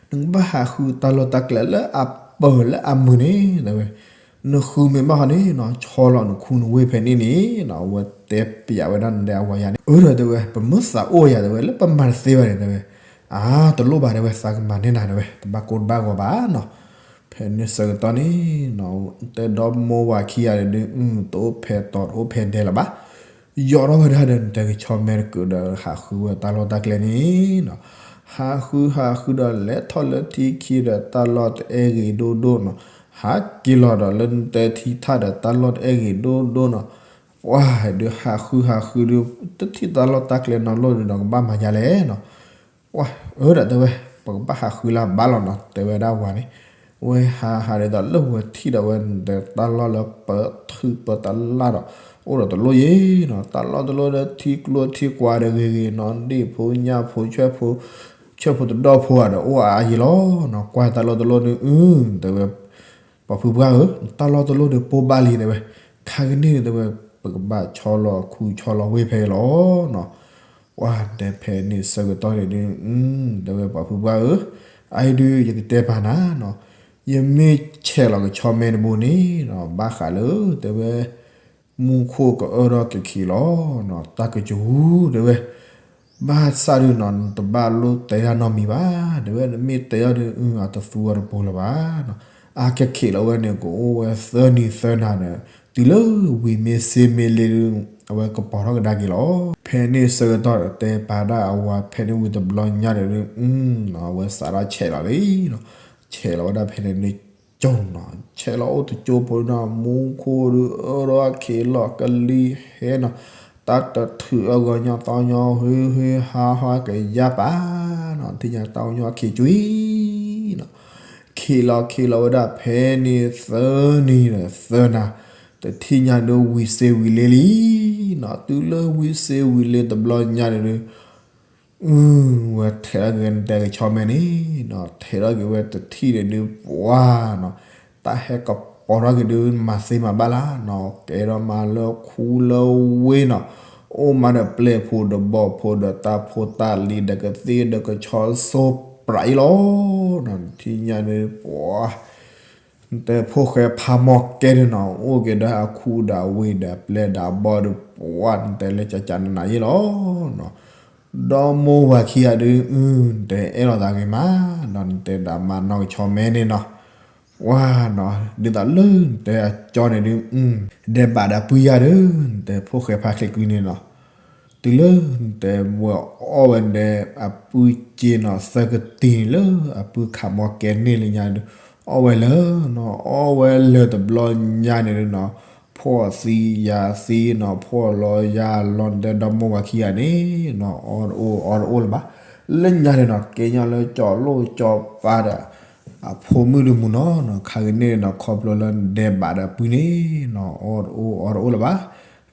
နကဘၣ်ဟးဃုတၢ်လီၢ်တၢ်ကျဲလၢအပၢၢ်လၢအမုာ်န့ၣ် တဲဝဲ နဃုမ့ၢ်ဘၣ်ဃီန့ၣ်နီၤ ဆီလီၤနခူနဝ့ၢ်ဖဲန့ၣ်န့ၣ်နီၤ အဝဲတဲပျးဝဲဒၣ်နတဲအဝၤယၤန့ၣ် အၢဒီးတဲဝဲ ပမၢသးအိၣ်ယၤတဲဝဲ လၢပမၤတသ့ဘၣ်န့ၣ်တဲဝဲ, အါ တလိၣ်ဘၣ်တဲဝဲ သးကမၤန့ၢ်နၤတဲဝဲ တဘၣ်ကိၢ်တဘၣ်ဂီၤဘၣ်နီၤ, ဖဲန့ၣ်ဆၢကတီၢ်န့ၣ်နီၤ တဲဒီမိၢ်ဝၤခံဂၤန့ၣ်ဒုး တအိၣ်ဖဲတီၤတအိၣ်ဖဲဒဲးလၢၤဘၣ် ယီၤထီၣ်ဝဲဒၣ်ဒီးနတဲကဆီမဲတကုးဒီး ဟးဃုဝဲတၢ်လီၢ်တၢ်ကျဲန့ၣ်နီၤ, ဟးဃုဟးဃုဒီးလဲၤထီၣ်လၢထံခံဒီးတၢ်လီၢ်တအဲၣ်ဂ့ၤဒိၣ်ဒိၣ်နီၤ, ဟးက့ၤလီၤဒီးလၢနတဲထံထၣ်ဒီးတၢ်လီၢ်တအဲၣ်ဂ့ၤဒိၣ်ဒိၣ်နီၤ, ပှၤဒုးဟးဃုဟးဃုဒုး တထံၣ်တၢ်လီၢ်တၢ်ကျဲနီတဘျီဒုးဒီးကဘၣ်မၤယါလဲၣ်နီၤ, ပှၤအၢဒီးတဲဝဲ ပကဘၣ်ဟးဃုလၢဘၣ်လီၤနီၤ တဲဝဲဒၣ်ဝၤန့ၣ်, ဝဲဟးဟးဒ်သိးလၢဝဲထံၣ်ဒီးဝဲတၢ်လီၢ်လၢပထုးပတလၢ်ဒီး အိၣ်ဒီးတလိၣ်ယံၤနီၤ တၢ်လီၢ်တလိၣ်ဒီးထံကျိထံကွၢ်ဒီးဂ့ၤဂ့ၤနီၤ ဒ့ၣ်ဖိညၣ်ဖိဆွဲၣ်ဖိ ဆၢၣ်ဖိတဒီၣ်ဖိဂၤဒီးအိၣ်အါယံၤလီၤနီၤ ကွၢ်တၢ်လီၢ်တလိၣ်ဒုး အု တဲဝဲ ပှၤဖုပှၢ်ဧၢ တၢ်လီၢ်တလိၣ်ဒုးပိၢ်ဘၣ်လံတဲဝဲ, ခါကန့ၣ်တဲဝဲ ပကဘၣ်ဆီလီၤခူဆီလီၤဝ့ၢ်ဖဲလီၤနီၤ, ပှၤတဲဖဲန့ၣ်ဆၢကတီၢ်န့ၣ်ဒုး တဲဝဲပှၤဖုပှၢ်ဧၢ, အအံၤဒုး ယကတဲပာ်နၤနီၤ, ယမ့ၢ်ဆဲးလီၤကဆီမဲတဘိန့ၣ်နီၤ ဘၣ်ဃးလၢတဲဝဲ မူခိၣ်ကအၢၣ်ထီၣ်က့ၤခံးလီၤနီၤ, တၢ်ကစူၤတဲဝဲ, ဘၣ်ဆၣ်ဒုးနီၤ နတဘၣ်လိၣ်တဲတၢ်နီတမံၤဘၣ်, တဲဝဲ နမ့ၢ်တဲအီၤဒုး အတသူအီၤတပူၤလၢၤဘၣ်နီၤ. အါကခံးလီၤဝဲန့ၣ် ကအိၣ်ဝဲသၢနံၤသၢနၤဒီး တုၤလၢဝံၤမ့ၢ်စ့မ့ၢ်လ့ဒုး အဝဲကပိာ်ထီၣ်ကဒါက့ၤလီၤ. ဖဲန့ၣ်ဆၢကတီၢ်ဒီး တဲပာ်ဒၣ်အဝၤဖဲန့ၣ်ဝံၤတဘျီညါန့ၣ်ဒုး အဝဲစးထီၣ်ဆဲးလီၤလံနီၤ. ဆဲးလီၤဝဲဒၣ်ဖဲန့ၣ်န့ၣ် ကၠိနီၤ, ဆဲးလီၤအိၣ်တကၠိဖိနီၤ, မူခိၣ်ဒုးအၢၣ်ထီၣ်ခံးလီၤကလံၤဟဲနီၤ, တၢ်တထုးအဂီၢ်ညီသီညီ ဟ့ဟ့ဟါဟါကယါပာ်နီၤ, ထံၣ်ညါတၢ်အိၣ်ညီခံးကွံာ်နီၤ. ခံးလီၤခံးလီၤဝဲဒၣ်ဖဲန့ၣ်သၢနံၤဒီးသၢနၤ, တထံၣ်ညါဒုးဝံၤစ့ဝံၤလ့လံနီၤ. တုၤလၢဝံၤစ့ဝံၤလ့တဘျီညါန့ၣ်ဒုး အဝဲထဲးထီၣ်က့ၤဝဲနတဲကဆီမဲန့ၣ်နီၤ, ထဲးထီၣ်က့ၤဝဲတထံၣ်န့ၣ်ဒုး ပှၤနီၤ, တၢ်ဟဲကပီၤထီၣ်က့ၤဒုး မၤသ့မၤဘၣ်လၢနီၤ, ကဲထီၣ်မးလၢခူလၢဝ့ၢ်နီၤ, အိၣ်မးဒီးပျဲၢ်ဖိဒီးဘီၣ်ဖိဒီးတၢ်ဖိတၢ်လံၤဒီးကသ့ၣ်ဒီးကဆီစိပြးအံၤလီၤနီၤ. ထံၣ်ညါန့ၣ် ပှၤ နတဲဖိၣ်ဃဲဖးမီၢ်ကဲန့ၣ်နီၤ, အိၣ်က့ၤဒီးအခူဒီးအဝ့ၢ်ဒီးအပျဲၢ်ဒီးအဘီၣ်ဒီး ပှၤနတဲလၢကကနနၤယ့ၣ်လီၤနီၤ. ဒီမိၢ်ဝၤခံဂၤဒုး နတဲအဲၣ်လိာ်သးဂ့ၤမးနီၤ, နတဲဒၣ်မၤနီၢ်ကဆီမဲန့ၣ်နီၤ. ပှၤနီၤ ဒ်သိးလၢနတဲအကၠီန့ၣ်ဒုး ဒဲးဘးဒီးပုၢ်ယၤဒီး နတဲဖိၣ်ဃဲဖးချံးကွံာ်န့ၣ်နီၤ. တုၤလၢနတဲဝဲအီၣ်ဝဲနတဲအပုၢ်က့နီၤ သၢကတံၢ်န့ၣ်လၢ အပုၢ်ခးမီၢ်ကဲန့ၣ်လၢညါဒုး အီၣ်ဝဲလၢနီၤ, အီၣ်ဝဲလၢတဘျီညါန့ၣ်ဒုးနီၤ, ဖှီၣ်သံယာ်သံနီၤ, ဖှီၣ်လီၤယာ်လီၤ နတဲဒီမိၢ်ဝၤခံဂၤန့ၣ်နီၤ, အီၣ်တအိၣ်အီတအိၣ်လၢၤဘၣ်. လၢညါန့ၣ်နီၤ ကဲညီလၢကၠီလိၣ်ကၠီပၤဒီး အဖိမုၣ်ဒုးမူနီၤနီၤ, ခါက့ၤန့ၣ်နီၤ ခီဖျိလၢနဒဲးဘးဒီးပုၢ်န့ၣ်နီၤ အီၣ်တအိၣ်အီတအိၣ်လၢၤဘၣ်.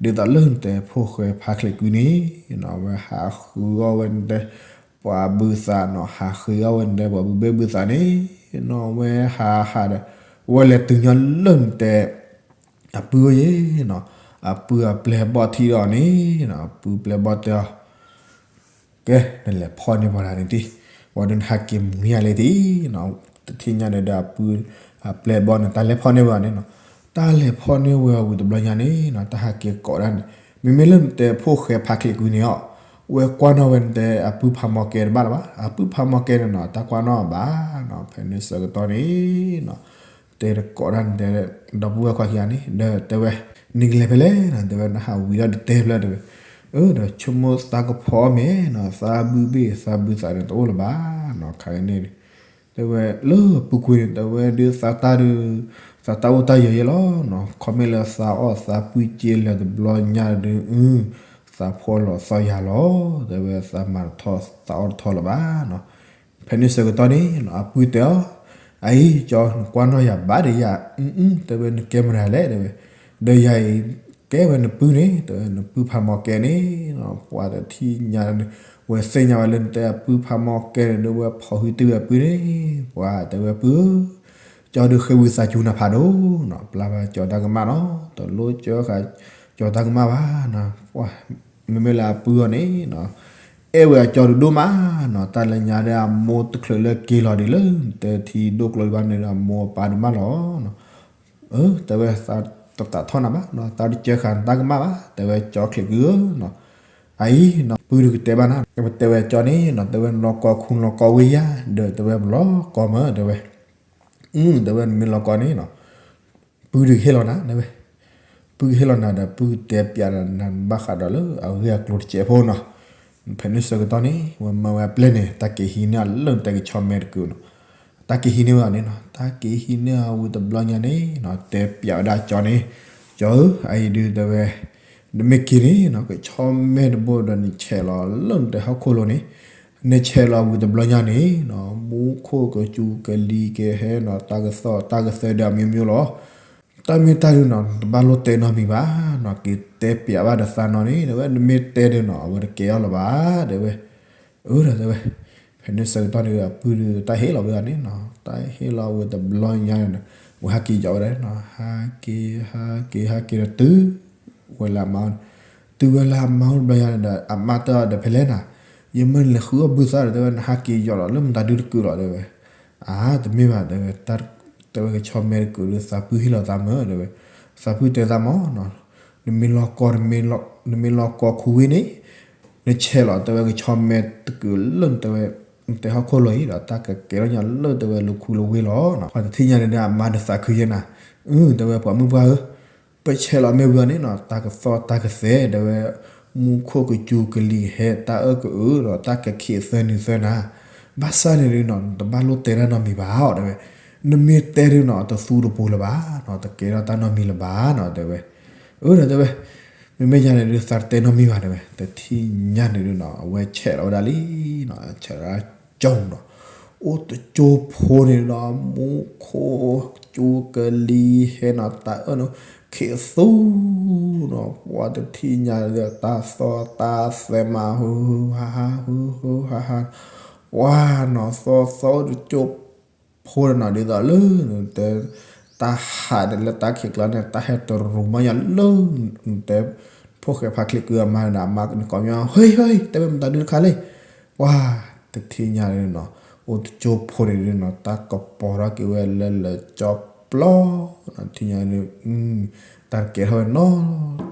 ဒ်သိးလၢနတဲဖိၣ်ဃဲဖးချံးကွံာ်န့ၣ်နီၤ အဝဲဟးဃုအီၣ်ဝဲနတဲ ပှၤဘုသးနီၤ, ဟးဃ့အီၣ်ဝဲနတဲပှၤဘုဘ့ၣ်ဘုသးန့ၣ်နီၤ, အဝဲဟးဟးဒီး အဝဲလဲၤတုၤညီလၢနတဲ အပုၢ်အိၣ်ယ့ၣ်နီၤ, အပုၢ်အပျဲၢ်ဘီၣ်ထံၣ်ဒီးန့ၣ်နီၤ, အပုၢ်ပျဲၢ်ဘီၣ်တဲအီၤ ကဲ နလဲၤဖီၣ်န့ၢ်ပှၤတၢ်န့ၣ်တံၢ်, ဝံၤဒီးနဟးက့ၤမူန့ၢ်ယၤလံတံၢ်နီၤ. တထံၣ်ညါန့ၣ်ဒီးအပုၢ်အပျဲၢ်ဘီၣ်န့ၣ် တၢ်လဲၤဖီၣ်န့ၢ်ဝဲအီၤန့ၣ်နီၤ, တၢ်လဲၤဖီၣ်န့ၢ်ဝဲအီၤဝံၤတဘျီညါန့ၣ်နီၤ, တၢ်ဟးက့ၤကိးဒၣ်န့ၣ် မ့မ့ၢ်လၢနတဲဖိၣ်ဃဲဖးချံးကွံာ်န့ၣ်အီၤ, ဝဲကွၢ်နီၣ်ဝဲနတဲအပုၢ်ဖးမီၢ်ကဲတဘၣ်လၢၤဘၣ်, အပုၢ်ဖးမီၢ်ကဲန့ၣ်နီၤ တၢ်ကွၢ်နီၣ်ဘၣ်နီၤ. ဖဲန့ၣ်ဆၢကတီၢ်န့ၣ်နီၤ တဲတကိးဒၣ်နတဲ ဒီပုၢ်ဝဲၢ်ခွါခံဂၤန့ၣ် ဒီးတဲဝဲ နကလဲၤဖဲလဲၣ်နီၤ, တဲဝဲ နဟးဝံၤဒီးတတဲဖျၢၣ်တဲဝဲ, အၢ ဒီးဆိကမိၣ်သးကဖီအီၣ်မ့ၢ်နီၤ, သးဘုဘ့ၣ်သးဘုသးန့ၣ်တအိၣ်လၢၤဘၣ်နီၤ. ခါန့ၣ် တဲဝဲလၢပုၢ်ကွံာ်န့ၣ် တဲဝဲဒုးသးတၢ်ဒုး သးတၢ်အိၣ်တၢ်ယၢၤယဲလီၤနီၤ, ခီမ့ၢ်လၢသးအီၣ်သးပုၢ်က့လၢတဘျီညါဒုး အု သးဖှီၣ်လီၤသီယၤလီၤ, တဲဝဲသးမၤတထီၣ်သးအီၣ်တထီၣ်လၢၤဘၣ်နီၤ. ဖဲန့ၣ်ဆၢကတီၢ်န့ၣ်နီၤ အပုၢ်တဲအီၤ, အအံၤ ကၠီ နကွၢ်နီၣ်ယၤဘၣ်ဒီးယၤ, အု တဲဝဲ နကဲမတၤလဲၣ် တဲဝဲ, ဒီးယၤအံၤ ကဲဝဲနပုၢ်န့ၣ် တဲဝဲ နပုၢ်ဖးမီၢ်ကဲန့ၣ်နီၤ. ပှၤတထံၣ်ညါန့ၣ် ဝဲသ့ၣ်ညါဝဲလၢနတဲအပုၢ်ဖးမီၢ်ကဲန့ၣ်ဒီး ဝဲဖီၣ်ဟုတ့ၢ်ဝဲအပုၢ်န့ၣ်, ပှၤတဲဝဲပုၢ်ဧၢ ကၠီဒုးဃ့ဝံသးစူၤနၤဖးဒိၣ်နီၤ, ပျၢ်ဘၣ်ကၠီတၢ်ကမၣ်နီၤ, တလိၣ်ကၢဃာ်ကၠီတၢ်ကမၣ်ဘၣ်နီၤ. ပှၤ မ့မ့ၢ်လၢအပုၢ်အီၤန့ၣ်နီၤ အဲၣ်ဝဲအကၠီဒုးဒိၣ်မးနီၤ, တၢ်လၢညါဒီးအမိၢ်တချုးလၢက့ၤလီၤဒံးလၢ နတဲထံဒိၣ်ကျိၤဒံးဘၣ်န့ၣ်ဒီး အမိၢ်အပၢ်ဒုးမၢလီၤနီၤ. အၢ တဲဝဲ သးတသးထီၣ်နၤဘၣ်နီၤ, သးတကၢဃာ်နတၢ်ကမၣ်ဘၣ်, တဲဝဲကၠီချံးကွံာ်ဧၢနီၤ. အအံၤနီၤ ပုၢ်ဒုးကတဲဘၣ်နၤ, တဲဝဲကၠီန့ၣ်နီၤ, တဲဝဲနလီၤကီခူလီၤကီဝ့ၢ်ယါ, ဒီးတဲဝဲပလီၤကီမၢ, တဲဝဲ အု တဲဝဲနမ့ၢ်လီၤကီန့ၣ်နီၤ ပုၢ်ဒုးကဟ့ၣ်လီၤနၤ တဲဝဲ, ပုၢ်ကဟ့ၣ်လီၤနၤဒီး ပုၢ်ကတဲပျးဒီးနၤ နဘၣ်ဃးဒီးလၢအဂ့ၢ်အကျိၤတစဲးဖိနီၤ. ဖဲန့ၣ်ဆၢကတီၢ်န့ၣ် ဝဲမၢဝဲအပျဲၢ်န့ၣ် တၢ်က့ၤဟံးန့ၢ်အီၤလၢနတဲကဆီမဲတကုာ်နီၤ. တၢ်က့ၤဟံးန့ၢ်ဝဲန့ၣ်နီၤ, တၢ်က့ၤဟံးန့ၢ်အီၤဝံၤတဘျီညါန့ၣ်နီၤ, တဲပျးဝဲဒၣ်ကၠီန့ၣ်, ကၠီဧၢ အအံၤဒုး တဲဝဲ နမ့ၢ်က့ၤန့ၣ်နီၤ ကဆီမဲတဘိဒီး နဆဲးလီၤလၢနတဲဟီၣ်ခိၣ်လိၤန့ၣ်, နဆဲးလီၤဝံၤတဘျီညါန့ၣ်နီၤ, မူခိၣ်ကစူၤကလံၤကဟဲနီၤ, တၢ်ကသီၣ်တၢ်ကသၢဒီးအမျိုးမျိုးလီၤ. တၢ်မ့ၢ်တၢ်ဒုးနီၤ တဘၣ်လိၣ်တဲနီတမံၤဘၣ်နီၤ, က့ၤတဲပျးဘၣ်ဒီးသးနီၤန့ၣ် တဲဝဲ နမ့ၢ်တဲဒုးနီၤ အဝဲတကဲအီၤလၢၤဘၣ် တဲဝဲ. အၢ ဒီးတဲဝဲ ဖဲန့ၣ်ဆၢကတီၢ်န့ၣ် အပုၢ်ဒုးတၢ်ဟ့ၣ်လီၤဝဲဒၣ်န့ၣ်နီၤ, တၢ်ဟ့ၣ်လီၤဝဲတဘျီညါန့ၣ်နီၤ, ဝဲဟးက့ၤယီၤဝဲဒၣ်နီၤ, ဟးက့ၤ ဟးက့ၤ ဟးက့ၤဒီးတုၤဝဲလၢအမါအိၣ်န့ၣ်, တုၤဝဲလၢအမါအိၣ်တဘျီညါန့ၣ်ဒီး အမါတဲအီၤဒီး ဖဲလဲၣ်နၤ, ယမၢနလဲၤဃုအီၣ်ဘုသးဒီး တဲဝဲ နဟးက့ၤယီၤလီၤလၢမတၤဒုတကုာ်လီၤ တဲဝဲ. အါ တမ့ၢ်ဘၣ် တဲဝဲ, တဲဝဲကဆီမဲတကုာ်ဒီး သးပုၢ်ဟ့ၣ်လီၤသးမၢ တဲဝဲ, သးပုၢ်တဲသးမၢနီၤ, နမ့ၢ်လီၤကီ နမ့ၢ်လီၤကီခူဝ့ၢ်န့ၣ် နဆဲးလီၤတဲဝဲကဆီမဲတကုာ်လၢနတဲဝဲ နတဲဟီၣ်ခိၣ်လီၤအံၤဒီး တၢ်ကကဲထီၣ်ညါလၢတဲဝဲလူၤခူလၢဝ့ၢ်လီၤ. ပှၤတထံၣ်ညါန့ၣ်ဒီး အမါဒီးသးခုယဲနၤ, အၢ တဲဝဲပှၤမုၣ်ပှၢ်ဧၢ, ပဆဲးလီၤမ့ၢ်ဝံၤအီၤန့ၣ်နီၤ တၢ်ကသီၣ်တၢ်ကသဲတဲဝဲ မူခိၣ်ကစူၤကလံၤဟဲ တၢ်အၢၣ်ကအုဒီး တၢ်ကခံးသၢနံၤသၢနၤ, ဘၣ်ဆၣ်န့ၣ်ဒုးနီၤ နတဘၣ်လိၣ်တဲတၢ်နီတမံၤဘၣ်အီၤတဲဝဲ, နမ့ၢ်တဲဒုးနီၤ တသူတပူၤလၢၤဘၣ်နီၤ တကဲထီၣ်တၢ်နီတမံၤလၢၤဘၣ်နီၤတဲဝဲ, အၢ တဲဝဲ, မ့မ့ၢ်ယၤန့ၣ်ဒုး သးတတဲနီတမံၤဘၣ်တဲဝဲ, တထံၣ်ညါန့ၣ်ဒုးနီၤ အဝဲဆဲးလီၤဝဲဒၣ်လံနီၤ ဆဲးလီၤကၠီနီၤ အိၣ်တကၠိဖိန့ၣ်ဒီး မူခိၣ်ကစူၤကလံၤဟဲနီၤ တၢ်အၢၣ်နီၤ ခံးသူနီၤ ပှၤတထံၣ်ညါဒုး တၢ်သီၣ်တၢ်သဲမၤ ဟုဟူဟါဟါ ဟုဟူဟါဟါ ပှၤနီၤ သီၣ်သီၣ်အိၣ်တကၠိဖိနီၤ ဒ်သိးလၢ တဲ တၢ်ဟးန့ၣ်လၢတၢ်ခံးကျါန့ၣ် တၢ်ဟဲတရူးမးယၤလၢ တဲ ဖိၣ်ဃဲဖါချံးကုအမါန့ၣ် အမါန့ၣ်ကိးမၠီ ဟ့ ဟ့ တဲဝဲမတၤဒုတခါလဲၣ်, ပှၤ တထံၣ်ညါနီၤ အိၣ်တကၠိဖိန့ၣ်နီၤ တၢ်ကပီၤထီၣ်က့ၤဝဲလၢလၢကၠီပျီ တထံၣ်ညါန့ၣ် တၢ်တကဲထီၣ်ဝဲနီ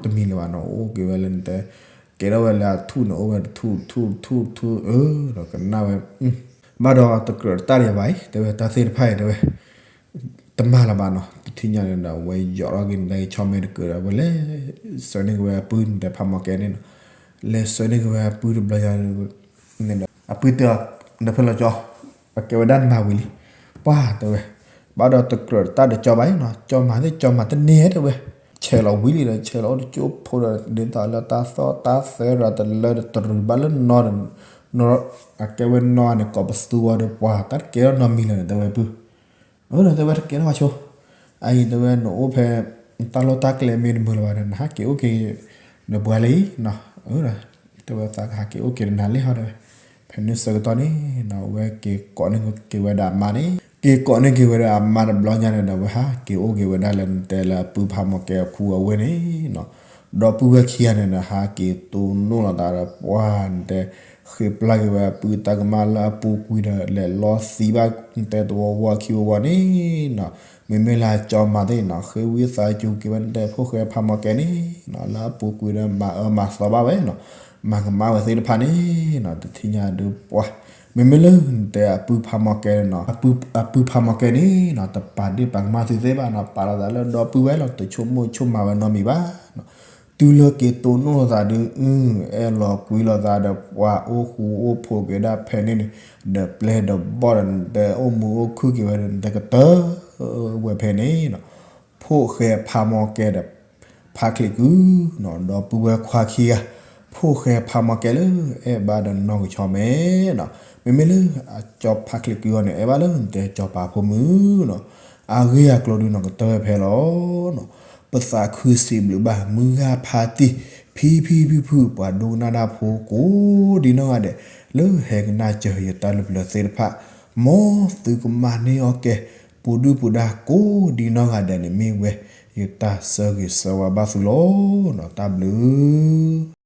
တမံၤလၢၤဘၣ်နီၤ အိၣ်က့ၤဝဲလၢနတဲ ကဲထီၣ်ဝဲလၢအထူၣ်န့ၣ် အိၣ်ဝဲတထူၣ်တထူၣ်တထူၣ်တထူၣ် အၢ ဒီးကနၣ်ဝဲ ဘၣ်ဒီးတကြၢးတၢ်ဒံးဘၣ်အံၤ တဲဝဲတၢ်သ့ၣ်တဖၣ်အံၤတဲဝဲ တမၤလၢၤဘၣ်နီၤ တထံၣ်ညါန့ၣ်ဒီး အဝဲယီၤထီၣ်က့ၤန့ၣ် ကဆီမဲတကုာ်ဒီး ဝဲလဲၤ ဆှၢန့ၢ်က့ၤဝဲအပုၢ်န့ၣ်ဒီး ဖးမီၢ်ကဲန့ၣ်နီၤ လဲၤဆှၢန့ၢ်က့ၤဝဲအပုၢ်တဘျီညါန့ၣ်ဒီး အပုၢ်တဲအီၤ နဖဲလီၤကၠီ အကဲဝဲဒၣ်နမၤဝံၤလံ ပှၤတဲဝဲ ဘၣ်ဒီးတကြၢးတၢ်ဒီးကၠီဘၣ်အံၤနီၤ ကၠီမၤသ့ၣ်ကၠီမၤတန့ၢ်တဲဝဲ ဆဲးလီၤဝံၤလံဒီး ဆဲးလီၤအိၣ်တကၠိဖိဒီး ဒ်သိးလၢတၢ်သီၣ်တၢ်သဲဒီး တလၢတတရူးဘၣ်လၢနီၤ နီၤ အကဲဝဲနီၤန့ၣ် ကိးပသူဝဲဒီး ပှၤတၢ်တကဲထီၣ်နီတမံၤလၢၤန့ၣ် တဲဝဲပုၢ် အၢ တဲဝဲတကဲထီၣ်ဘၣ်ဆိ အအံၤတဲဝဲ နအိၣ်ဖဲ တၢ်လီၢ်တၢ်ကျဲမ့ၢ်တမုာ်လၢၤဘၣ်ဒီး နဟးက့ၤအိၣ်က့ၤ နပှၤလၢအံၤနီၤ အၢ တဲဝဲသးကဟးက့ၤအိၣ်က့ၤဒီးနၤလံဟီတဲဝဲ ဖဲန့ၣ်ဆၢကတီၢ်န့ၣ်နီၤ အဝဲက့ၤကိးန့ၢ်က့ၤဝဲဒၣ်အမါန့ၣ် က့ၤကိးန့ၢ်က့ၤဝဲဒၣ်အမါတဘျီညါန့ၣ်ဒီး အဝဲဟးက့ၤအိၣ်က့ၤဝဲဒၣ်လၢနတဲလၢအပုၢ်ဖးမီၢ်ကဲအခူအဝ့ၢ်န့ၣ်နီၤ ဒီပုၢ်ဝဲၢ်ခံဂၤန့ၣ်ဒီး ဟးက့ၤတိၢ်နီၣ်လိာ်သးဒီး ပှၤနတဲ ဃ့ပျၢ်က့ၤဝဲအပုၢ်တၢ်ကမၣ်လၢအပူၤကွံာ်ဒီး လဲၤလီသံဘၣ်နတဲတဝီဝီခံဝီဝီန့ၣ်နီၤ မ့မ့ၢ်လၢကၠီမၤသ့ၣ်နီၤ ဃ့ဝံသးစူၤက့ၤဝဲနတဲဖိၣ်ဃဲဖးမီၢ်ကဲန့ၣ်နီၤ လၢအပူၤကွံာ်ဒီးမၤအၢမၤသီဘၣ်ဝဲနီၤ မၤကမၣ်ဝဲသ့ၣ်တဖၣ်န့ၣ်နီၤ တထံၣ်ညါဒုးပှၤ မ့မ့ၢ်လၢနတဲအပုၢ်ဖးမီၢ်ကဲန့ၣ်နီၤ အပုၢ်ဖးမီၢ်ကဲန့ၣ်နီၤ တပာ်ဒ့ၣ်ပာ်ကမၣ်သုသ့ဘၣ်နီၤ ပာ်လီၤသးလၢဒီပုၢ်ဝဲၢ်လီၤ တဆိကမိၣ်ဆိကမးဝဲနီတမံၤဘၣ်နီၤ တုၤလၢက့ၤတိၢ်နီၣ်လိာ်သးဒုး အၢ အဲၣ်လီၤကွံလီၤသးဒီး ပှၤအိၣ်ဃူအိၣ်ဖိးက့ၤဒၣ်ဖဲန့ၣ်န့ၣ် ဒီးပျဲၢ်ဒီးဘီၣ်ဒီး နတဲအိၣ်မုာ်အိၣ်ခုၣ်က့ၤဝဲဒီး နတဲကတၢၢ်ဝဲဖဲန့ၣ်နီၤ ဖိၣ်ဃဲဖးမီၢ်ကဲဒီး ဖးချံးကုနီၤ ဒီပုၢ်ဝဲၢ်ခွါခံဂၤ ဖိၣ်ဃဲဖးမီၢ်ကဲလၢ အဲၣ်ဘၣ်ဒီးနီၢ်ကဆီမဲနီၤ မ့မ့ၢ်လၢအကၠီဖးချံးကုအီၤန့ၣ် အဲၣ်ဘၣ်လၢနတဲကၠီပာ်ဖိမုၣ်နီၤ အဂ့ၢ်အကျိၤဒုးနီၤ ကတၢၢ်ဝဲဖဲလီၤနီၤ ပသးခုစံးဘျုးဘၣ် မုၢ်ဂၤဖါတံၢ် ဖံဖံဖုဖု ပှၤဒိကနၣ်တၢ်ဖိကိးဒ်နီၢ်ဂၤဒဲး လၢဟဲကနၣ်စၢၤယတၢ်လၢပျၢၤသ့ၣ်တဖၣ် မ်သုကမၤန့ၢ်အီၣ်ကဲ ပူၤဒုၣ်ပူၤဒါကိးဒ်နီၢ်ဂၤဒဲးန့ၣ်မ့ၢ်ဝဲ ယတၢ်ဆၢဂ့ၤဆၢဝါဘၣ်သုလီၤနီၤ တၢ်ဘျုး